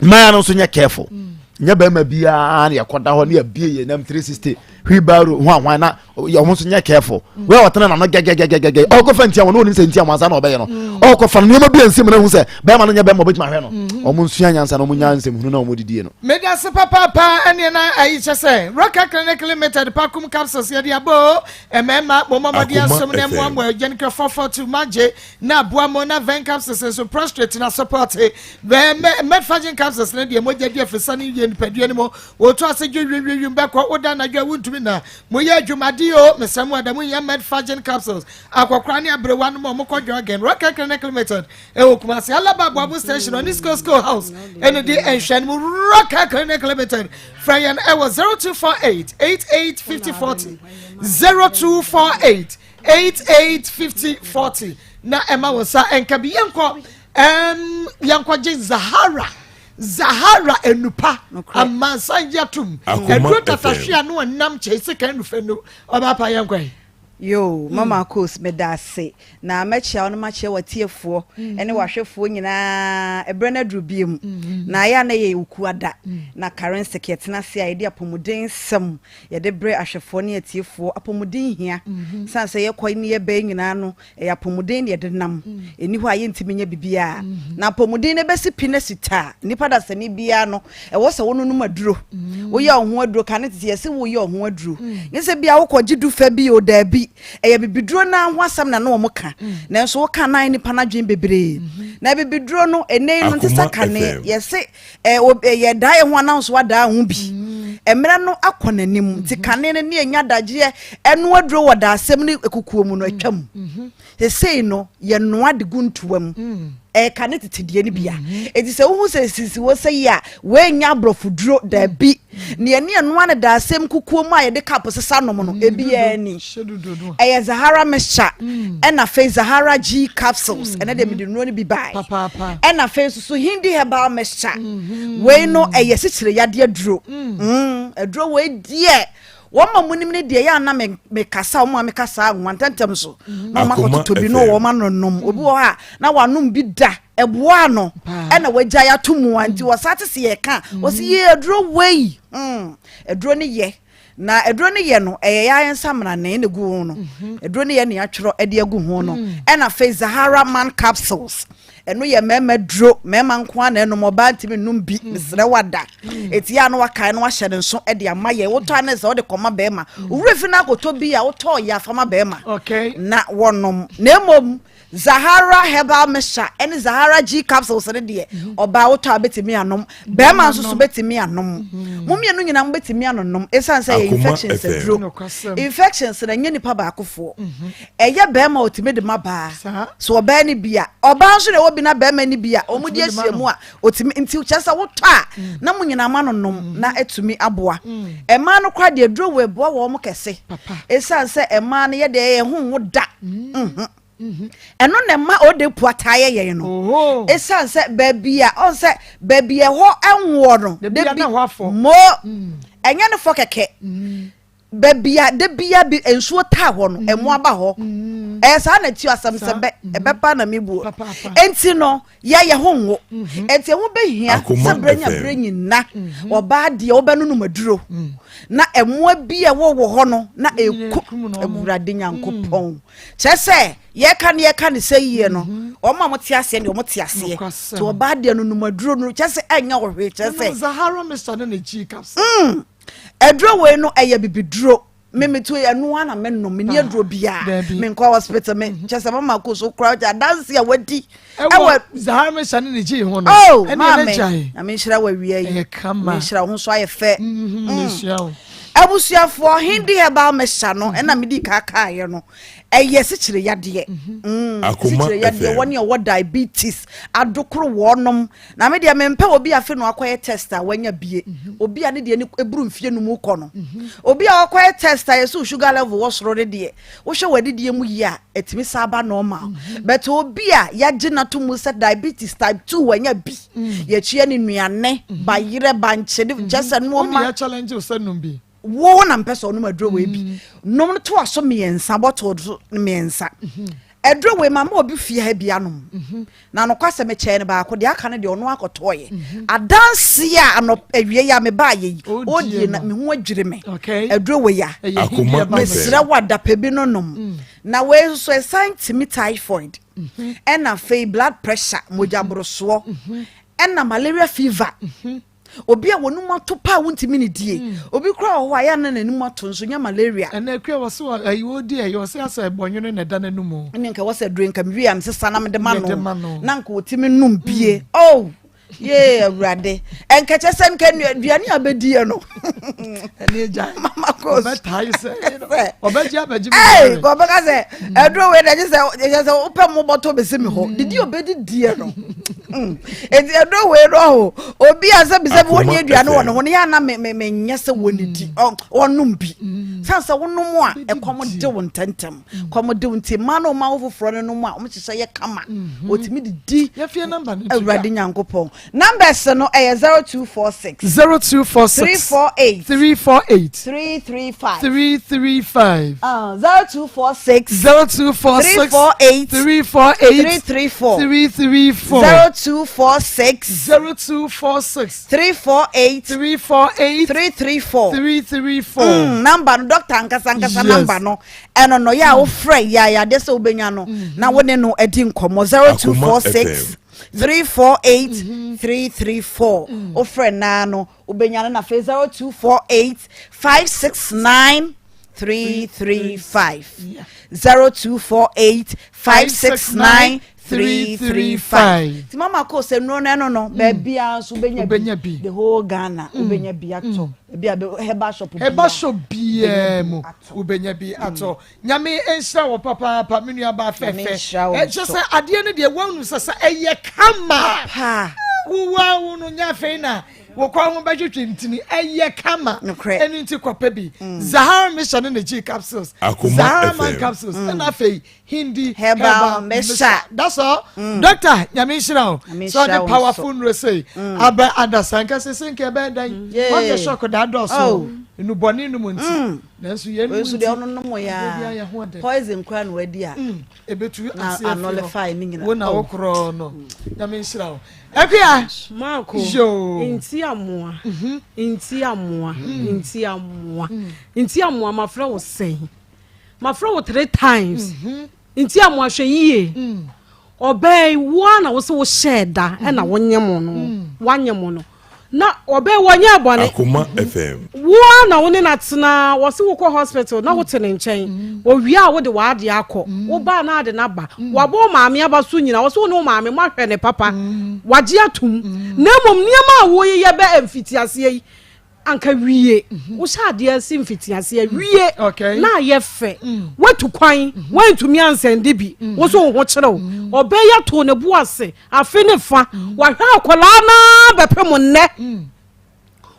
mmaaya no nso nyɛ careful mm. nyɛ bɛrima biara na yɛkɔda hɔ ne yɛbie yɛ nam 360 wheelbarrow ho ahwan na ɔmo nso nyɛ careful mm. wei ɔtena n'ano gɛgɛgɛgɛgɛ ɔkɔfa ntia wɔn na onim sɛ ntia wɔn ansa na ɔbɛyɛ no ɔkɔfa no nneɛma bi a nsi mu na ehu sɛ bɛrima no nyɛ bɛrima ɔbɛtumi ahwɛ no ɔmo nsua nyansa na ɔmo nya nsɛm hunu na ɔmo didie no. Medase papaapa ɛneɛ na ayi kyɛ sɛ Roca Clinic Limited Pakum capsules yɛde abɔ o Mmarima, mommɔ mmɔden Akoma asom na mmoa FM. mo agyankra 442 magye na aboa mo na Ven capsules nso prostrate na support. Metformin capsules no deɛ mogya di afisa no yie nipadua no mu. Wɔtu ase dwe wiwiwim bɛkɔ woda anadwo a wontumi na moyɛ adwumade o mesrɛ mo ada mohia Metformin capsules akɔkora ne aberewa no ma ɔmokɔ jogging. Rocket Clinic Limited ɛwɔ Kumasi Alaba Aboabo Station ɔne School School House ɛna di nhwɛ no mu Rocket Clinic Limited frɛ yɛn ɛwɔ 0248 88 50 40 0248 88 50 40 na ɛma wɔn nsa ɛnka bi yɛnkɔ ɛm yɛnkɔgye Zahara Zahara enupa amansan gye atum Akoma ɛduro FM. tatahwe ano ɔnam kyɛ sika nufenu ɔbaapa yɛnkɔ yi. Yoo, Mama Akos, meda ase. Na mɛkyea wo na makyea w'atiefoɔ ne w'ahwɛfoɔ nyinaa. Ɛberɛ no aduru biom. Na ayɛ a na ɛyɛ Okuada na Karensic yɛtena ase a yɛde apɔmuden nsɛm yɛde brɛ ahwɛfoɔ ne atiefoɔ. Apɔmuden hia. Sane sɛ yɛkɔ ne yɛba yi nyinaa no, ɛyɛ apɔmuden na yɛde nam. Ɛnni hɔ a yɛntumi nyɛ biribiara. Na apɔmuden no bɛsi pi no asi ta a, nnipa dasani biara no, ɛwɔ sɛ wononom aduro. Woyɛ wo ho aduro, kane tete yɛse woyɛ wo ho aduro. Nyɛ sɛ bia wokɔgye du fa bi o, daabi. Ɛyɛ bibiduro no ara ho asɛm na na wɔn ka. Nanso woka na ayɛ nnipa no adwene bebree. Na bibiduro no, ɛnnɛ yi no, nte sɛ Akoma kane. FM. Yɛse ɛ, o, ɛ, yɛdaa yɛn ho anaa nso wadaa ho bi. Mmerɛ no akɔ n'anim. Nti kane no ne yɛnya adagyeɛ ɛno aduro wɔ daasɛm ne kukuo mu no atwam. Sesei no yɛnoa de gu ntoa mu. Ɛka ne tete deɛ no bia. Enti sɛ wohu sɛ sisi wɔ sɛ yi a, wɔanya aborɔfo duro, daabi. Nea ne yɛnoa no daasɛm kukuo mu a yɛde cup sesa nom no, ebiara ni. Ɛyɛ Zahara mixture, ɛna afei Zahara G capsules, ɛnɛ deɛ mede nnuro no bi bae. Ɛna afei nso so Hindi herbal mixture. Wei no ɛyɛ sikyire yadeɛ duro. Aduro wei deɛ wɔn a wɔnim no deɛ yɛ a na me mekasa wɔn a mekasa nwa ntɛntɛm so na wɔn akɔtotɔ bi na wɔn anonom obi wɔ hɔ a na wanom bi da ɛboa no ɛna wagya ato mu a nti wɔsa te se yɛ ka wɔsi yɛ aduro wei aduro no yɛ na aduro no yɛ no ɛyɛ yɛ ayɛ nsamena na ɛna gu ho no aduro no yɛ ne atwerɛ ɛde agu ho no ɛna afei Zahara man capsules. Ɛno yɛ mmarima duro, mmarima nko ara na ɛnom, ɔbaa ntumi nnom bi, mm. mesrɛ wada. Mm. Eti a na wakae na wahyɛ ne nso de ama yɛ. Wotɔ a ne sɛ wode kɔma bɛrima. Mm. Owura fi no akɔtɔ bi a wotɔɔ yɛ afama bɛrima. Okay. Na wɔnom. Na mmom Zahara herbal mixture ɛne Zahara G capsules ne deɛ mm-hmm. ɔbaa wotɔ a bɛtumi anom bɛrima nso so bɛtumi anom mm-hmm. mo mmienu nyinaa mo bɛtumi anonom ɛsiane sɛ yɛ infections aduro infections na ɛnyɛ nipa baakofoɔ mm-hmm. Ɛyɛ bɛrima a ɔtumi de ma baa. So ɔbaa no bi a, ɔbaa nso na ɛwɔ bi na bɛrima no bi a, wɔn de ahyia mu a, ɔtumi nti kyerɛ sɛ wotɔ a mm. na mo nyinaa ma no nom mm. na atumi aboa. Mm. Mmaa no koraa deɛ aduro wɔ ɛboa wɔn kɛse. Ɛsiane sɛ mmaa no yɛ deɛ yɛn ho nwo da. Mhm. Mhm. Ɛno na ɛma ɔde pu ataa yɛ yɛn no. Ɛsiane sɛ baabi a ɔn sɛ baabi ɛhɔ ɛnwoɔ no. Dabi mo ɛnyɛ ne fɔ kɛkɛ. Baabi a da bia bi nsuo taa hɔ no, ɛmo aba hɔ. Ɛyɛ saa na ti asɛm sɛ bɛ ɛbɛ pa na mi buo. Enti no yɛ yɛ ho nwo. Enti ɛho bɛhia sɛ berɛ nya berɛ nyina ɔbaa deɛ wobɛnonom aduro na ɛmoa bi a ɛwɔ wɔ hɔ no na ɛku Awurade Nyankopɔn. Kyerɛ sɛ yɛka ne yɛka ne sɛ yie no wɔn a wɔte aseɛ deɛ wɔte aseɛ. Nti ɔbaa deɛ nonom aduro no kyerɛ sɛ ɛnyɛ ɔhwee kyerɛ sɛ. Zahara Mr. ne ne G capsule. Aduro wei no ɛyɛ bibiduro. Me me to ɛno ara na me nom me ni aduro biara. Me nkɔ hospital me mhm. kyɛ sɛ mama ko so kora kyɛ adanse a wadi. Ɛwɔ Zahara me sani ne gye ho no. Oh maame na me nhyira wɔ awia yi. Ɛyɛ kama. Me nhyira ho so ayɛ fɛ. Mhm, mm. Abusuafoɔ Hindi herbal mixture no ɛna me di kaakaayɛ no ɛyɛ sikyire yadeɛ. Mhm. Sikyire yadeɛ wɔne ɛwɔ diabetes adokoro wɔnom. Na me deɛ mempɛ obi a afe no akɔyɛ test a wanya bie mhm. obi a ne deɛ ne eburu mfie no mu kɔ no mhm. obi a ɔkɔyɛ test a yɛsɛ sugar level wɔ soro ne deɛ wohwɛ w'adidie mu yie a ɛtumi saa ba normal mhm. but obi a yɛagye n'ato mu sɛ diabetes type 2 wanya bi yɛkyia ne nnuane bayerɛ bankye ne kyɛ sɛ nneɛma Wo na mpɛ sɛ ɔnom aduro wei bi mm. nom no toa so mmiɛnsa bɔtol so mmiɛnsa mhm. aduro wei ma ma obi fie ha bi anom mhm. na nokwasɛ mekyɛɛ no baako deɛ aka no deɛ ɔno akɔtɔɔyɛ mhm. adanse a anɔ awie yi a mebaayɛ yi ɔdie na me ho adwiri me aduro wei a mesrɛ wo adapɛ bi no nom mm. na wei nso ɛsan tumi typhoid ɛna afei blood pressure mogya borosoɔ ɛna malaria fever Obi a wɔn ato paa wontumi ne die. Hmm. Obi kura wɔ hɔ a yɛ ana n'anim ato nso nya malaria. Ɛnna ekura wɔ so ɛyi wɔ di ɛyi ɔsɛ asɛ ɛbɔnwene na ɛda n'anum o. Ɛnna nka wɔsɛ dure nka mi wie a mesesa na mede ma no na nka otimi num bie. Hmm. Oh yee awurade ɛnkɛkyɛ sɛ nka aduane a bɛdiɛ no ɛne agya mama kos ɔbɛtae sɛ ɔbɛgye abɛgye mi ɔbɛka sɛ ɛduro wei na ɛgye sɛ ɛgye sɛ wopɛ mo bɔtɔ bɛsi mi hɔ didi ɔbɛdi diɛ no Mm. Eti ɛdɔ wei no ɔho obi a sɛ bisɛ bi wɔn aduane wɔ ne ho no yɛ ana me me me nyɛ sɛ wɔn di mm. ɔnom bi mm. san sɛ wɔnom a ɛkɔm de wɔn ntɛntɛm mm. kɔm de wɔn ti mmaa na wɔn awo foforɔ no nom a wɔn hyehyɛ yɛ kama mm-hmm. otumi de di awurade nyankopɔn. Numbers no ɛyɛ 0246. 0246. 348. 348. 335. 335. 0246. 0246. 348. 348. 334. 334. 0246. 0246. 348. 348. 334. 334. Number no doctor ankasa ankasa Yes. number no ɛno no yɛ a wofrɛ yɛ a yɛadeɛ sɛ wobɛnya no na wo ne no adi nkɔmmɔ 0246 348 334 wofrɛ naa no wobɛnya no na afei 0248 569 335 0248 569 335 nti mama kɔ sɛ nnuro no ɛno no baabiara nso wobɛnya Wobɛnya bi bi. the whole Ghana wobɛnya bi atɔ baabi a bɛ- herbal shop Ɛba shop biara mu atɔ. wobɛnya bi atɔ. Nyame nhyira wɔ papaapa, me nua baa Nyame fɛfɛ. nhyira wo Ɛkyɛ nso. sɛ adeɛ no deɛ woahunu sɛ ɛyɛ kama. Paa. Wowa wo no nya afei na wokɔ ho bɛtwetwe ntini ɛyɛ kama. Nokorɛ. Ɛno nti kɔpɛ bi. Zahara Mission ne ne G capsules. Akoma Zahara Man FM. capsules. Ɛna afei Hindi Herbal mixture. That's all. Doctor, Nyame nhyira wo. Nyame Sɛ nhyira ɔde wo powerful nso. nnuro sei aba adasa nka sɛ sɛ nka ɛbɛyɛ dɛn. Yay. Wɔde shock da adɔɔso. Oh. Nnubɔne nom nti. Nanso yɛn Wei mu nso nti. deɛ ɔno nom Adeɛ biara yɛ yɛ ho ɔdɛ. poison kora na wadi a Ebetu Na ase afi hɔ. anullify ne nyinaa. Wo na Oh. wo korɔ no. Nyame nhyira wo. Akua. Marco, Yo. nti amoa, nti amoa, nti amoa, nti amoa, mafrɛ wo sɛn? Mafrɛ wo three times. Nti amoa hwɛ yie. Ɔbaa yi, wo a na wo sɛ wohyɛɛ da ɛna wonyɛ mo no, wanyɛ mo no. Na ɔbaa yi wɔnyɛ bɔne. Akoma FM. Wo a na wo ne na tena wɔsi wokɔ hospital na wote ne nkyɛn owie a wode w'adeɛ akɔ wobaa na ade n'aba wabɔ wo maame aba so nyina wɔsi wo ne wo maame mo ahwɛ ne papa wagye atum na mmom nneɛma a woyeyɛ bɛ mfitiaseɛ yi anka wie wohyɛ adeɛ si mfitiaseɛ wie Okay. na ayɛ fɛ woatu kwan woantumi ansɛnde bi wo so wo ho kyerɛw ɔbɛyɛ to ne bo ase afe ne fa wahwɛ akwadaa naa bɛpem nnɛ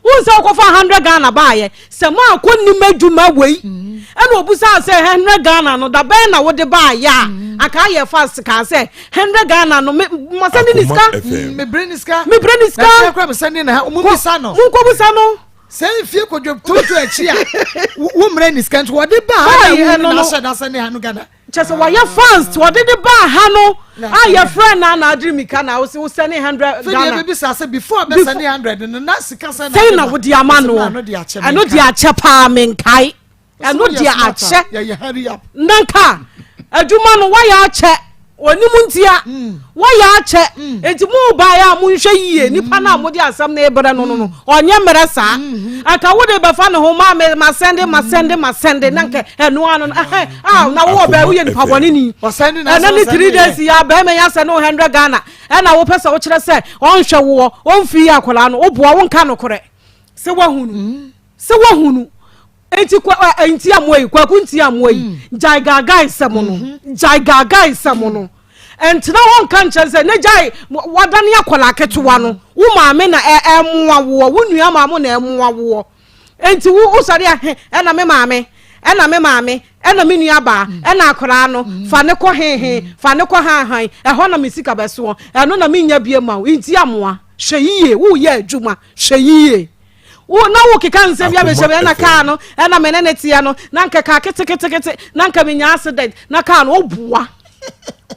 wọn sɛ ɔkɔfa 100 Ghana baayɛ sɛ mo akɔ nim adwuma wei ɛna obusa sɛ 100 Ghana no dabɛn na wode baayɛ a aka ayɛ fast kaa sɛ 100 Ghana no me masɛ ne ne Akoma sika FM. Mebrɛ ne sika. Mebrɛ ne sika. Na sɛ kora mesɛ ne na ha. Mo bisa no. Monkɔ busa no. Sɛ mfie kodwo toto akyi a wo mmerɛ ne sika nti wɔde ba ha Baayɛ na wo no na no. ahyɛ da sɛ ne ha no Ghana. Kyɛ sɛ wɔyɛ fast wɔde de baa ha no a yɛfrɛ na na adiri mika na wosi wosɛ ne 100 Fɛdeɛ Ghana bɛbisa sɛ before bɛsɛ ne 100 no na sika sɛ sɛn na wode ama no ɛno de akyɛ ɛno de akyɛ paa menkae ɛno de akyɛ. Yɛyɛ hurry up. Nanka adwuma no wayɛ akyɛ onim ntia wayɛ akyɛ eti mu baeɛ a monhwɛ yie nipa no a mode asɛm no ebrɛ no ɔnyɛ mmerɛ saa anka wode bɛfa ne ho ma me masɛnde masɛnde masɛnde na nka ɛno ano no ɛhɛn a na wowɔ bɛɛ woyɛ nipa bɔne ni Ɔsɛnde na ɛno ne asɛ 3 ɔsɛnde days yɛ bɛrima yɛ asɛ ne wo 100 Ghana ɛna wopɛ sɛ wokyerɛ sɛ ɔnhwɛ woɔ ɔmfii yɛ akwadaa no woboa wonka nokorɛ sɛ woahunu sɛ woahunu eti kwa ɛ nti amoa yi kwaku nti amoa yi gyae gaagaa nsɛm no gyae gaagaa nsɛm no ɛntena hɔ nka nkyɛn sɛ ne gyae wadane akwadaa ketewa no wo maame na ɛ ɛmoa woɔ wo nua maame na ɛmoa woɔ enti wo wosɔre ahe ɛna me maame ɛna me maame ɛna me nua baa ɛna akwadaa no fa ne kɔ hehe fa ne kɔ hanhan ɛhɔ na me sika bɛsoɔ ɛno na me nya bie ma wo nti amoa hwɛ yie woyɛ adwuma hwɛ yie wo na wo keka nsɛm bi abɛhyɛ mi ɛna kaa no ɛna me ne ne teɛ no na nka kaa ketekete na nka menya accident na kaa no woboa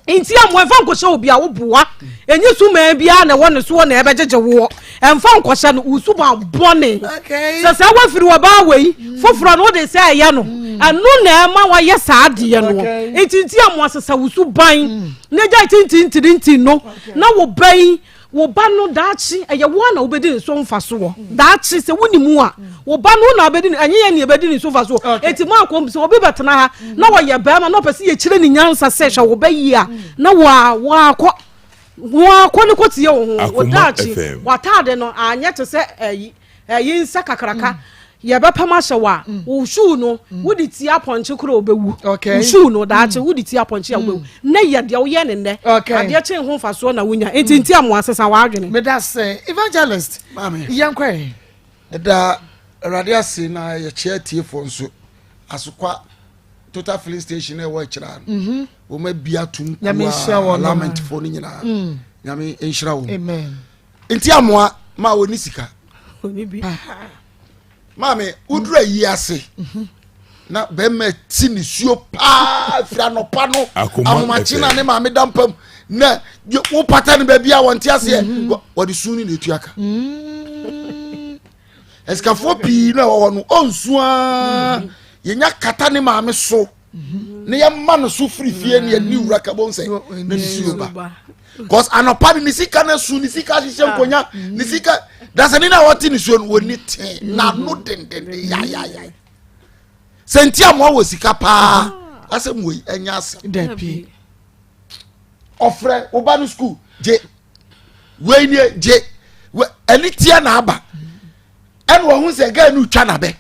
nti amoa ɛmfa nkɔhyɛ obi a woboa ɛnyi so maa biara na ɛwɔ ne soɔ na ɛbɛgyegye woɔ ɛmfa nkɔhyɛ no wo suba bɔne sɛ woafiri wɔ baa wei foforɔ no wode sɛ ɛyɛ no ɛno na ɛma wayɛ saa adeɛ no nti amoa sesa wo so ban na gya tintintirinti no na wo bɛn wo ba no daakye ɛyɛ wo a na wobɛdi ne so mfa soɔ daakye sɛ woni mu a wo ba no na wobɛdi ne ɛnyɛ yɛ ne yɛbɛdi ne so mfa soɔ eti mu akɔ sɛ obi bɛtena ha na wɔyɛ bɛrima na ɔpɛ sɛ yɛkyerɛ ne nyansa sɛ hwɛ wo bɛ yie a na wɔakɔ wɔakɔ ne kɔtie wo ho wo Akoma daakye FM. w'ataade no anyɛ te sɛ ɛyi ɛyi nsa kakraka yɛbɛpam ahyɛ wo a wo shoe no wode tie apɔnkye koro a wobɛwu Okay. wo shoe no daakye wode tie apɔnkye a wobɛwu ne yɛ deɛ woyɛ ne nnɛ Okay. adeɛ kye ho mfasoɔ na wonya nti amoa sesa w'adwene. Meda sɛ evangelist Maame. yɛnkɔ Ɛda Awurade ase na yɛkyerɛ atiefoɔ nso Asokwa Total filling station na ɛwɔ akyira no wɔn abi atum Nyame nhyira wɔn. Alamentfoɔ no nyinaa Nyame nhyira wɔn. Amen. Nti amoa ma wɔni sika. Maame, woduru ayi ase na bɛrima ti ne suo paa firi anɔpa no ahomakye na ne maame da mpam na wopata no baabi a wɔnte aseɛ mhm. wɔde su ne na ɛtua ka mm. asikafoɔ pii no a ɛwɔ hɔ no ɔnsu aa mhm. yɛnya kata ne maame so na yɛma no so firi fie ne yɛne wura ka bɔn sɛ na ne suo ba cause anɔpa no ne sika no su ne sika ahyehyɛ ah. nkonya ne sika dasani no a wɔte ne suo no wɔni tee n'ano dendenden yayayay sɛ nti amoa wɔ sika paa ah. asɛm wei ɛnyɛ asɛm dabi ɔfrɛ wo ba no sukuu gye wei nie gye ɛne tia na aba ɛna wɔn ho sɛ gɛɛ no twa n'abɛ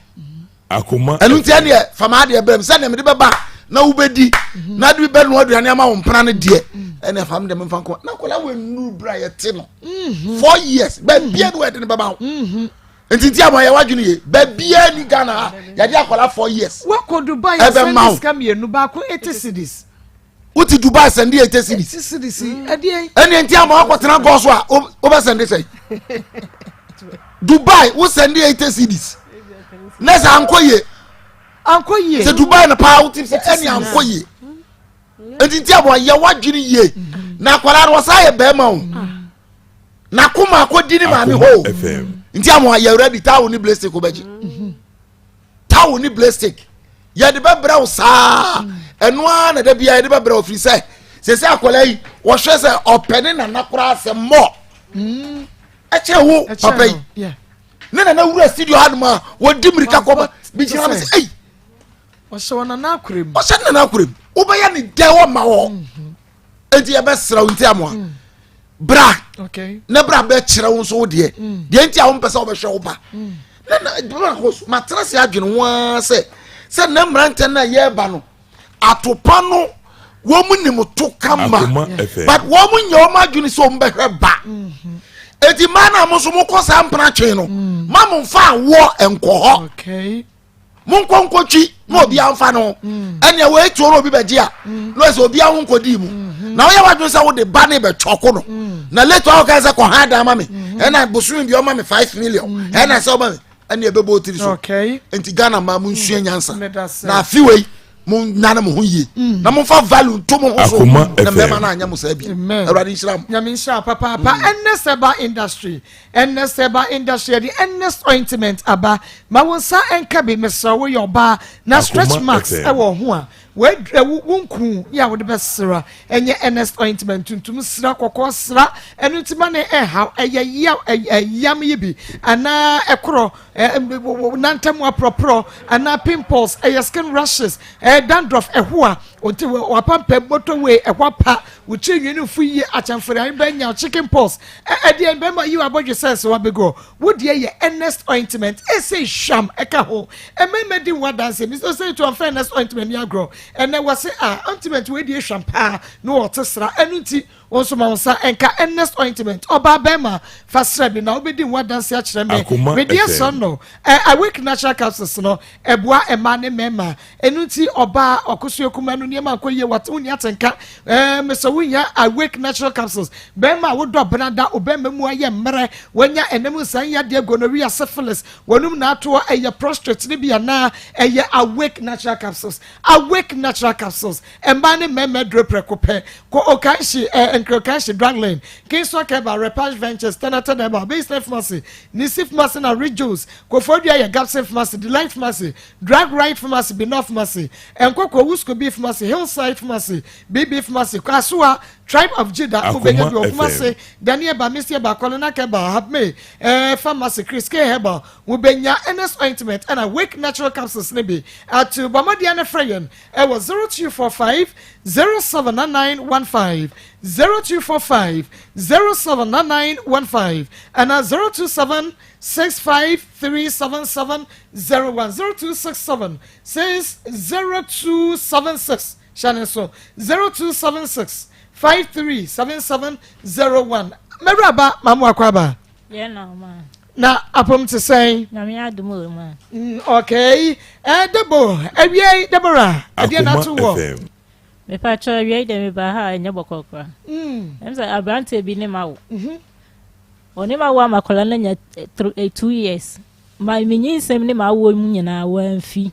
Akoma ɛno nti ɛneɛ fa maa deɛ brɛ m sɛdeɛ mede bɛba na wobɛdi na de bɛnoa aduane ama wo mpena no deɛ ɛne fa me deɛ memfa nkɔ na akwadaa wɔ nnuru berɛ a yɛte no 4 years baabia ne wɔde no bɛba wo nti nti ama yɛ wadwene ye baabia ni Ghana ha yɛde akwadaa 4 years wakɔ Dubai ɛbɛma yɛsɛnde wo sika mmienu baako 80 cedis wote Dubai sɛnde 80 cedis 80 cedis ɛdeɛ ɛne nti ama wakɔtena gɔ so a wobɛsɛnde sɛn Dubai wo sɛnde 80 cedis na sɛ ankɔ yie ankɔ yie sɛ Dubai no paa wotim sɛ ɛne ankɔ yie nti nti aboa yɛ wadwene yie na akwadaa no wɔsan yɛ bɛrima o na koma akɔdi ne maame hɔ o nti amoa yɛ ready towel ne plastic wobɛgye towel ne plastic yɛde bɛbrɛ wo saa ɛno ara na da biara yɛde bɛbrɛ wo firi sɛ sɛ sɛ akwadaa yi wɔhwɛ sɛ ɔpɛ ne nana koraa sɛ mmɔ ɛkyɛ wo papa yi ne nana wura studio hanom a wɔdi mmirika kɔma bi gyina me sɛ ei ɔhyɛ wɔ nana akora mu ɔhyɛ ne nana akora mu wobɛyɛ ne dɛ wɔ ma wɔ enti yɛbɛsrɛ wo nti amoa bra na bra bɛkyerɛ wo nso wo deɛ deɛ nti a wompɛ sɛ wobɛhwɛ wo ba na na matena se adwene ho ara sɛ sɛ na mmeranteɛ no a yɛreba no atopa no wɔn mu nim to kama but wɔn mu nyɛ wɔn adwene sɛ wɔn bɛhwɛ ba eti mmaa na mo nso mo kɔ saa mpena twe no ma mo nfa awoɔ nkɔ hɔ mo nkɔ nkɔtwi na obi anfa no ɛnea wɔetuo na obi bɛgye a na ɔsɛ obi aho nkɔdii mu na wɔyɛ wadwene sɛ wode ba ne bɛtwɔko no na later ɔka sɛ kɔ ha dan ma me ɛna bosomi bi ɔma me 5 million ɛna sɛ ɔma me ɛne ɛbɛbɔ otiri so nti Ghana ma mo nsua nyansa na afi wei mo nane mo ho yie na mo nfa value nto mo ho so na mmarima no anyɛ mo saa bi. Awurade nhyira mo. Nyame nhyira papaapa. Ernest Herbal Industry, Ernest Herbal Industry yɛde Ernest ointment aba ma wo nsa nka bi. Mesrɛ wo yɛ ɔbaa na stretch marks ɛwɔ ho a wadura wo wo nku yɛ a wode bɛsra ɛnyɛ Ernest ointment. Tuntum sra, kɔkɔɔ sra, ɛno nti ma ne ɛhaw ɛyɛ yaw ɛyam yi bi anaa ɛkorɔ nantam aporɔporɔ anaa pimples, ɛyɛ skin rashes, ɛyɛ dandruff, ɛho a ɔnti wapampam motorway ɛhɔ apa wo tiri nwi no mfu yie akyɛmfo de bɛnya chicken pox ɛdeɛ bɛma yi wabɔdwe sɛ sɛ wabɛgɔ wo deɛ yɛ Ernest ointment ɛsɛ hwam ɛka ho ɛmɛmɛ di ho adanse. Mr Sɛ to amfa Ernest ointment ni agorɔ ɛnɛ wɔ se a ointment wei deɛ hwam paa na wɔte sra. Ɛno nti wɔn nso ma wɔn nsa nka Ernest ointment. Ɔbaa bɛrima fa sra bi na wobɛdi ho adanse akyerɛ me. Wedeɛ sɔ no Awake Natural Capsules no ɛboa mmaa ne mmarima. Ɛno nti ɔbaa ɔkoso ekuma no nneɛma nkɔ yie wate wonni atenka mesɛ wonya Awake Natural Capsules. Bɛrima a wodɔ benada ɔbɛrima mu ayɛ mmerɛ wanya ɛnam nsan yadeɛ gonorrhea, syphilis, wɔnum n'atoɔ ɛyɛ prostate ne bi anaa ɛyɛ Awake Natural Capsules. Awake Natural Capsules, mmaa ne mmarima duro prɛko pɛ. Kɔ Okanhyi Nkran Okanhyi Drug Lane, Kingston Keba, Repash Ventures, Tenata Deba, Bayside Pharmacy, Nisi Pharmacy na Rijos Koforidua yɛ Gapson Pharmacy, Delight Pharmacy, Drug Right Pharmacy, Bino Pharmacy, Nkoko Wuskobi Pharmacy, Hillside Pharmacy, BB Pharmacy, Kwasoa Tribe of Judah wobɛnya bi wɔ Kumase, Daniel Ba, Mr Ba, Colina Keba, Hapme Pharmacy, Chris K Herbal wobɛnya Ernest ointment ɛna Wake Natural Capsules ne bi ato. Bɔ mmɔden no frɛ yɛn ɛwɔ 0245 079915, 0245 079915 ɛna 027 6537701, 0267 60276. Hyɛ ne so 0276 537701. Mɛwuraba mamu akɔ aba na apom te sɛn? Nyame adom o ma. Okay, Debo awiei, Deborah, ɛdeɛ na ato wɔ. Mepakyɛ awiei deɛ meba ha a ɛnyɛ bɔkɔ kora. Ɛm sɛ aberanteɛ bi ne ma wo. Ɔne m'awo ama akwadaa no anya 2 years. Ma me nyinsɛm ne m'awoɔ mu nyinaa wamfi.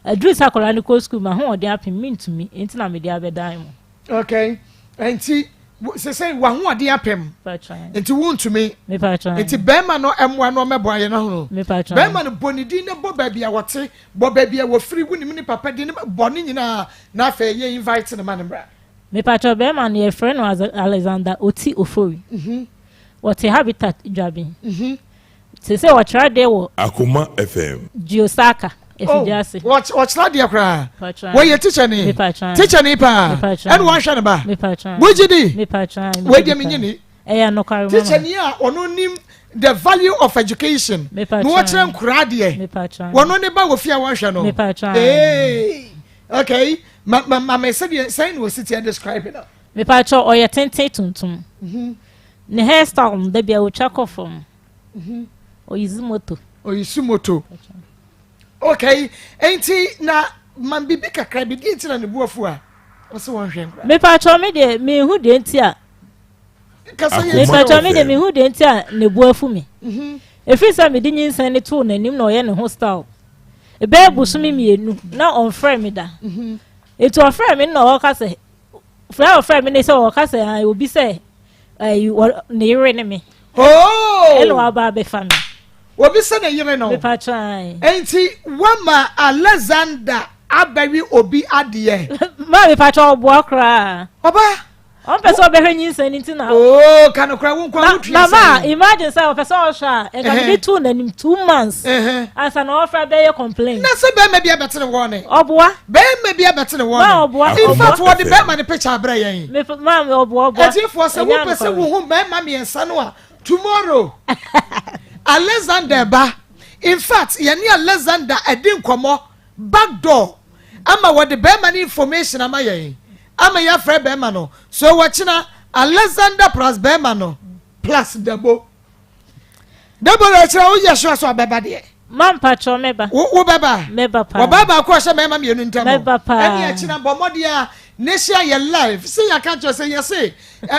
Aduru sɛ akwadaa no kɔ sukuu, m'ahoɔden apem, mentumi, nti na mede abɛdan mo. Okay, nti sɛ w'ahoɔden apem nti wontumi, nti bɛrima no mmoa no ɔmɛboa yɛn ho. Bɛrima no, bɔ ne din ne bɔ baabi a wɔte, bɔ baabi a wɔfiri, wonim ne papa din, bɔ ne nyinaa na afei yɛ invite no ma ne mmra. Mepatwa, bɛrima no yɛfrɛ no Alexander Oti Ofori. Wɔte Habitat Dwaben. Te sɛ wɔkyerɛ adeɛ wɔ Akoma FM. Geosaka Efigyase. Oh, wɔkyerɛ adeɛ koraa? Wɔyɛ teacher ni? Teacher ni paa ɛna wɔahwɛ ne ba? Wogye di? Wɔadi mi nye ni. Ɛyɛ nokware. Teacher ni a ɔno nim the value of education na wɔkyerɛ nkoraa adeɛ, wɔno ne ba wɔ fie a wɔhwɛ no. Ee, okay, ma ma ma me sɛdeɛ sɛn na wɔsi tiɛ describe no. Mepatwa, ɔyɛ tenten tuntum. Ne hairstyle no, dabi a otwa kɔ fam. Oyi moto. Oyi moto, okay. Nti na ma bibi kakra bi di nti na ne bu afu a ɔsɛ wɔn hwɛ nkora. Mepatwa, me deɛ mehu deɛ nti a mepatwa, me deɛ mehu deɛ nti a ne bu afu mi. Efiri sɛ mede nyinsɛn ne too n'anim na ɔyɛ ne ho style. Ɛbɛyɛ bosome 2 na ɔnfrɛ me da. Etu ɔfrɛ me na ɔka sɛ, frɛ a ɔfrɛ me ne sɛ ɔka sɛ obi sɛ ɛyi ne yere ne me. Oh! Ɛna waba abɛfa me. Obi sɛ ne yere no. Mepatwa. Nti wama Alexander abɛwi obi adeɛ. Maa mepatwa, ɔboa koraa. Ɔba. Ɔmpɛ sɛ ɔbɛhwɛ nyinsɛn ne ti na. Oo, kanokora wo nkwa wotua. Na ma imagine sɛ ɔpɛ sɛ ɔhwɛ a, nka mede too n'anim 2 months ansa na ɔfra bɛyɛ complain. Na sɛ bɛrima bi abɛtene wɔn ne. Ɔboa. Bɛrima bi abɛtene wɔn ne. Ɔboa. In fact, wɔde bɛrima ne picture abrɛ yɛn. Maa ɔboa, ɔboa. Ɛtifoɔ, sɛ wopɛ sɛ wohu bɛrima mmiɛnsa no a, tomorrow Alexander ba. In fact, yɛne Alexander ɛdi nkɔmɔ back door ama wɔde bɛrima no information ama yɛn ama yɛafrɛ bɛrima no. So wɔkyena Alexander plus bɛrima no plus Dabo. Dabo na ɛkyerɛ woyɛ sure sɛ ɔbɛba deɛ? Ma mpatsɔ, mɛba. Wo bɛba? Mɛba paa. Ɔbaa baako a ɔhyɛ mmarima mmienu ntam. Mɛba paa. Ɛne ɛkyina bɔ mmɔden a ne hyia yɛ live sɛ yɛaka kyerɛ sɛ yɛse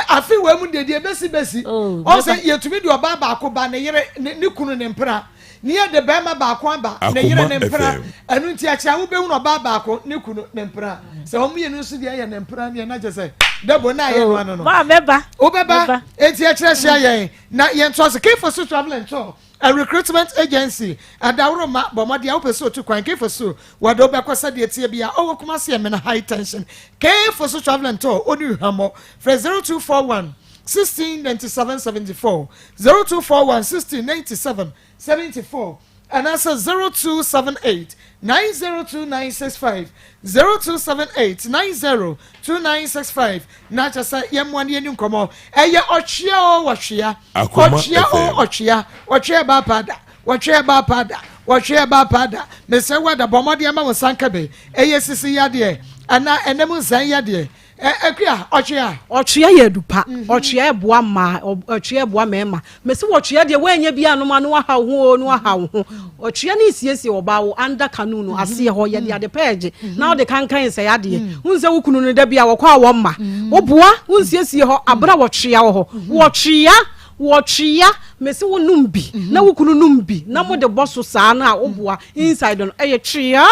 afe wɔ mu deɛ bɛsi bɛsi. Oh, ɔn sɛ yɛtumi de ɔbaa baako ba, ne yere ne kunu ne mpena, ne yɛde bɛrima baako aba, ne yere ne mpena. Ɛno nti akyerɛ a wobɛhunu ɔbaa baako, ne kunu ne mpena. Sɛ wɔn mmienu nso deɛ yɛ ne mpena deɛ, na kyerɛ sɛ dɛbo na ayɛ no ano no. Maa mɛba. Wobɛba? Eti ɛkyerɛ hyia yɛn na yɛn to ase. Kefo so Travel and Tour, a recruitment agency, adaworo ma bɔ mmɔden a wopɛ sɛ otu kwan. Kefo so wɔde wobɛkɔ sɛdeɛ tie bi a ɔwɔ Kumase Ɛmena High Tension. Kefo so Travel and Tour, ɔne hwammɔ. Frɛ 0241 16 97 74, 0241 16 97 74, anaasɛ 0278 902965, 0278 902965. Na kyɛ sɛ yɛmmoa no yɛni nkɔmmɔ. Ɛyɛ ɔtwea o, wɔtwea ɔtwea o, ɔtwea, ɔtwea ba paada, wɔtwea ba paada, wɔtwea ba paada. Mesɛ wada bɔ mmɔden ama wo nsa nka bi. Ɛyɛ sisi yadeɛ anaa ɛnam nsan yadeɛ, Akua, ɔtwea. Ɔtwea yɛ adupa. Ɔtwea ɛboa mmaa, ɔtwea ɛboa mmarima. Mesi wɔtwea deɛ, wɔnyɛ bi anom ano aha wo ho o, no aha wo ho. Ɔtwea ne siesie ɔbaa wo under canoe no aseɛ hɔ, yɛde ade pɛɛgye na ɔde kankan nsɛe adeɛ. Wohu sɛ wo kunu no da bi a wɔkɔ a wɔmma woboa wonsiesie hɔ abere a wɔtwea wɔ hɔ. Wɔtwea, wɔtwea, mesi wo nom bi na wo kunu nom bi na mo de bɔ so saa no a, woboa inside no ɛyɛ twea.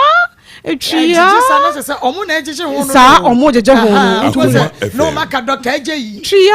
Twea saa na sɛ ɔmo na ɛgyegye ho no. Saa, ɔmo gyegye ho no. Nti sɛ na ɔmo aka dɔkta ɛgye yi. Twea,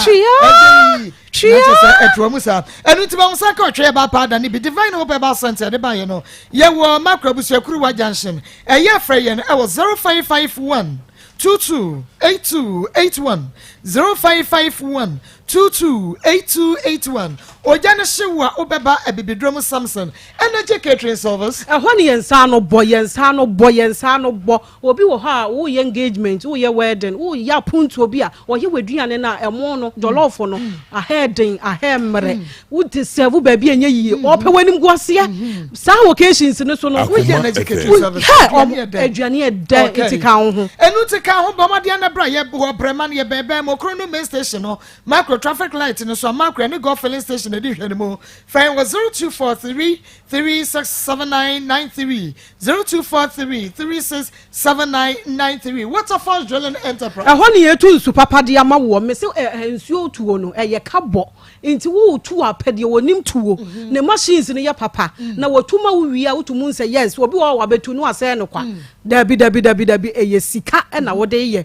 twea, ɛgye yi twea na sɛ ɛtoa mu saa. Ɛno nti bɛn nsa ka ɔtwe ɛba paada ne bi. Divine Hope Herbal Center ɛde baayɛ no, yɛwɔ Makro Abusuakuruwa Junction. Ɛyɛ afrɛ yɛn ɛwɔ 0551 22 82 81, 0551 22 82 81. Ogya no hyew a, wobɛba Abibiduro mu Samson Energy Catering Service. Ɛhɔ ne yɛn nsa ano bɔ, yɛn nsa ano bɔ, yɛn nsa ano bɔ. Obi wɔ hɔ a woyɛ engagement, woyɛ wedding, woyɛ apontuo bi a, ɔyɛ w'aduane no a, ɛmo no, jollof no, ahɛ den, ahɛ mmerɛ, wode serve baabi a ɛnyɛ yie, ɔpɛ w'anim guaseɛ. Saa occasions no so no, Woyɛ Energy Catering Service. hɛ aduane yɛ dɛ. Aduane yɛ dɛ. Nti ka wo ho. Ɛnu ti ka ho bɔ mmɔden na bra yɛ wɔ Brɛma no, yɛ bɛɛbɛn mu okoro no main station no, Macro traffic light no so a, Macro ɛne Golf filling station edi hwɛ no mu. Fɛn wɔ 0243 367993, 0243 367993. Waterfalls Drilling Enterprise. Ɛhɔ ne yɛtu nsu papa de ama woɔ. Mese ɛ nsuo tuo no ɛyɛ ka bɔ. Nti woretu a pɛ deɛ wɔnim tuo. Mhm. Ne machines no yɛ papa. Mm. Na wɔtu ma wo wie a wotu mu nsɛ yes obi wɔ hɔ a wabɛtu no asɛe no kwa. Mm. Dabi dabi dabi dabi ɛyɛ sika ɛna mm. wode yɛ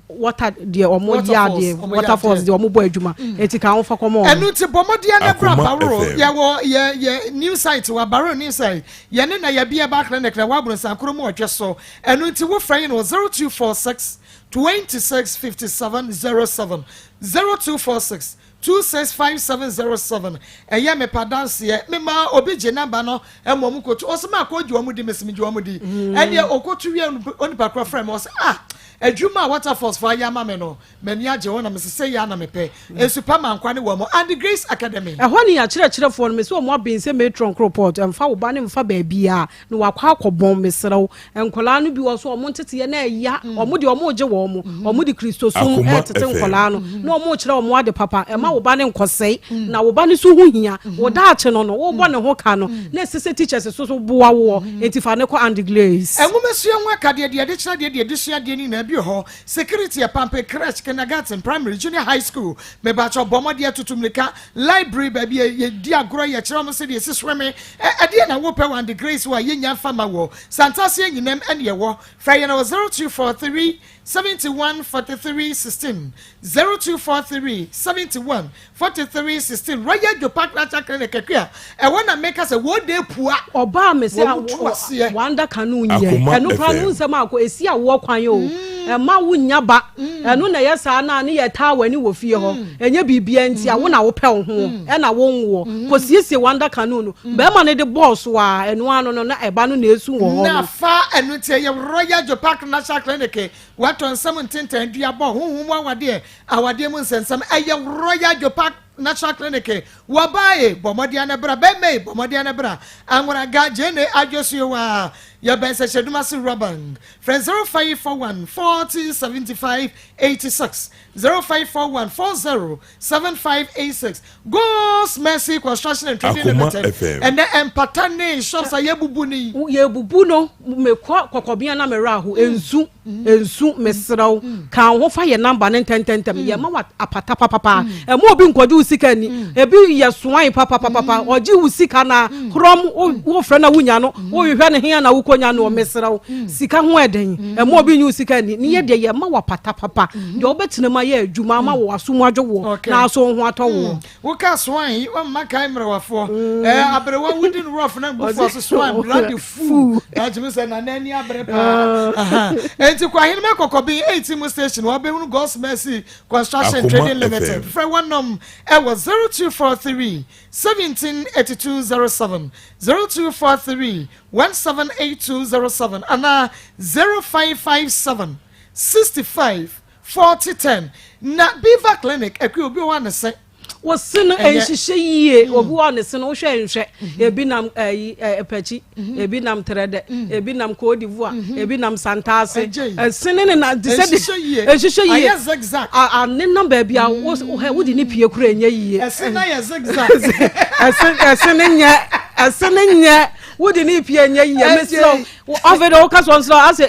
water deɛ ɔmo yɛ adeɛ waterfalls deɛ ɔmo bɔ adwuma. Eti ka ahofa kɔmɔ. Ɛnu ti bɔ mɔdeɛ ne bra baworo yɛwɔ yɛ yɛ new site wɔ baworo new site yɛne na yɛ bi ɛba clinic na wɔ aburonsankoro mu ɔdwe so ɛnu nti wofrɛ yi no 0246 26 57 07 0246 265707 ɛyɛ me pa danseɛ me ma obi gye namba no ɛma ɔmo kotu ɔsɛ maa kɔ gye ɔmo di mesi me gye ɔmo di mm. ɛdeɛ okotu wie onipa korɔ frɛ me ɔsɛ ah adwuma a waterfalls fo ayɛ ama me no m'ani agye ho na mesi sɛ yɛ ana mepɛ mm. nsu pa ma nkwa ne wɔ mo and Grace Academy. Ɛhɔ ne akyerɛkyerɛfoɔ no mesi wɔn aben sɛ matron koro port ɛmfa wo ba ne mfa baabiara na wakɔ akɔbɔn mesrɛ wo Nkwadaa no bi wɔ so wɔn nteteɛ na ɛya mm. wɔn deɛ wɔn regye wɔn mo mm-hmm. wɔn de kristosom ɛretete nkwadaa no mm-hmm. na wɔn rekyerɛ wɔn ade papa ɛma wo ba ne nkɔsɛe mm. na wo ba ne so ho hia mm-hmm. wo daakye no no wobɔ ne ho ka no na ɛsɛ sɛ teachers so so boa woɔ eti fa ne kɔ and glaze. Nwomasua ho akadeɛ deɛ yɛde kyerɛ adeɛ deɛ yɛde sua adeɛ no nyinaa bi wɔ hɔ security ɛpampe crèche kindergarten primary junior high school mebakyɛ bɔ mmɔdeɛ tutu mmirika library baabi a yɛdi agorɔ yɛkyerɛ wɔn sɛdeɛ yɛsi sweme ɛdeɛ na wopɛ wɔ and grace wɔ a yɛnya mfa ma wɔ Santase Anyinam ɛne ɛwɔ. Frɛ yɛn wɔ 0243 71 43 16, 0243 71 43 16. Royal Jopa Culture Clinic Akua, ɛhɔ na meka sɛ wɔn de pua. Ɔbaa me sɛ wanda kanu nyɛ ɛno koraa no nsɛm akɔ esi awoɔ kwan o ɛma wo nya ba ɛno na ɛyɛ saa na ne yɛ taa w'ani wɔ fie hɔ ɛnyɛ biribia nti a wo na wopɛ wo ho ɛna wo nwoɔ kɔ siesie wanda kanu no Bɛrima no de bɔɔ so a, ɛno ano no na ɛba no na esu wɔ hɔ no. Na fa ɛno nti ɛyɛ Royal Jopak National Clinic wɔatɔ nsɛm ntentan duabɔ honhom mu awadeɛ awadeɛ mu nsɛnsɛm ɛyɛ Royal Jopak National Clinic wɔbaa e bɔ mmɔden ana bra bɛrima e bɔ mmɔden ana bra Anworaga Gyene Adwosuewa yɛbɛn Sɛhyɛdumase Rural Bank frɛ 0541 40 75 86 0541 40 7586 God's Mercy Construction and Trading Akoma Limited FM. ɛnɛ mpata ne shops a yɛbubu ne yi. Yɛbubu no mekɔ kɔkɔbea na merɛ aho nsu nsu mesrɛ wo ka wo ho fa yɛ namba no ntɛntɛntɛm yɛma wa apata papapa ɛma obi nkɔgye wo sika ni ebi yɛ soan papapapa ɔgye wo sika na korɔm wofrɛ na wonya no wohwehwɛ no hea na wokɔnya no mesrɛ wo sika ho ɛden ɛma obi nye wo sika ni ne yɛ deɛ yɛma wa pata papa deɛ wobɛtena mu ayɛ adwuma ama wo aso mu adwo woɔ na aso wo ho atɔ woɔ. Hmm. Woka soan yi wamma kae mmerewafoɔ mm. eh, aberewa wodi no rɔf na mbufoɔ so soan bloody fool na akyimi sɛ nana ani abere paa ah. enti kɔ ahenema kɔkɔben 18 mu station wɔbɛhunu God's Mercy Construction Trading Limited frɛ wɔnom ɛwɔ 0243 17 8207 0243 178207 anaa 0557 65 40 10 Na Beaver Clinic akua obi wɔ hɔ a ne se. Wo se no nhyehyɛ yie mm. Obi wɔ ne se no wohwɛ nhwɛ mm-hmm. Ebi nam ɛyi eh, ɛpɛkyi mm-hmm. Ebi nam trɛdɛ mm. Ebi nam Cote d'Ivoire mm-hmm. Ebi nam Santaase ɛse ne ne na te sɛ de nhyehyɛ yie ayɛ zigzag anenam baabi a wo hɛ wode ne pie kura nyɛ yie ɛse na yɛ zigzag ɛse ɛse ne nyɛ ɛse ne nyɛ wode ne pie nyɛ yie mesrɛ ɔfɛ de ɔka sɔn srɛ asɛ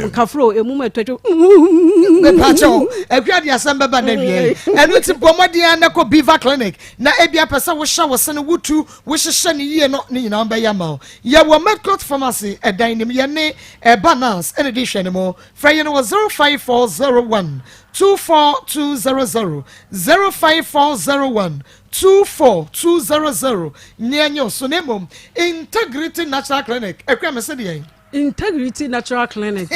nkafro emu ma ɛtɔtwo. mepakyɛw akua de asɛm bɛba na wie ɛno nti bɔ mmɔden a na kɔ beaver clinic na ebi apɛ sɛ wohyɛ wo sene wotu wohyehyɛ ne yie no ne nyinaa bɛyɛ ama wo yɛwɔ medcot pharmacy ɛdan nim yɛne ɛba nurse ɛna di hwɛ ne mu frɛ yɛn wɔ 05401 24200 05401 24200 Nea nye so na mmom Integrity Natural Clinic akua me se deɛn? Integrity Natural Clinic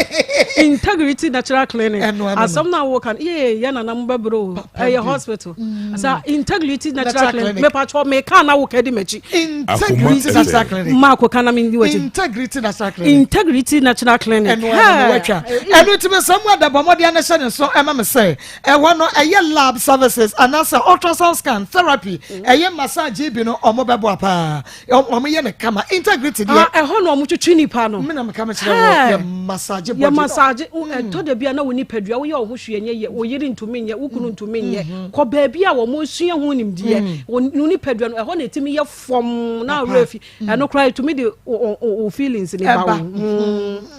Integrity Natural Clinic asɛm na woka no yee yɛ nana mo bɛbrɛ o ɛyɛ hospital mm. sa Integrity Natural Clinic mepatwɔ meka na woka di m'akyi Integrity Natural Clinic maako ka na mendi w'akyi Integrity Natural Clinic Integrity Natural Clinic ɛno ano watwa ɛno nti mesɛ mu adabɔ mmɔden ano hyɛ ne so ɛma me sɛ Ɛhɔ no ɛyɛ lab services anaasɛ ultrasound scan therapy ɛyɛ massage bi no ɔmo bɛboa paa ɔmo yɛ no kama integrity deɛ. Ah, ɛhɔ na ɔmo twitwi nipa no. Me na na meka mekyerɛ wɔ yɛ massage body. Yɛ massage ɛtɔ da bi a na wo nipadua woyɛ wo ho hwee nyɛ yɛ wo yere ntumi nyɛ wo kunu ntumi nyɛ mm-hmm. kɔ baabi a wɔn sua ho nimdeɛ mm. wo nipadua no ɛhɔ na ɛtumi yɛ fɔm na awura fi mm. ɛno koraa ɛtumi de wo feelings ne ba wo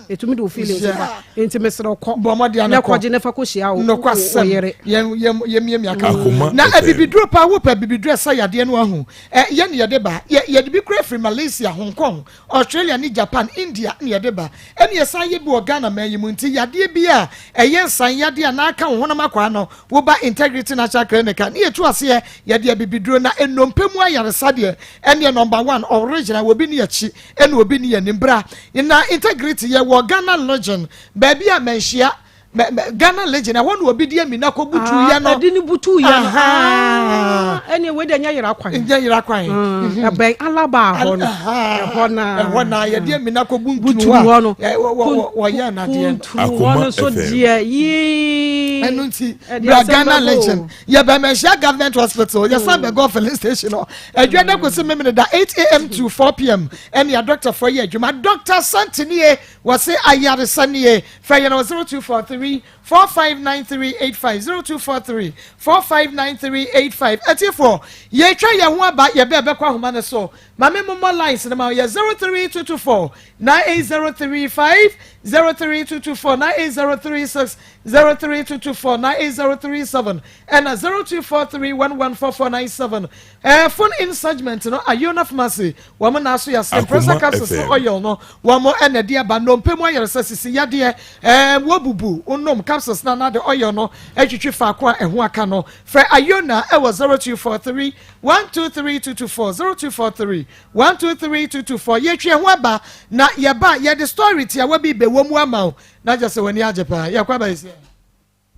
ɛtumi mm. de wo feelings ba nti mesrɛ kɔ na kɔgye ne fa kɔhyia wo yere yɛmiamia ka na abibiduro paa wopɛ abibiduro ɛsɛ yadeɛ no ahu yɛne yɛde ba yɛde bi kura firi Malaysia Hong Kong Australia ne Japan, India na yɛde ba. Ɛna yɛsan yɛ bi wɔ Ghana man yi mu. Nti yadeɛ bi a ɛyɛ nsan yadeɛ anaa aka wo honam akwaa no, woba Integrity Natural Clinic a, ne yɛtu aseɛ, yɛde abibiduro na nnompe mu ayaresa deɛ, ɛneɛ number one, original, obi ne akyi ɛna obi ne anim. Bra na Integrity yɛwɔ Ghana Legion, baabi a manhyia Ghana Legion ɛhɔ na obi de amina kɔ butu yɛ no. Ɛde ne butu yɛ no. Ɛne wei de nyɛ yera kwan. Nyɛ yera kwan. Mm. Ɛbɛn alaba hɔ no. Ɛhɔ na. Ɛhɔ na yɛde amina kɔ buntunu hɔ no. Wɔyɛ nadeɛ no. Kuntunu hɔ no so deɛ yii. Ɛno nti bra Ghana Legion yɛbɛn Manhyia Government Hospital yɛsan bɛ Gulf filling station hɔ. Adwa da kɔsi memene da 8am to 4pm ɛne adɔktafoɔ yɛ adwuma. Dr. Santenie Wɔse ayaresa nie. Frɛ yɛn wɔ 0243 459385, 0243 459385. Atiefoɔ, yɛretwa yɛn ho aba, yɛbɛ ɛbɛkɔ ahoma no so. Ma me mommɔ lines no ma wo, yɛ 03224 98035, 03224 98036, 03224 98037, ɛna 0243 114497. Ɛɛ phone in segment no, Ayona Pharmacy, wɔn na aso yɛ ase. Pressure capsules ne oil no, wɔn na ɛde aba. Nnompe mu ayaresa, sisi yadeɛ, ɛɛ wɔbubu, wonom capsules no anaa de oil no atwitwi faako a ɛho aka no. Frɛ Ayona ɛwɔ 0243 123 224, 0243 123 224. Yɛtwi ɛho aba na yɛba a, yɛde story tiawa bi bɛwɔ mu ama wo na kyerɛ sɛ w'ani agye paa. Yɛkɔ aba yɛsi.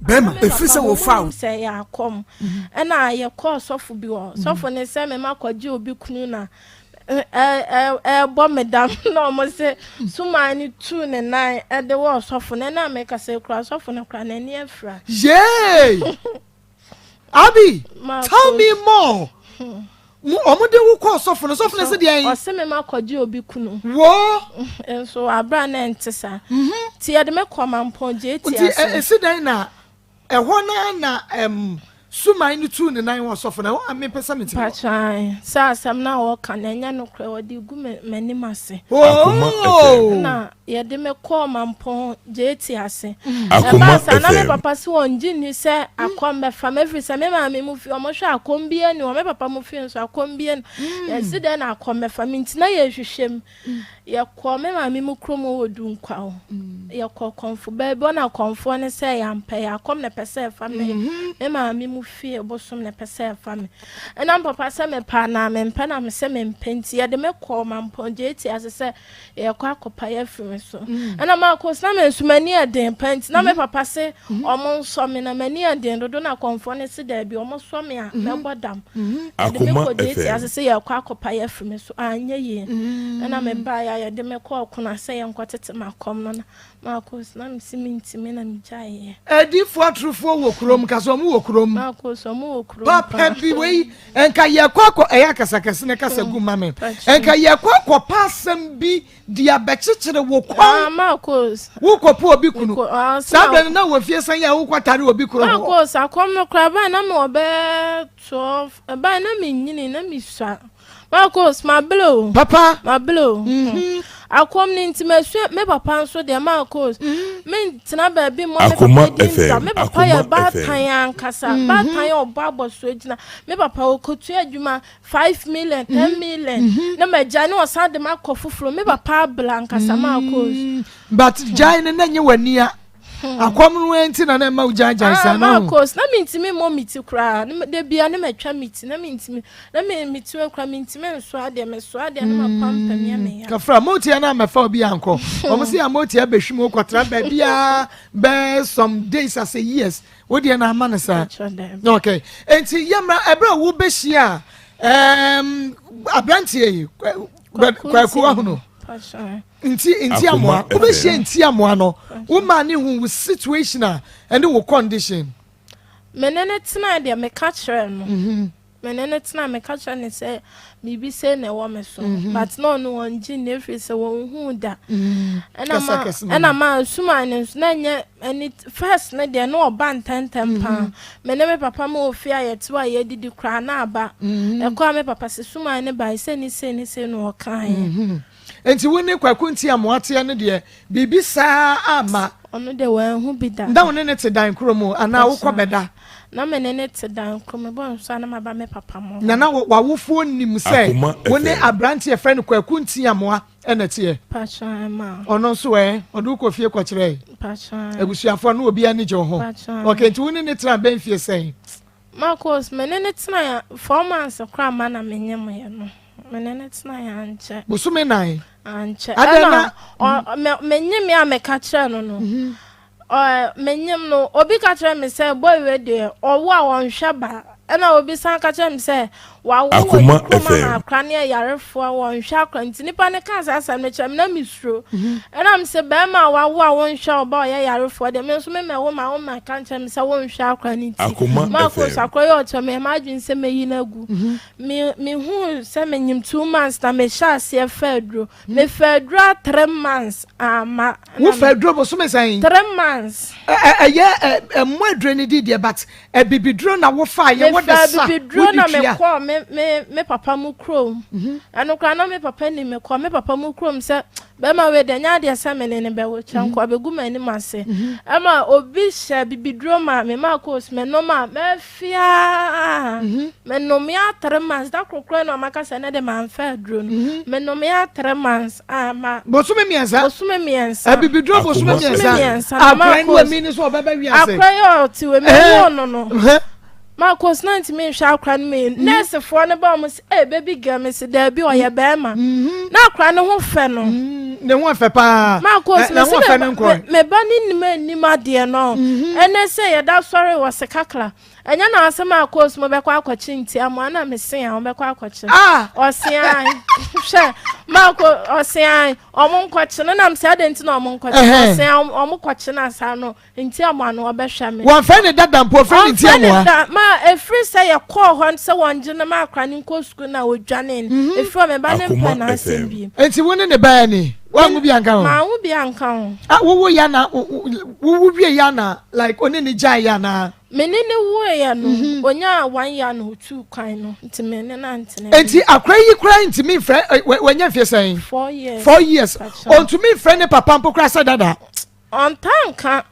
Bɛrima, ɛfiri sɛ wɔfaa wo. Sɛ yɛ akɔm ɛna yɛkɔɔ sɔfo bi hɔ sɔfo ne sɛ mema kɔgye obi kunu na ɛbɔ me dam na ɔmo se suman no tuu ne nan ɛde wɔ sɔfo no ɛna meka sɛ kura sɔfo no kura n'ani afira. Yay! Abi, tell me more. Wɔn de wo kɔɔ sɔfo no, sɔfo no se deɛn? Ɔse me ma kɔgye obi kunu. Wɔ? Nso abira na ɛnte saa. Mhm. Ti yɛde me kɔ mampɔn gye ti ase. Nti esi dɛn na ɛhɔ naa na ɛm suman no tuu ne nan wɔ sɔfo no ɛhɔ a mepɛ sɛ mete hɔ. Patran sɛ asɛm no a wɔka no ɛnyɛ nokorɛ wɔde gu m'anim ase. Akoma FM. Na yɛde me kɔɔ Mampɔn JT ase. Akoma Ɛbaa saa na me FM. papa se ɔngye nni sɛ akɔm bɛfa me ɛfiri sɛ me maame mu fie ɔmo hwɛ akɔm biara nni hɔ, me papa mu fie nso akɔm biara nni hɔ. Yɛse dɛn na akɔm bɛfa me nti na yɛhwehwɛ mu. Yɛkɔɔ me maame mu kurom hɔ wɔ Dunkwa hɔ. Yɛkɔɔ kɔmfo baa bi hɔ na kɔmfoɔ no sɛ yɛampɛ yɛ akɔm na ɛpɛ sɛ ɛfa me. Me maame mu fie bosom na ɛpɛ sɛ ɛfa me. Ɛna me papa sɛ mepɛ anaa mempɛ na mese mempɛ nti yɛde me kɔɔ Mampɔn JT ase sɛ yɛkɔ akɔpae afiri me so mm. ɛna maakɔ na me nso m'ani yɛ den pa nti na me mm-hmm. papa se mm-hmm. ɔmo nsɔ me na m'ani yɛ den dodo na kɔnfoɔ no se daabi ɔmo sɔ me a mm-hmm. mɛbɔ dam ɛde me kɔ gye ase sɛ yɛkɔ akɔpae afiri me so anyɛ yie ɛna me baeɛ a yɛde me kɔ ɔkono sɛ yɛnkɔ tete m'akɔm no na maakɔ na mesi me ntumi na megyaeɛ. Adiifoɔ atorofoɔ wɔ kurom ka sɛ ɔmo wɔ kurom. Maakɔ so ɔmo wɔ kurom papa bi wei nka yɛkɔ akɔ ɛyɛ akasakɛse ne kasa gu ma me nka yɛkɔ akɔ pa asɛm bi de abɛkyekyere wo kɔn ah, Marcos wokɔ po obi kunu ah, saa bɛn na wɔ fie san yɛ wokɔ tare obi kunu hɔ Marcos akɔm no koraa baa na me wɔ bɛɛ 12 ɛbaa na me nyini na me sua Marcos, mabrɛ o. Papa. Mabrɛ o. Mm-hmm. Akɔm no nti masua me papa nso deɛ Marcos. Mm-hmm. Mentena baabi mmɔ me papa di nsa. Me papa yɛ baatan ankasa. Mm-hmm. Baatan yɛ ɔbɔ abɔsoɔ gyina. Me papa ɔkɔtua adwuma 5 million, 10 million. Na magya ne ɔsan de makɔ foforɔ. Me papa abla ankasa Marcos. But gyae no na nyɛ w'ania. Hmm. Akɔm no nti na na ɛma wo gyaagyae saa no. Marcos, na mentumi mmɔ me ti koraa. Da bia na matwa me ti, na mentumi. Na me me ti koraa mentumi nso adeɛ, meso adeɛ na mapampam yɛ me ya. Kafra, motia na mɛfa obi ankɔ. Wɔn si a motia bɛhwi mu kɔtra baabi a bɛɛ some days as a years. Wo deɛ na ama no saa. Okay. Enti yɛmmra ɛberɛ a wobɛhyia um, aberanteɛ yi kwaku ahunu. Nti nti amoa wobɛhyia nti amoa no wo maa ne hu wo situation a ɛne wo condition. Me ne ne tenae deɛ meka kyerɛɛ no. Mhm. Me ne no tena meka kyerɛ no sɛ biribi sei na ɛwɔ me so mhm. but na ɔno ɔngye nni ɛfiri sɛ wɔnhuu da mhm. ɛna ma suman no nso na ɛnyɛ ɛni first no deɛ na ɔba ntɛntɛm mhm. paa me ne me papa ma ofie a yɛte hɔ a yɛdidi koraa na aba ɛkɔ a me papa sɛ suman no bae sɛ ne sei ne sei na ɔkaeɛ Enti wo ne Kwaku Ntiamoa teɛ no deɛ, biribi saa amma. Ɔno deɛ wanhu bi da. Na wo ne no te dan korɔ mu anaa wokɔ bɛda? Na me ne no te dan korɔ mu, mebɔ nso a na maba me papa mo hɔ. Na na w'awofoɔ nim sɛ wo ne aberanteɛ a yɛfrɛ no Kwaku Ntiamoa na ɛteɛ? Pakyɛ, ma. Ɔno nso ɛ, ɔde wo kɔ fie kɔkyerɛe? Pakyɛ. Abusuafoɔ no obiara ani gye wo ho? Pakyɛ. Okay, nti wo ne no tenaa bɛn mfie sɛn? Marcus, me ne no tenae 4 months koraa ma na menyemeeɛ no. Me ne no tenae ankyɛ. Bosome nan? Ankyɛ. Adɛn na. Ɛna menyem a meka kyerɛɛ no no, mhm. menyem no, obi ka kyerɛ me sɛ boy wei deɛ ɔwo a ɔnhwɛ ba. Ɛna obi san ka kyerɛ me sɛ wawo wɔ ne kurom ama akora ne ayarefoɔ a wɔnhwɛ akora nti nipa no kaa saa asɛm no kyerɛ me na mesuro. Mhm. Ɛna me sɛ bɛrima a wawo a wonhwɛ ɔba a ɔyɛ yarefoɔ deɛ me nso me mɛwo ma wo ma ka nkyerɛ me sɛ wonhwɛ akora no nti. Maakɔ so akora yɛ ɔkyerɛ me ɛma adwene sɛ mɛyi no agu. Mhm. Me mehuu sɛ menyim 2 months na mehyɛ aseɛ fa aduro. Mefa aduro a 3 months ama. Wo fa aduro bosome sɛn? 3 months. Ɛyɛ ɛmmɔ aduro no di deɛ but abibiduro na wofa yɛ wode sa Mefa abibiduro na mekɔɔ me me me papa mu kurom. Mhm. Ɛno koraa na me papa nim mekɔɔ me papa mu kurom sɛ bɛrima wei deɛ nyɛ adeɛ sɛ me ne ne bɛwo kyɛ nko abɛgu m'anim ase. Mhm. Ɛma obi hyɛ abibiduro ma me maa kɔɔ menom a mɛfiaa. Mhm. Menom ya 3 months da koro koraa na ɔmaka sɛ ne de mamfa aduro no. Menom ya 3 months ama. Bosome 3. Bosome 3. Abibiduro bosome 3. Akora ni wɔ mi ni so ɔbɛbɛ wiase. Akora yɛ ɔte wɔ mi wɔ no no. Marcos na ntumi nhwɛ akora no mu nɛɛsefoɔ no ba wɔn sɛ ee baby girl mi si daabi ɔyɛ bɛrima na akora no ho fɛ no. Ne ho fɛ paa. Marcos mi si me ba ne nim anim adeɛ no ɛnɛ sɛ yɛda sɔre wɔ se kakra ɛnyɛ na asɛm a Marcos mo bɛkɔ akɔkye ntia mo ana me se a wɔn bɛkɔ akɔkye. Ɔse hwɛ Marcos ɔse an ɔmo nkɔkye no nam sɛ adɛn nti na ɔmo nkɔkye ɔse an ɔmo kɔkye no asa no. Ntiamoa no ɔbɛhwɛ me. Wɔmfrɛ ne dada mpo, wɔfrɛ no Ɔmfrɛ ne da ma ɛfiri sɛ yɛkɔɔ hɔ sɛ wɔngye no ma akora no nkɔ sukuu na wɔdwanee no. Mhm. Ɛfiri hɔ me ba no mpɛ n'asɛm bio. Nti wo ne ne bɛɛ ni? Woanwo bi anka ho? Manwo bi anka ho. Ah, wowo ya na wowo wie ya na like one ne gyae ya na? Me ne ne woeɛ no, mhm. onyaa 1 year na otuu kwan no, nti me ne no antena. Nti akora yi koraa ntumi mfrɛ, wanya mfie sɛn? 4 years. 4 years. Ɔntumi mfrɛ ne papa mpo koraa sɛ dada. Ɔntaa nka.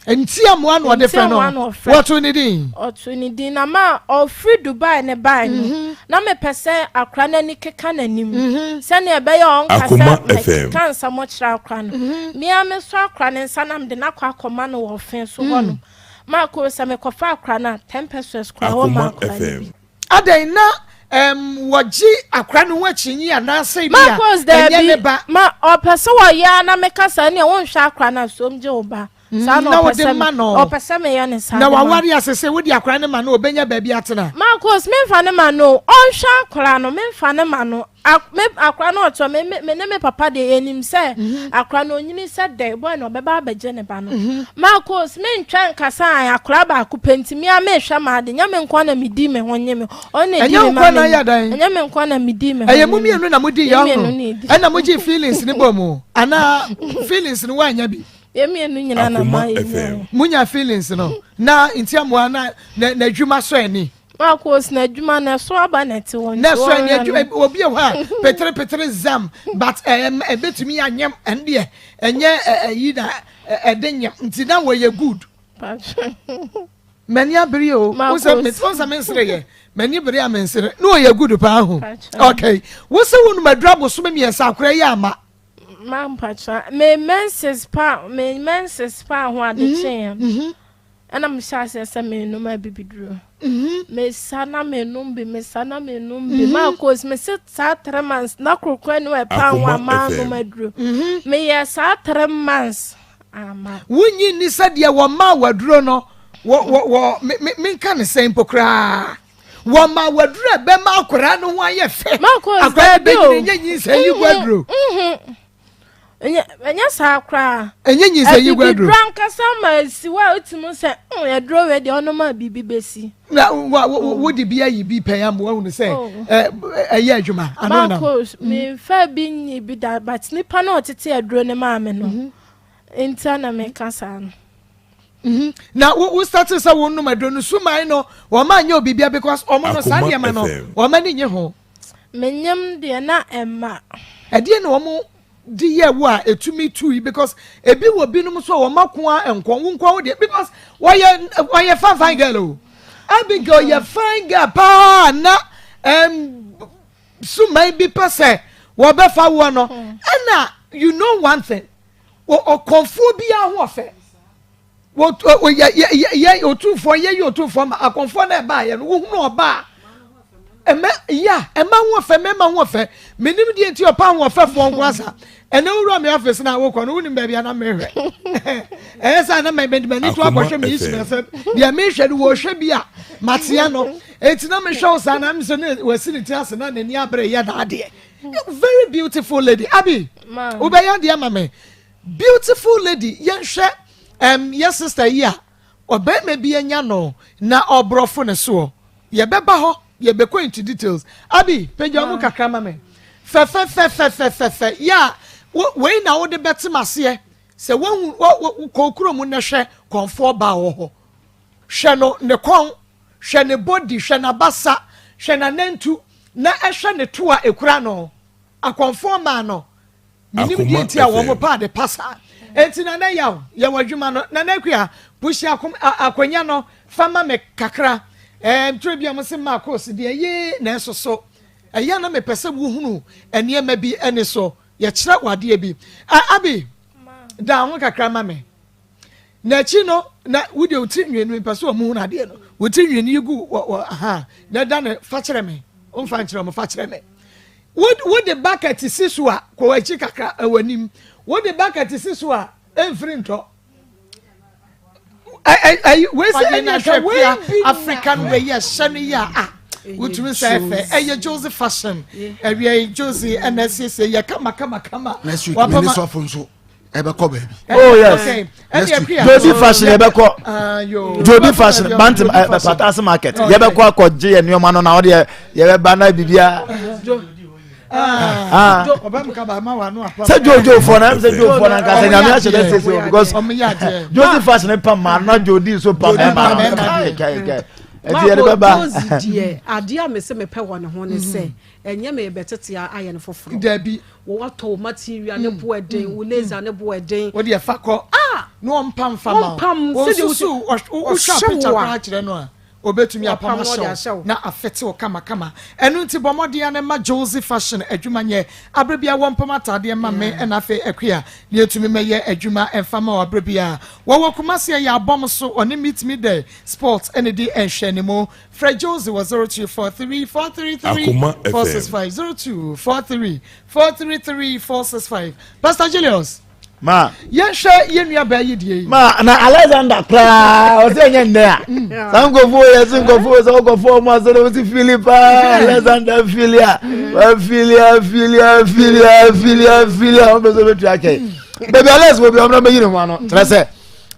Ntiamoa na ɔde frɛ no. Wɔto ne din. Ɔto ne din na ma ɔfiri Dubai ne bae no. Mhm. Na mepɛ sɛ akora no ani keka n'anim. Mhm. Sɛnea ɛbɛyɛ ɔnka sɛ mɛkeka nsɛm kyerɛ akora no. Mhm. Mea mesɔ akora ne nsa na mede no akɔ akɔma no wɔ ɔfe so hɔ no. Maako sɛ mekɔfa akora no a 10 pesewas koraa wɔma akora no bi. Adɛn na um, wɔgye akora no ho akyinnye anaasɛ bi a ɛnyɛ ne ba. Ma ɔpɛ sɛ wɔyɛ a na meka saa nea wonhwɛ akora no asom gye wo ba. Mm, saa na ɔpɛ sɛ ma no. Ɔpɛ sɛ meyɛ ne saa. Na waware ase sɛ wode akora no ma no ɔbɛnya baabi atena. Marcus memfa ne ma no ɔnhwɛ akora no memfa ne ma no akora no ɔtɔ me me ne me papa deɛ yɛnim sɛ mhm. akora no onyini sɛ dɛ bɔy na ɔbɛba abɛgye ne ba no mhm. Marcus mentwa nkasa a akora baako pɛ nti mea mehwɛ ma ade nyɛ me nko na medi me ho nye me ɔno na di me ma me ɛnyɛ me nko na medi me ho ɛyɛ mo mmienu na modi yɛ ɔho ɛna mogye feelings ne bɔ mu anaa feelings no woanya bi yɛn mmienu nyinaa na ma yɛ nya munya feelings no na nti amoa na na adwuma sɔ ani Marcos na adwuma na ɛso aba na ɛte wɔn na ɛso ani adwuma obi wɔ hɔ a petere petere zam but ɛm ɛbɛtumi anyɛm ɛn deɛ ɛnyɛ ɛyi na ɛde nyɛm nti na wɔyɛ good mani abere o wosɛ wosɛ me nsere yɛ mani bere a me nsere na ɔyɛ good paa ho okay wosɛ wo num adura bosome 3 akora yi ama. Ma mpakyɛ me menses pa me menses pa ho ade mhm, kyeeɛ mhm. ɛna mehyɛ aseɛ sɛ menom abibiduro mhm. mesa na menom bi mesa na menom bi maakos mese saa 3 months na korokora ni ɛpa ho a maanom aduro meyɛ saa 3 months ama. Wonnye nni sɛ deɛ wɔmaa waduro no wɔ wɔ wɔ me me menka ne sɛn mpo koraa wɔma waduro a ɛbɛma akwaraa no ho ayɛ fɛ Marcus akwaraa no daabi o bɛnyini nyɛ nyinsɛn yi gu aduro. Ɛnyɛ saa koraa. Ɛnyɛ nyinsɛn yi guaduro. Abibiduro ankasa ma esi hɔ a wotumi sɛ mm aduro wei deɛ ɔnom a biribi bɛsi. Na wa wo wo de bi ayi bi pɛn ama wahunu sɛ oh. ɛyɛ adwuma ano nam. Marcos memfa bi nyi bi da but nipa na ɔtete aduro ne maame no mhm. nti na meka saa no. Mhm. Na wo wo start sɛ wo nom aduro no suman no wɔn anyɛ obibia because wɔn no saa nneɛma no wɔn ani nye ho. Menyam deɛ na ɛma. Ɛdeɛ na wɔn de yɛ wo a ɛtumi tu yi because ebi wɔ binom so a wɔn ako a nkɔ wo nkɔ wo deɛ because wɔyɛ wɔyɛ fine fine girl o Abigail yɛ fine girl paa na ɛm suman bi pɛ sɛ wɔbɛfa woɔ no ɛna you know one thing ɔkɔnfoɔ biara ho ɔfɛ. Yɛ otumfoɔ yɛ yɛ otumfoɔ ma akɔnfoɔ na ɛbaayɛ no wohunu ɔbaa ɛmɛ ya ɛma ho ɔfɛ mɛma ho ɔfɛ menim deɛ nti ɔpa ho ɔfɛfoɔ nko asa ɛnɛ wura me office na wokɔ no wonim baabi ana mehwɛ ɛyɛ sɛ ana mɛde m'ani to akɔhwɛ me yismɛ sɛ deɛ mehwɛ no wɔhwɛ bi a matea no enti na mehwɛ wo saa na mesɛ ne wasi ne ti ase na n'ani abere yɛ n'adeɛ very beautiful lady abi wobɛyɛ adeɛ ma me Beautiful lady yɛnhwɛ ɛm yɛ sister yi a ɔbɛrima bi anya no na ɔbrɔfo ne soɔ yɛbɛba hɔ yɛbɛkɔ into details Abi pagya mu kakra ma me fɛfɛfɛfɛfɛfɛ yɛ a wei na wode bɛte maseɛ sɛ wohu kɔ kuro mu na hwɛ kɔnfoɔ baa wɔ hɔ hwɛ no ne kɔn hwɛ ne body hwɛ n'abasa hwɛ n'anantu na ɛhwɛ ne to a ekura no akɔnfoɔ maa no Menim deɛ nti a wɔn pɛ ade pa saa. Enti Nana Yaw, yɛ w'adwuma no. Nana Akua, pushi akom, a, akonya no fa ma me kakra. Ɛɛ, ntoro bi a wɔse mmaa course deɛ, yee, nanso so ɛyɛ a na mepɛ sɛ wohunu nneɛma bi ani so. Yɛkyerɛ wo adeɛ bi. A, Abi, da ho kakra ma me. N'akyi no, na wo deɛ wo tiri nwi no, mepɛ sɛ wɔn hunu adeɛ no. Wo tiri nwi no yi gu wɔ, wɔ, aha, na da no fa kyerɛ me. Womfa nkyerɛ wɔn, fa kyerɛ me. Wode bucket si so a, kɔ w'akyi kakra, ɛwɔ anim. Wode bucket si so a, ɛmfiri ntɔ. Wei sɛ ɛnyɛ hwɛ wei bi African wei yɛ hyɛ no yɛ a wotumi sɛ ɛfɛ ɛyɛ Josie fashion ɛwia yi Josie ɛna asiesie yɛ kama kama kama. Next week mi ni sɔfo nso. ɛbɛkɔ baabi. oh yes jodi fashion yɛbɛkɔ ah, jodi fashion bantam eh, patase market oh, yɛbɛkɔ akɔgye yɛ nneɛma no na ɔdeɛ yɛbɛba na biribiara. Ah. sɛ jojo fɔ na sɛ jojo fɔ na nka sɛ nyame ahyɛ dɛ sese o because jodi fashion pam maa na jodi nso pam ɛma kɛkɛ ɛti yɛde bɛba. jozi deɛ adeɛ a mese mepɛ wɔ ne ho ne sɛ ɛnyɛ mebɛtete ayɛ no foforɔ. Dabi. Wo watɔ wo material ne bo ɛden, wo laser ne bo ɛden. Wo deɛ fa kɔ. Ah! Na ɔmpa mfa ma wo. Ɔmpam sɛdeɛ wo susu wohwɛ picture koraa kyerɛ no a, obetumi apam ahyɛ wo na afete wo kamakama. Ɛno nti bɔ mmɔden ara na ma Josie Fashion adwuma nyɛ. Aberɛ biara wɔmpam ataadeɛ mma me ɛna afei Akua na yɛtumi mɛyɛ adwuma mfa ma wo aberɛ biara. Wɔwɔ Kumasi ɛyɛ Abɔm so ɔne Meet Me There Sports ɛna ɛdi nhwɛanimu. Frɛ Josie wɔ 0243 433 465 0243 433 465. Pastor Julius. Ma. Yɛnhwɛ yɛn nua baa yi deɛ yi. Ma na Alexander koraa ɔsɛ ɛnyɛ nnɛ a. Mm. Saa nkurɔfoɔ yɛ se nkurɔfoɔ sɛ ɔkɔfoɔ ɔmo asɛ ɔmo si fili paa Alexander fili a fili a fili a fili a fili a fili a ɔmo bɛ sɛ ɔbɛtua kɛ. Baabi Alex wɔ bi ɔmo na bɛyi ne ho ano kyerɛ sɛ.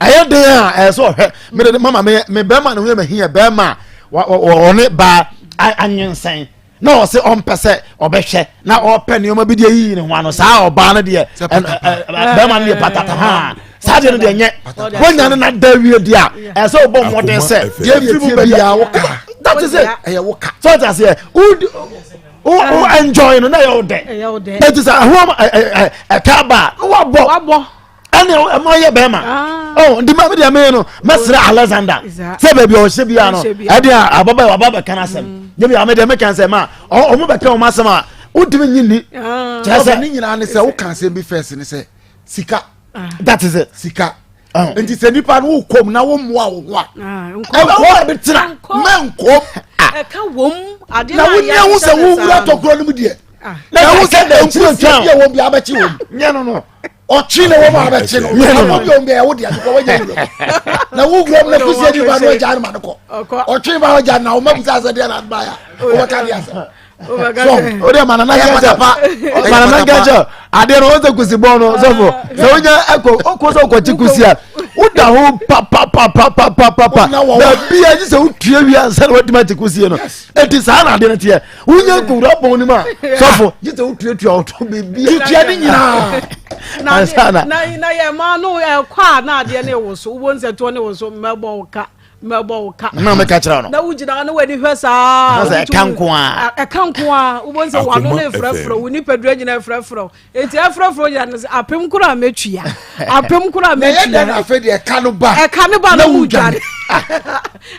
ɛyɛ den a ɛyɛ sɛ ɔhwɛ me de mama me me bɛrima ne ho yɛ ma hiɛ bɛrima a ɔne baa anwensɛn na ɔse ɔmpɛ sɛ ɔbɛhwɛ na ɔpɛ nneɛma bi deɛ yiyi ne ho ano saa ɔbaa no deɛ bɛrima no deɛ patata ha saa deɛ no deɛ nyɛ wonya no na da wie deɛ a ɛsɛ sɛ wobɔ mmɔden sɛ deɛ firi mu bɛbi a woka that is it ɛyɛ woka so ɔte aseɛ wo wo enjoy no na ɛyɛ wo dɛ ɛti sɛ ɛho ɛka ba a wabɔ ɛne ɛma yɛ bɛrima ah. ɔ nti ma mi deɛ mi no mɛsrɛ Alexander sɛ baabi a ɔhyɛ biara no ɛde a ababa waba bɛka n'asɛm mm. ne bi a mi deɛ mi kan sɛ ma ɔmo bɛka ɔmo asɛm a wotumi nyi ni ah. kyerɛ sɛ ne nyinaa ne sɛ woka asɛm bi fɛs ne sɛ sika ah. that is it sika nti sɛ nipa no wokɔ mu na wommoa wo ho a ɛnkɔ bi tena mɛnkɔ ɛka wom adeɛ na wonya ho sɛ wowura tɔkorɔ no mu deɛ na wo sɛ nkurotia bi a wɔn bi abɛkye wɔm nyɛ no no ɔtwe na wɔn abɛkye no ɔmo bi wɔn bi ɛwɔ deɛ ɛkɔ wɔnyɛ wura na wo wura mu na kusi edi ba no ɔgya no ma no kɔ ɔtwe ba ɔgya na ɔmo abusa asɛ deɛ na adi ba ya ɔbɛka deɛ asɛ so o de mana na kɛkyɛ mana na kɛkyɛ Adeɛ no wɔsɛ kusi bɔn no sɔfo sɛ wonya ɛkɔ ɔkɔ sɛ ɔkɔkye kusi a woda ho papapapapapapa baabi a gye sɛ wotua wie ansa na woatumi akye kusie no enti saa na adeɛ no teɛ wonya nkowura bɔn no mu a sɔfo gye sɛ wotuatua wotɔ baabi a tuatua ne nyinaa ansa na na yɛ maa no ɛkɔ a na adeɛ no ewo so wobɔ nsɛtoɔ no ewo so mmɛbɔ wo ka mɛbɔ wo ka. na mɛka kyerɛ no. na wogyina hɔ na w'ani hwɛ saa. na sɛ ɛka nko a. ɛka nko a wobɛhu sɛ w'ano no efrɛfrɛ wo nipadua nyinaa efrɛfrɛ wo eti ɛfrɛfrɛ wo nyinaa no sɛ apem koro a mɛtua apem koro a mɛtua. na ɛyɛ dɛ na afei deɛ ɛka no ba. ɛka no ba na mu dwane.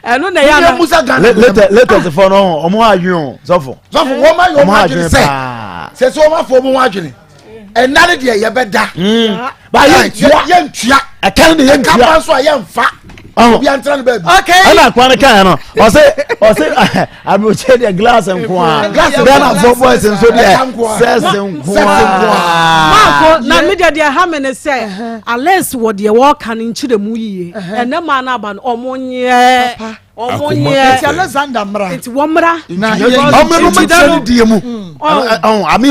ɛno na ɛyɛ ana. musa Ghana. latest fɔ no ɔmo adwene o sɔfo. sɔfo wɔn ayɛ ɔmo adwene sɛ sɛ sɛ wɔn afɔ ɔmo adwene ɛnna ne deɛ yɛbɛda. Hmm. ba yɛntua yɛntua ɛka ne yɛntua ɛka ba nso a yɛnfa obi antena ne baabi. okay ɛna akwa ne kan no ɔsɛ ɔsɛ aburokye deɛ glass nko a ghana fo boys nso deɛ sɛs nko a. maako na mi deɛ deɛ ha mi ne sɛ alex wɔ deɛ wɔɔka no nkyerɛ mu yie ɛnɛ maa no aba no ɔmo nyɛ. ɔmo nyɛ nti alexander mmra nti wɔn mmra na ɔmo no mɛkyerɛ ne die mu ɔn ami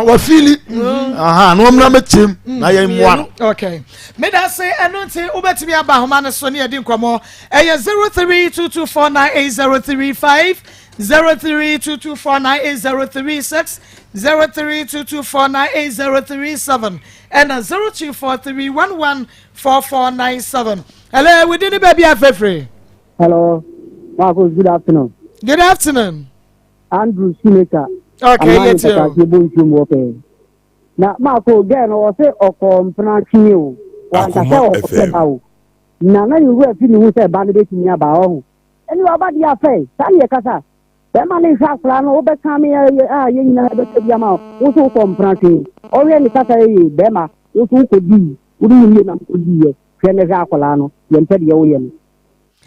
wafili na wɔn mmra mɛkyerɛ mu na yɛn mmoa no. okay meda se ɛno nti wobɛtumi aba ahoma no so ne yɛdi nkɔmmɔ ɛyɛ 0322498035 0322498036 0322498037 ɛna 0243114497 Hello, we didn't baby afefre. Hello, Marcus, good afternoon. Good afternoon. Andrew Shoemaker. Okay, you too. Na Marco, girl, no, ɔsɛ ɔkɔ mpena twe o. Wanka sɛ ɔkɔpɛ ba o. Na na yɛwura fi ne ho sɛ ba no bɛtumi aba ɔho. Ɛne waba deɛ afɛ, saa ne yɛkasa. Bɛrima no nhwɛ akwadaa no, wobɛka me a yɛn nyinaa bɛka bi ama wo. Wo nso wokɔ mpena twe. Ɔhwɛ ne kasa yɛ bɛrima, wo nso wokɔdii, wode wo yie na mokɔdiiɛ. Hwɛ ne hwɛ akwadaa no, yɛmpɛ deɛ woyɛ no.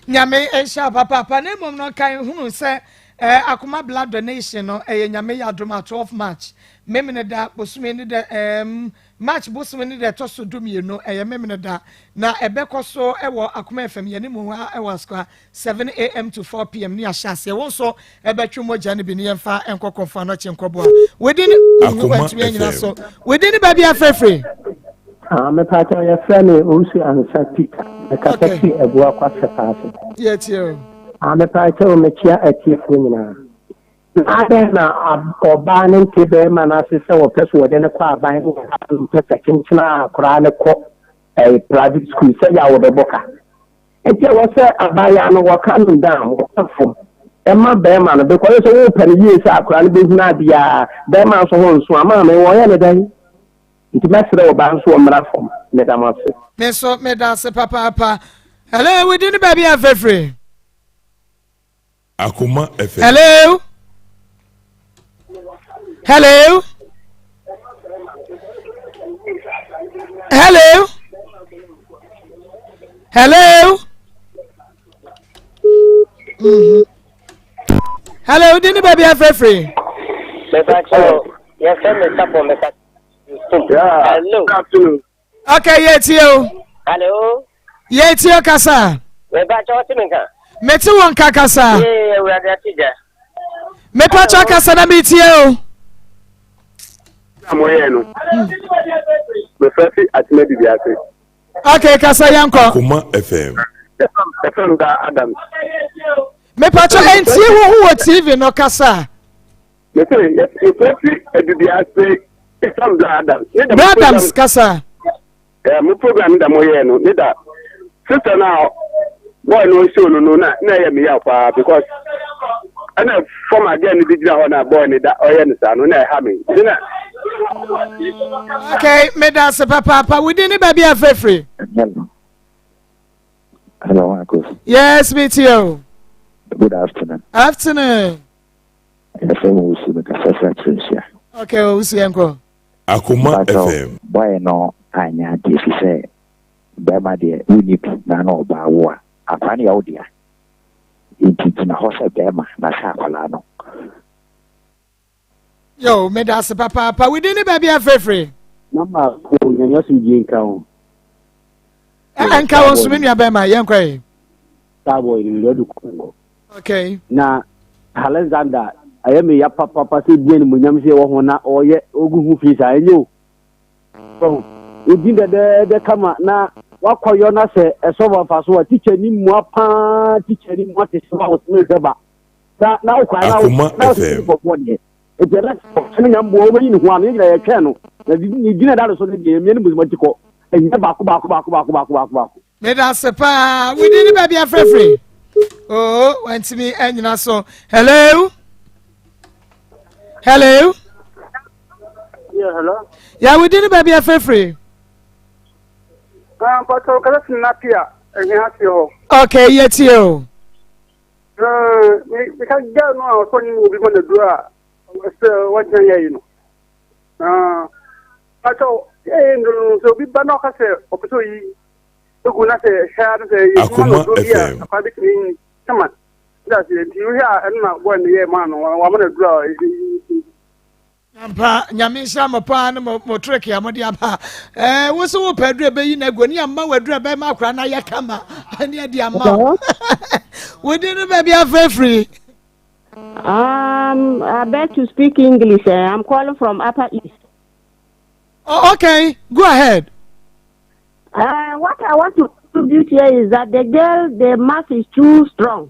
Nyame nhyira wo papaapa na mmom no nka nhunu sɛ eh, akoma blood donation no ɛyɛ Nyame yɛ adom a 12 March memene da bosome ne dɛ ehm March bosome ne dɛ ɛtɔ so du mmienu ɛyɛ memene da na ɛbɛkɔ so ɛwɔ Akoma FM yɛne mu ha ɛwɔ Asukwa 7 am to 4 pm ne ahyɛ aseɛ wo nso ɛbɛtwe mogya no bi ne yɛmfa nkɔ kɔmfo anɔkye nkɔboa wodi ne wantumi anyina so wodi ne baabi afrɛfrɛ Ah, mepatɔ yɛfrɛ me Owusu Ansa Peter. Mekasa fi Abua Kwasɛ Paase. Yɛtie o. Ah, mepatɔ mekyia atiefoɔ nyinaa. Na adɛn na ɔbaa no nte bɛrima no ase sɛ wɔpɛ so wɔde no kɔ aban ne mpɛ sɛ kyenkyena a koraa no kɔ eh, private school sɛ yɛ a wɔbɛbɔ ka. Enti ɛwɔ sɛ abaayaa no wɔka no down, wɔka fam ɛma bɛrima no because sɛ wopɛ no yie sɛ akwadaa no bɛhunu adeɛ a bɛrima nso ho nso a maame wɔyɛ ne dɛn nti mɛsrɛ ɔbaa nso ɔmmra fam meda mo ase. Me nso meda ase papaapa. Hello, wodi ne baabi a fɛfiri. Akoma FM. Hello. Hello. Hello. Hello. Mm-hmm. Hello, di ni baabi afrɛfrɛ. Mɛka kyerɛ yɛfrɛ me sapɔ mɛka. Hello. Okay, yɛ tie o. Hello. Yɛ tie o kasa. Mɛpa kyɛw te me nka. Mete wo nka kasa. Yee awurade ate gya. Mɛpa kyɛw kasa na metie o. Na mo yɛ no. Mefrɛ fi atena bibi ase. Okay, kasa yɛn kɔ. Akoma FM. Ɛfɛm da Adams. Mɛpa kyɛw ɛntie wo ho wɔ TV no kasa. Mese yɛfrɛ fi adidi ase ɛfam bra Adams. Bra Adams kasa. Eh, mo program da mo yɛ no ne da sister na boy no show no no na na ɛyɛ me yaw paa because ɛna fam adeɛ no de gyina hɔ na boy no da ɔyɛ no saa no na ɛha me nti na. Okay, meda ase papaapa. Wodi ne baabi afrɛfrɛ. Hello. Hello, Marcus. Yes, me too. Good afternoon. Afternoon. Yɛfrɛ me Owusu, mekasa firi Akyerɛnhyia. Okay, Owusu yɛnkɔ. Akoma FM. Boy no anyɛ adeɛ fi sɛ bɛrima deɛ wonni bi na na ɔbaa wo a akwadaa no yɛ wo dea nti gyina hɔ sɛ bɛrima na hwɛ akwadaa no. Yo, meda ase papaapa. Wo din ne baabi afrɛfrɛ? Mama ko nyame asomdwie nka wo. Nka wo nso me nua bɛrima yɛnkɔ yi. Starboy no mede ɔde kɔ. Okay. Na Alexander ɛyɛ me ya papapa sɛ bia animuonyam sɛ ɛwɔ ho na ɔyɛ ɔgu ho fi saa ɛnyɛ o. Wahu? Wo din dɛdɛɛdɛ kama na woakɔyɔ na sɛ ɛsɔ wɔ mfaso a, tikya ni mua paa, tikya ni mua te sɛ wo a wotumi nhwɛ ba. Na na wokɔ a na wo Akoma na wosisi FM. nkurɔfoɔ deɛ. Enti ɛbɛ ɔkyɛ no nyamboa wobɛyi ne ho ano, yɛn nyinaa yɛtwɛn no. Na ne din a ɛda ne so no deɛ, yɛmmia ne bosoma ti kɔ. Ɛnyɛ baako baako baako baako baako baako baako. Meda ase paa. Wo din ne baabi afrɛfrɛ? Oo, wantumi anyina so. Hello? Hello? Yeah, hello. Yeah, wo din ne baabi afrɛfrɛ? Ah, but kasa sina pia, ehia ase hɔ. Okay, yɛtie o. Ah, me me ka girl no a ɔsɔ ne mu obi ma na duro a sɛ wɔgyina yɛ yi no. Ah, but eh nduro no sɛ obi ba na ɔka sɛ ɔpɛ sɛ oyi egu na sɛ hwɛ a na sɛ yɛ ma no duro bi a akwa betumi yi kama. That's it. Nti wohwɛ a ɛno na boy no yɛ maa no wama no duro a ɛyi. Ampa, Nyame nhyira mo paa ne mo mo trick a mode aba. Eh, wo so wopɛ aduru ɛbɛyi no agu ne ama wo aduru ɛbɛma akora no ayɛ kama ne adi ama wo. Wodi no baabi afrɛfiri. I beg to speak English. Eh? I'm calling from Upper East. Oh, okay, go ahead. What I want to contribute here is that the girl, the math is too strong.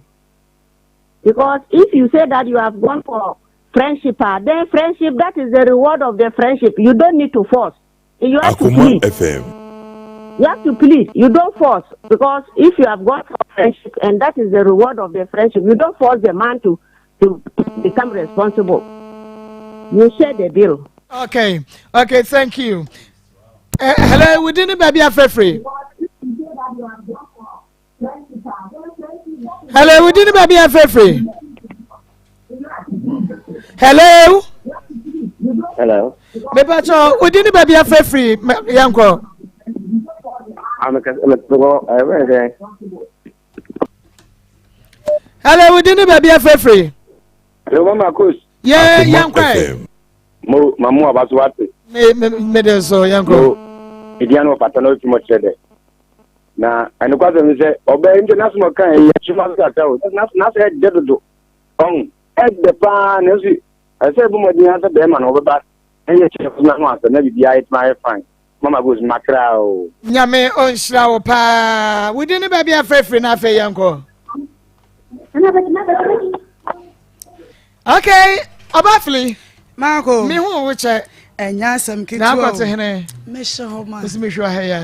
Because if you say that you have gone for friendship, ah, then friendship, that is the reward of the friendship. You don't need to force. You have to Akuma please. FM. You have to please. You don't force. Because if you have gone for friendship and that is the reward of the friendship, you don't force the man to, to, to become responsible. You share the bill. Okay, okay, thank you. Hello, we didn't baby afrɛfrɛ. Hello, wodi ne baabi afrɛfrɛ. Hello. Hello. Mepakyɛ wodi ne baabi afrɛfrɛ yɛnkɔ. Hello, wodi ne baabi afrɛfrɛ. Hello, Mama Kos. Yɛ yɛnkɔ ɛ. Mo mamu aba so wate. Me me me de so yɛnkɔ. Mo edian wɔ pata na ofi mo kyerɛ dɛ. Na ɛnokwasɛm ne sɛ ɔbaa yi nti n'asɛm ɔka yi yɛtwe aso kakra o n'asɛ ɛdɛ dodo ɔho ɛdɛ paa nanso ɛsɛ ɛbɔ mmɔden ara sɛ bɛrima no ɔbɛba na yɛ kyerɛ so n'ano asɛm na biribiara yɛtumi ayɛ fine mama goes makra o. Nyame ɔnhyira wo paa wodi ne baabi afrɛfiri no afei yɛnkɔ. Okay, Ɔbafili. Marco. Mi hu wo kyɛ. Ɛnyɛ asɛm ketewa o. N'akɔte hene. Mehyɛ hɔ ma. Osi mi hwɛ ha ya.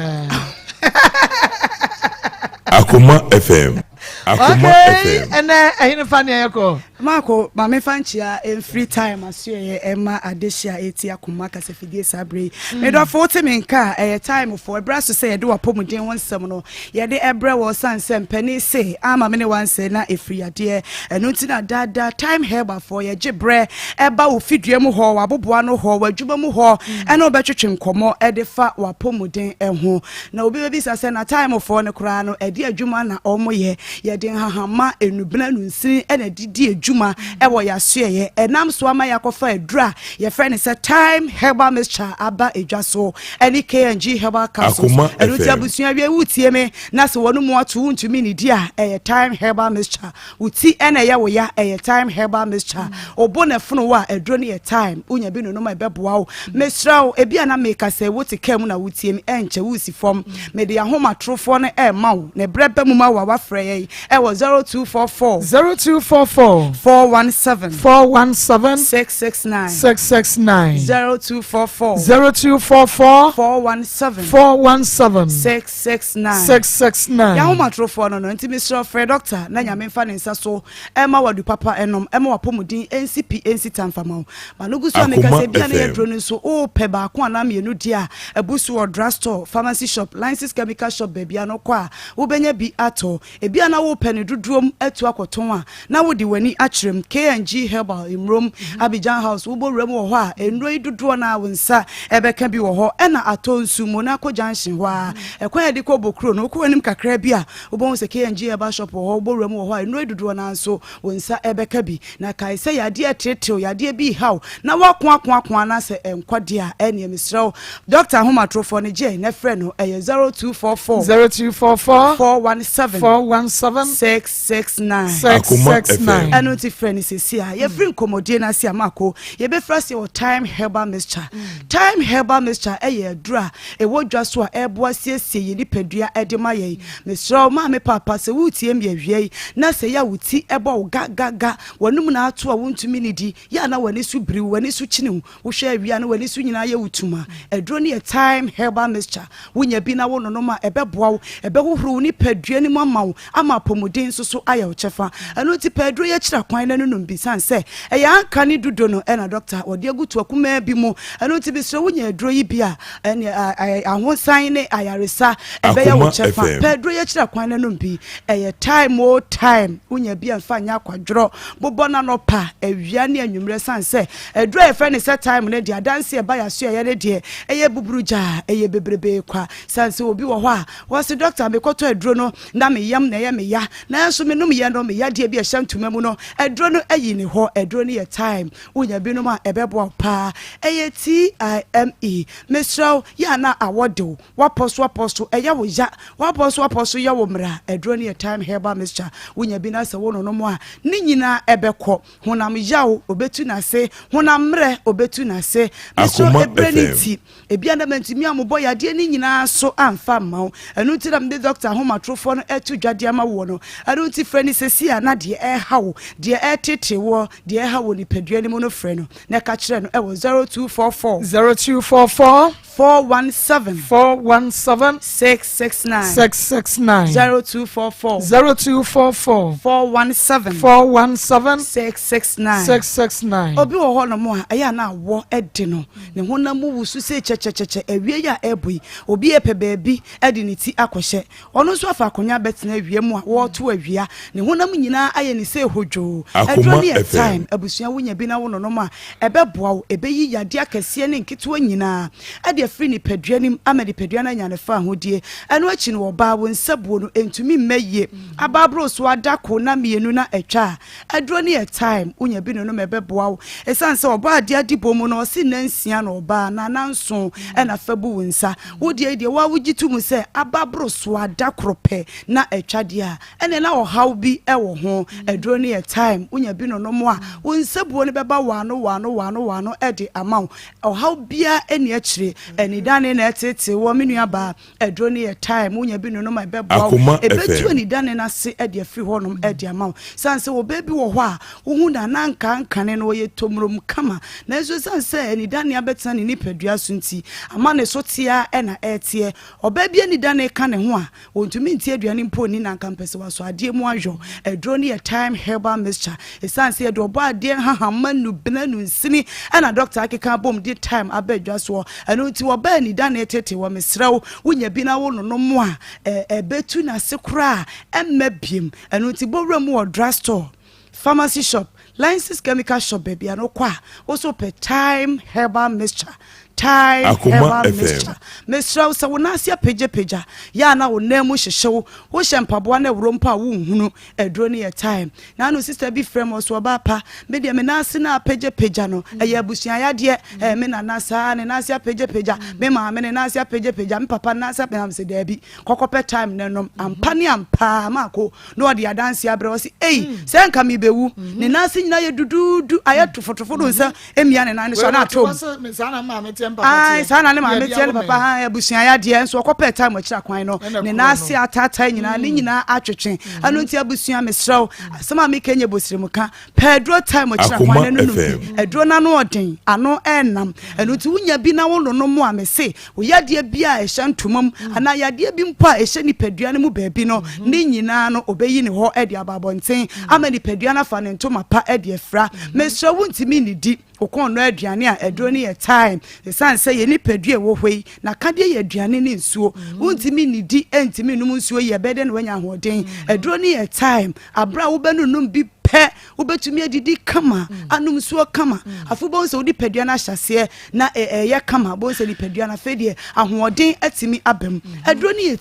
Akoma FM. Akoma okay, FM. ɛnɛ ɛhene fa nea yɛkɔ. Marco, maame fa nkyia mfiri time asoɛyɛ ɛma adehye a ɛti akoma kasafidie saa berɛ yi. Mm. Medɔfo wote me nka a ɛyɛ time fo ɛberɛ so sɛ yɛde wapɔmuden ho nsɛm no Yɛde brɛ wɔ ɔsan sɛ mpanin se ama me ne wansɛe na ɛfiri yadeɛ. Ɛno nti na daa daa Time Herbal foɔ yɛgye berɛ ba wo fidua mu hɔ, w'aboboano hɔ, w'adwuma mu hɔ ɛne wo bɛtwetwe nkɔmmɔ de fa w'apɔmuden ho. Na obi bɛbisa sɛ na Time foɔ no koraa no ɛdeɛ adwuma na wɔyɛ? Yɛde nhahamma, nnubena, nnunsini na ɛde di adwuma wɔ yɛasoɛeɛ. Ɛnam so ama yɛakɔfa aduro a yɛfrɛ no sɛ Time Herbal Mixture aba dwa so. ɛne KNG herbal capsules. Akoma Ɛno nti FM. abusua wie wotie me na sɛ wɔn mu ato wontumi nidi a ɛyɛ time herbal mixture. Wo ti ɛna ɛyɛ wo ya ɛyɛ time herbal mixture. Obo na ɛfono wo a aduro no yɛ time. Wonya bi nonom a ɛbɛboa wo. Mesrɛ wo ebi a na meka sɛ wote kaa mu na wotie me ɛnkyɛ woresi fam. Mede ahomatorofoɔ no ɛrema wo na ɛberɛ ba mu ma wo a woafrɛ yɛn ɛwɔ 0244 0244 417 417 669 669 0244 0244 417 417 669 669 Yɛahomatorofoɔ no no nti mesrɛ frɛ dɔkta na Nyame mfa ne nsa so ɛma wadu papa ɛnom ɛma wapɔmuden ɛnsi pi ɛnsi ta mfa ma wo ma no gu so a meka Akoma sɛ bia ne FM. yɛduro no nso wopɛ baako anaa mmienu deɛ a abu so wɔ drugstore pharmacy shop license chemical shop baabia no kɔ a wobɛnya bi atɔ Ebia na worepɛ no dodoɔm atu akɔtɔn a, na wode w'ani akyerɛ mu. K&G Herbal, Mmrom, Abidjan House, wobɔ wuram wɔ hɔ a, nnuro yi dodoɔ no ara wo nsa bɛka bi wɔ hɔ. Ɛna atɔ nsu, Monaco Junction hɔ ara, ɛkwan a ɛde kɔ Bokuro no, wokɔ w'anim kakra bi a, wobɛhu sɛ K&G Herbal Shop wɔ hɔ, wobɔ wuram wɔ hɔ a, nnuro yi dodoɔ no ara nso, wo nsa bɛka bi. Na kae sɛ yadeɛ reteetew, yadeɛ bi reha wo, na woakoakoakoa anaasɛ ɛnkɔ deɛ a, ɛnneɛ mesrɛ wo, dɔkta ahomatorofoɔ no gye na frɛ no, ɛyɛ 0244 0244 417 417 669. Akoma 669. FM. Ɛno nti. nti frɛ no sɛsi a yɛfiri nkɔmmɔdie no ase a maako yɛbɛfiri aseɛ wɔ Thyme Herbal Mixture. Thyme Herbal Mixture ɛyɛ aduro a ɛwɔ dwa so a ɛboa siesie yɛn nipadua de ma yɛn. Mesrɛ wo maame paapa sɛ woretie me awia yi na sɛ yɛ a wo ti bɔ wo ga ga ga, w'anum na ato a wontumi nnidi, yɛ a na w'ani so biri wo, w'ani so kyini wo, wohwɛ awia na w'ani so nyinaa yɛ wo tumm a, aduro no yɛ Thyme Herbal Mixture. Wonya bi na wononom a, ɛbɛboa wo, ɛbɛhohoro wo nipadua no mu ama wo, ama apɔmuden nso so ayɛ wo kyɛfa. Ɛno nti pɛ aduro yi akyiri akwan na nonom bi, sane sɛ ɛyɛ anka ne dudo no na dɔkta wɔde agu toa kumaa bi mu. Ɛno nti mesrɛ wo nya aduro yi bi a, ɛne ahosan ne ayaresa ɛbɛyɛ wo kyɛfa. Pɛ aduro yi akyiri akwan na nom bi. Ɛyɛ time o time, wonya bi a mfa nyɛ akwadworɔ. Bobɔ no anɔpa, awia ne anwummerɛ sane sɛ aduro a yɛfrɛ no sɛ time no deɛ adanse a ɛba yɛn asoɛeɛ no deɛ ɛyɛ buburugyaa, ɛyɛ bebrebee kwa. Sane sɛ obi wɔ hɔ a wɔse dɔkta mekɔtɔ aduro no na me yam na ɛyɛ me ya nanso menom yɛ no me yadeɛ bi a ɛhyɛ ntoma mu no aduro no ayi ne hɔ. Aduro no yɛ time, wonya binom a ɛbɛboa wo paa. Ɛyɛ TIME. Mesrɛ wo yɛ a na awɔ de wo. W'apɔ so apɔ so ɛyɛ wo ya, w'apɔ so apɔ so yɛ wo mmra, aduro no yɛ Thyme Herbal Mixture, wonya bi na sɛ wo nonom a, ne nyinaa ɛbɛkɔ, honam yaw obetu n'ase, honam mmerɛ obetu n'ase, mesrɛ Akoma ɛberɛ no FM. nti, ebia na mantumi ammobɔ yadeɛ no nyinaa so amfa amma wo, ɛno nti na mede dɔkta ahomatorofoɔ no ɛto dwa de ama woɔ no, ɛno nti frɛ no seesei a na deɛ ɛreha wo, deɛ ɛretetee woɔ, deɛ ɛreha wo nipadua no mu no frɛ no na ka kyerɛ no ɛwɔ 0244. 0244. 417. 417. 669. 669. 0244. 0244. 417. 417. 669. 669. Obi wɔ hɔ nom a ɛyɛ a na awɔ de no ne honam mu wusu sɛ kyɛkyɛkyɛkyɛ awie yi a ɛrebɔ yi obi repɛ baabi de ne ti akɔhyɛ Ɔno nso afa akonnwa abɛtena awia mu a wɔreto awia. Ne honam nyinaa ayɛ ne sɛ hodwoo. Aduro Akoma no yɛ FM. thyme. Abusua wonya bi na wononom a, ɛbɛboa wo. Ɛbɛyi yadeɛ akɛseɛ ne nketewa nyinaa de afiri nipadua no mu ama nipadua no anya ne faahodie. Ɛno akyi no, ɔbaa, wo nsabuo no ntumi mma yie. Aba aboro so ada ko na mmienu na atwa a, Aduro no yɛ thyme, wonya bi nonom a ɛbɛboa wo. Ɛsiane sɛ ɔbɔ adeɛ adebɔ mu no, ɔse nna nsia na ɔbaa na nna nson na fa bu wo nsa. Wo deɛ yi deɛ, wo ara wogye to mu sɛ aba boro so a da koro pɛ na atwa deɛ a, ɛnneɛ na ɔhaw bi wɔ ho. Aduro no yɛ thyme, wonya bi nonom a, wo nsabuo no bɛba waano waano waano waano de ama wo. Ɔhaw biara nni akyire. Anidane na ɛtetee woɔ me nuabaa. Aduro no yɛ time, wonya bi nonom a ɛbɛboa wo. Akoma Ɛbɛtu FM. anidane no ase de afiri hɔnom de ama wo. Sane sɛ ɔbaa bi wɔ hɔ a, wohu no a na anka ankane no ɔyɛ tomurom kama. Nanso ɛsiane sɛ anidane abɛtena ne nipadua so nti, ama ne so teɛ ara na ɛreteɛ. Ɔbaa bi anidane ka ne ho a, ɔntumi nte aduane mpo nni na anka mpɛ sɛ wasɔ adeɛ mu ayɔ. Aduro no yɛ thyme herbal mixture. Ɛsiane sɛ yɛde ɔbɔadeɛ nhahamma nnubena nnunsini na dɔkta akeka abom de thyme aba adwa soɔ, ɛno nti wɔba anidane tete wɔ mesrɛ wo wonya bi na wononom a ɛbɛtu n'ase koraa ɛmma biem. Ɛno nti bɔ wura mu wɔ drug store, pharmacy shop, Lenses chemical shop baabi a no kɔ a wo so pɛ thyme herbal mixture. Thyme Akoma herbal FM. mixture. Mesrɛ wo sɛ wo nan ase apagyapagya yɛ a na wo nan mu hyehye wo, wohyɛ mpaboa na ɛworɔ mpo a wonhunu. Aduro no yɛ thyme. Naano sister bi frɛ me ɔse ɔbaa pa me deɛ me nan ase no apagyapagya no ɛyɛ abusua yadeɛ ɛɛ me nana saa ne nan ase apagyapagya me maame ne nan ase apagyapagya me papa ne nan ase apagyapagya me sɛ daabi kɔkɔpɛ thyme no nom ampa ne ampa maako na ɔde adanse abrɛ ɔse ei sɛ nka mebɛwu ne nan ase nyinaa yɛ duduudu ayɛ tofotofo do nsa emia ne nan no so na atom saa na maame teɛ ne papa teɛ saa na ne maame teɛ ne papa ha abusua ya deɛ nso ɔkɔpɛ time akyiri akwan no ne nan ase ataataa nyinaa ne nyinaa atwetwe mm. ɛno nti abusua mesrɛ wo asɛm a meka nyɛ bosire ka pɛ aduro time akyiri akwan no no bi aduro no ano ɔden ano ɛnam ɛno nti wonya bi na wo nonom a mese wo yadeɛ bi a ɛhyɛ ntoma mu mm. anaa yadeɛ bi mpo a ɛhyɛ nipadua no mu baabi no mm-hmm. ne nyinaa no ɔbɛyi ne hɔ de aba abɔnten mm. ama nipadua no afa ne ntoma pa de afira mm-hmm. mesrɛ wo ntumi nnidi wo kɔn nnɔ aduane a aduro no yɛ time ɛsiane sɛ yɛ nipadua ɛwɔ hɔ yi n'akadeɛ yɛ aduane ne nsuo mm. wontumi nnidi ntumi nnom nsuo yi ɛbɛyɛ dɛ na wanya ahoɔden aduro no yɛ time aberɛ a wobɛnonom bi pɛ wobɛtumi adidi kama anom nsuo kama afei wobɛhu sɛ wode padua no ahyɛ aseɛ na ɛyɛ kama wobɛhu sɛ nipadua no afei deɛ ahoɔden atumi aba mu aduro no yɛ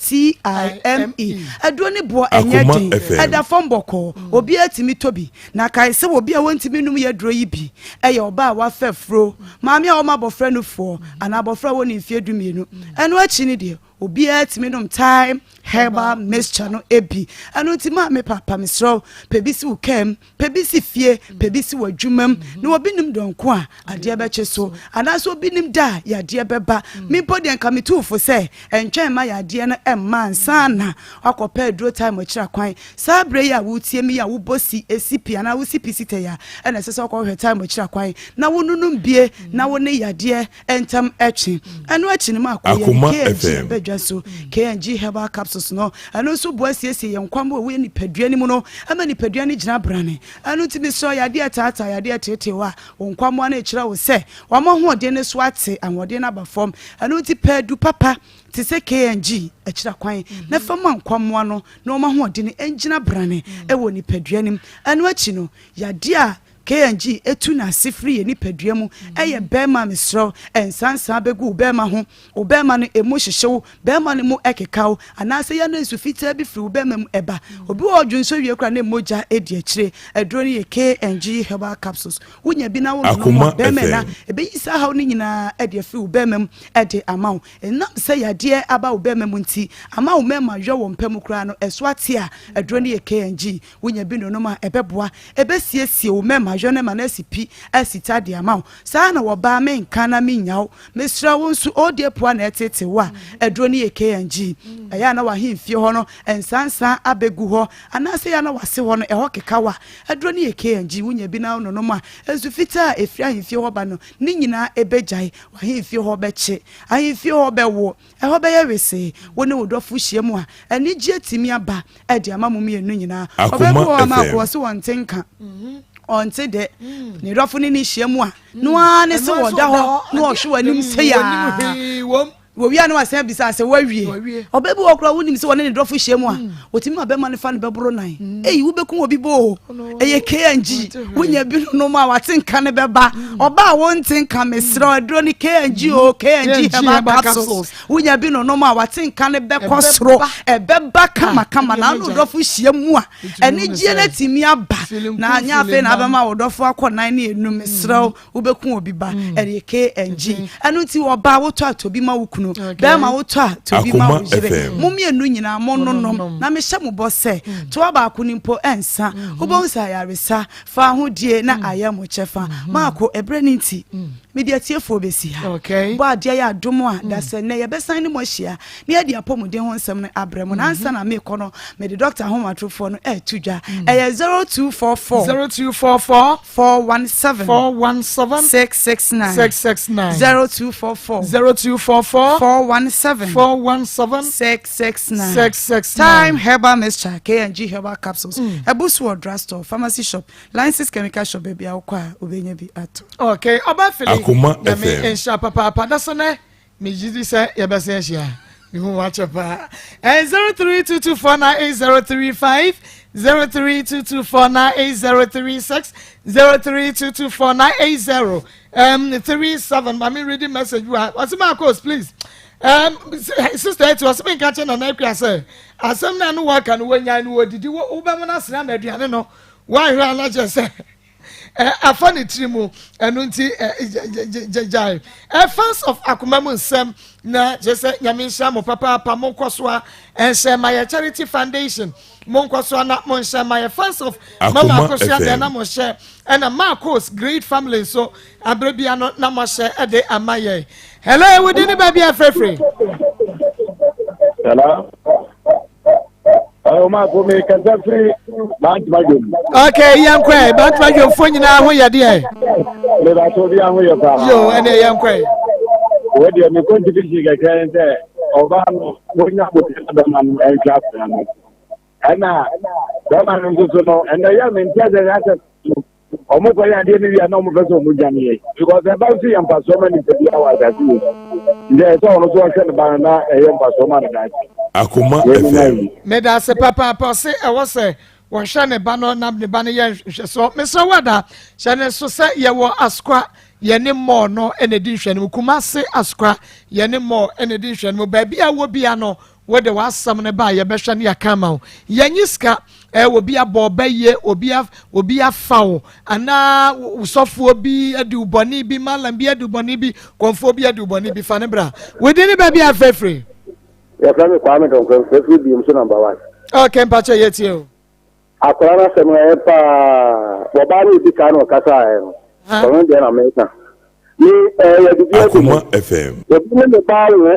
time aduro no boɔ ɛnyɛ den ɛda fam bɔkɔɔ obiara tumi tɔ bi na kae sɛ obi a wɔntumi num yɛ aduro yi bi ɛyɛ ɔbaa a wafa afuro maame a wɔma abɔfra nufoɔ anaa abɔfra a wɔne mfeɛ 12 ɛno akyi no deɛ. Obiara tumi nom thyme herbal mixture no bi. Ɛno nti maame papa mesrɛ wo, pɛ bi si wo kaa mu, pɛ bi si fie, pɛ bi si w'adwuma mu. Na obi nim dɔnko a adeɛ bɛkye so, anaasɛ obi nim da a yadeɛ bɛba. Me mpo deɛ nka metu wo fo sɛ ɛntwɛn mma yadeɛ no mma ansa na woakɔpɛ aduro thyme akyiri akwan. Saa berɛ yi a woretie me yi a wobɔ si, si pi anaa wosi pi si tɛ yi a, ɛna ɛsɛ sɛ wokɔhwehwɛ thyme akyiri akwan na wononom bie na wo ne yadeɛ ntam twe. Ɛno akyi no maakɔ yɛn Akoma KNG FM. badwa so. KNG herbal capsules no, ɛno nso boa siesie yɛn nkwammoa a ɛwɔ yɛn nipadua no mu no ma nipadua no gyina brane. Ɛno nti mesrɛ wo, yadeɛ taataa, yadeɛ teetee wo a, wo nkwammoa no rekyerɛ wo sɛ wɔn ahoɔden no so ate, ahoɔden no aba fam. Ɛno nti pɛ adu papa te sɛ KNG akyira kwan na fa ma nkwammoa no na wɔn ahoɔden no ngyina brane wɔ nipadua no mu. Ɛno akyi no, yadeɛ a KNG tu n'ase firi yɛn nipadua mu yɛ bɛɛma mesrɛ wo nsansaa bɛgu wo bɛɛma ho, wo bɛɛma no ɛmu hyehye wo, bɛɛma no mu ɛkeka wo anaasɛ yɛ na nsu fitaa bi firi wo bɛɛma mu ɛba. Obi wɔ hɔ ɔdwonsɔ wie koraa na mogya ɛdi akyire. Aduro no yɛ KNG herbal capsules. Wonya bi na wo nonom a Akoma bɛɛma ɛna FM. ɛbɛyi saa haw no nyinaa ɛde afiri wo bɛɛma mu ɛde ama wo. Ɛnam sɛ yadeɛ aba wo bɛɛma mu nti ama wo mɛɛma yɔ wɔ mpa mu koraa no ɛso ate a aduro no yɛ KNG. Wonya bi nonom a, ɛbɛboa. Ɛbɛsiesie wo mɛma yɔ no ma no asi pi, asi ta de ama wo. Saa ara na wɔbaa menka na mennya wo. Mesrɛ wo nso, oldie poa na ɛtete wo a, aduro no yɛ KNG. Ɛyɛ a na w'ahemfie hɔ no nsansa abɛgu hɔ, anaasɛ ɛyɛ a na w'ase hɔ no ɛhɔ keka wo a, aduro no yɛ KNG. Wonya bi na wononom a, nsu fitaa a ɛfiri ahemfie hɔ ba no, ne nyinaa ɛbɛgyae. W'ahemfie hɔ bɛkye. Ahemfie hɔ bɛwo. Ɛhɔ bɛyɛ wesee. Wo ne wo dɔfo hyia mu a, anigyeɛ tumi aba de ama mo mmienu nyinaa. Ɔbaa bi wɔ hɔ a maako ɔse ɔnte nka, ɔnte dɛ. Ne dɔfo ne no hyia mu a, no ara ne sɛ ɔda hɔ na ɔhwɛ w'anim sɛ yaa. Wɔwie a na wasan abisa sɛ wawie. Ɔbaa bi wɔ hɔ koraa wonim sɛ ɔne ne dɔfo hyia mu a, ɔtumi ma bɛrima no fa no bɛboro nan. Ei, wobɛkum obi bo o. Ɛyɛ KNG. Wonya bi nonom a wate nka no bɛba. Ɔbaa a wonte nka mesrɛ wo, aduro no KNG o, KNG herbal capsules. Wonya bi nonom a wate nka no bɛkɔ soro, ɛbɛba kamakama. Na ano dɔfo hyia mu a, anigyeɛ no atumi aba. Na anyɛ afei na abɛma wo dɔfo akɔ nan ne enum, mesrɛ wo. Wobɛku obi ba, ɛyɛ KNG. Ɛno nti ɔbaa wotɔ a tɔ bi ma wo kunu, bɛrima wotɔ a tɔ bi ma wo yere. Mo mmienu nyinaa mo nonom. Na mehyɛ mo bɔ sɛ, toa baako no mpo ɛnsa. Wobɛhu sɛ ayaresa, fa ahodie na ayɛ mo kyɛfa. Maako, ɛberɛ no nti, mede atiefoɔ bɛsi ha. Bɔ adeɛ yɛ adom a, dasɛ nnɛ yɛbɛsan ne mo ahyia na yɛde apɔmuden ho nsɛm no abrɛ mo. Na ansa na merekɔ no, mede dɔkta ahomatorofoɔ no ɛreto dwa. Ɛyɛ 0244. 0244. 417 417 669 669 0244 0244 417 417 669 669 Time Herbal Mixture KNG Herbal Capsules mm. Ɛbu so wɔ drugstore, pharmacy shop, License Chemical Shop baabi a wokɔ a wobɛnya bi ato. Okay, ɔba fili. Akoma Nyame FM. nhyira papaapa da so nɛ Megye di sɛ yɛbɛsan ahyia. Mehu wakyɛ paa. Ɛyɛ 0322498035, 0322498036, 03224980 um, 37. Mami reading message bi wa. Ɔsi Marcos please. Um, sister eti ɔsi mi nka kyɛ nana akua sɛ asɛm na no waka no wɔnyan no wɔdidi wobɛmo no asena ma aduane no wɔahwɛ anakyɛ sɛ afa ne tiri mu ɛno nti gyae fans of akoma mu nsɛm na kyerɛ sɛ nyame nhyira mo papaapa monkɔ so a ɛnhyɛ ma yɛ charity foundation monkɔ so a na monhyɛ ma yɛ fans of mama akosua deɛ na mohyɛ ɛna marcos great family nso aberɛ bia no na moahyɛ ɛde ama yɛ hello wodi ne baabi afrɛfrɛ hello Ɔma ko mi kasa firi Bantama dwom. Ok, yɛn kɔ ɛ. Bantama dwomfoɔ nyinaa ho yɛ deɛ. Meba so obi aho yɛ paa. Yo, ɛnna yɛn kɔ ɛ. Wo deɛ mi contribution kakra ne sɛ ɔbaa no wonya abotire na bɛma no ɛnhwɛ akwadaa no. Ɛna bɛma no nso so no ɛnna yɛ mi nti asɛ asɛ no. Wɔn kɔ yɛ adeɛ no wie a na wɔn pɛ sɛ wɔn dwane yɛ because ɛba nso yɛ mfasoɔ ma nipa bi wɔ asase wɔ so nti ɛsɛ ɔno nso ɔhwɛ ne ba no na ɛyɛ mfasoɔ ma ne daakye. Akoma FM. Meda ase papaapa ɔse ɛwɔ sɛ wɔhwɛ ne ba no na ne ba no yɛ nhwɛsoɔ mesrɛ wo ada hyɛ ne so sɛ yɛwɔ asoka yɛne mɔɔ no ɛna ɛdi nhwɛ no mu Kumase asoka yɛne mɔɔ ɛna ɛdi nhwɛ no mu baabi a wɔ bia no Wode w'asɛm no ba a yɛbɛhwɛ ne yɛaka ama wo. Yɛnye sika. Eh, obi abɔ ɔbɛ yie, obi, obi afa wo, anaa sɔfoɔ bi adi wo bɔne bi, malam bi adi wo bɔne bi, kɔmfoɔ bi adi wo bɔne bi, fa ne bra. Wodi ne baabi a afirafiri. Yɛfrɛ me Kwame Dɔnkwam, fɛfiri biem so number one. Okay, mpakyɛ yɛtie o. Akwadaa no asɛm no ɛyɛ paa. Ɔbaa no edi kan na ɔkasaeɛ no. Ɔno deɛ na meka. Me ɛyɛ bibi adi Akoma FM. Obi ne ne ba awo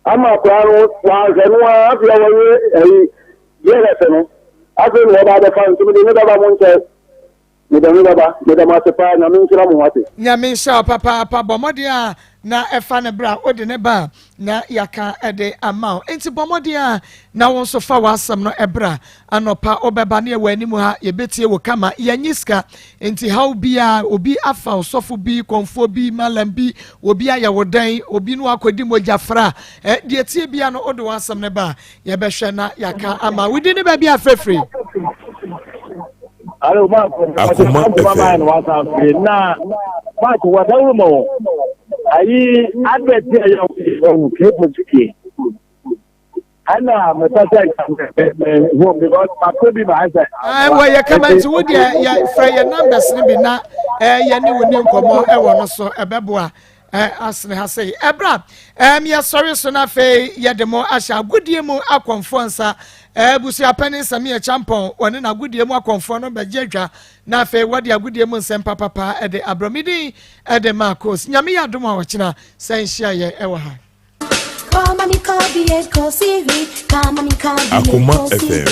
ama akwadaa no wanhwɛ no ara afei a wɔyɛ ɛyi DLS no afei na ɔba abɛfa nti mede ne bɛba mo nkyɛn. Meda me baba, meda mo ase paa, Nyame nhyira mo wate. Nyame nhyira wo papaapa, bɔ mmɔden a na ɛfa no bra, wode ne ba a na yɛaka de ama wo. Enti bɔ mmɔden a na wo nso fa w'asɛm no bra. Anɔpa wobɛba ne yɛwɔ anim ha, yɛbɛtie wo kama, yɛnnye sika. Enti haw biara, obi afa wo, sɔfo bi, kɔmfoɔ bi, malam bi, obi ayɛ wo dɛn, obi ne wo akɔdi mogya fra, deɛ ɛteɛ biara no wode w'asɛm no ba a, Yɛbɛhwɛ na yɛaka ama wo din ne baabi a frɛfiri. Alo, Mark. Akoma FM. Na Mark, wadawuro ma wo. Ayi advert yɛ yɛ wɔ kepo fidie. Ɛna mepɛ sɛ me ho because makɔ bi ma ayɛ sɛ. Wɔ yɛ kama nti wo deɛ yɛ frɛ yɛ numbers no bi na yɛ ne wo ni nkɔmɔ ɛwɔ no so ɛbɛboa. Asene ha sei. Ɛberɛ a yɛsɔre so no afei yɛde mo ahyɛ agodie mu akɔmfoɔ nsa. Abusuapanin Samia Champɔn wɔne n'agodie mu akɔmfoɔ no bɛgye adwa na afei wɔde agodie mu nsɛm papapa de abrɛ. Me din de Marcos. Nyame yɛ adom a ɔkyena sɛ nhyia yɛ ɛwɔ ha. Akoma FM.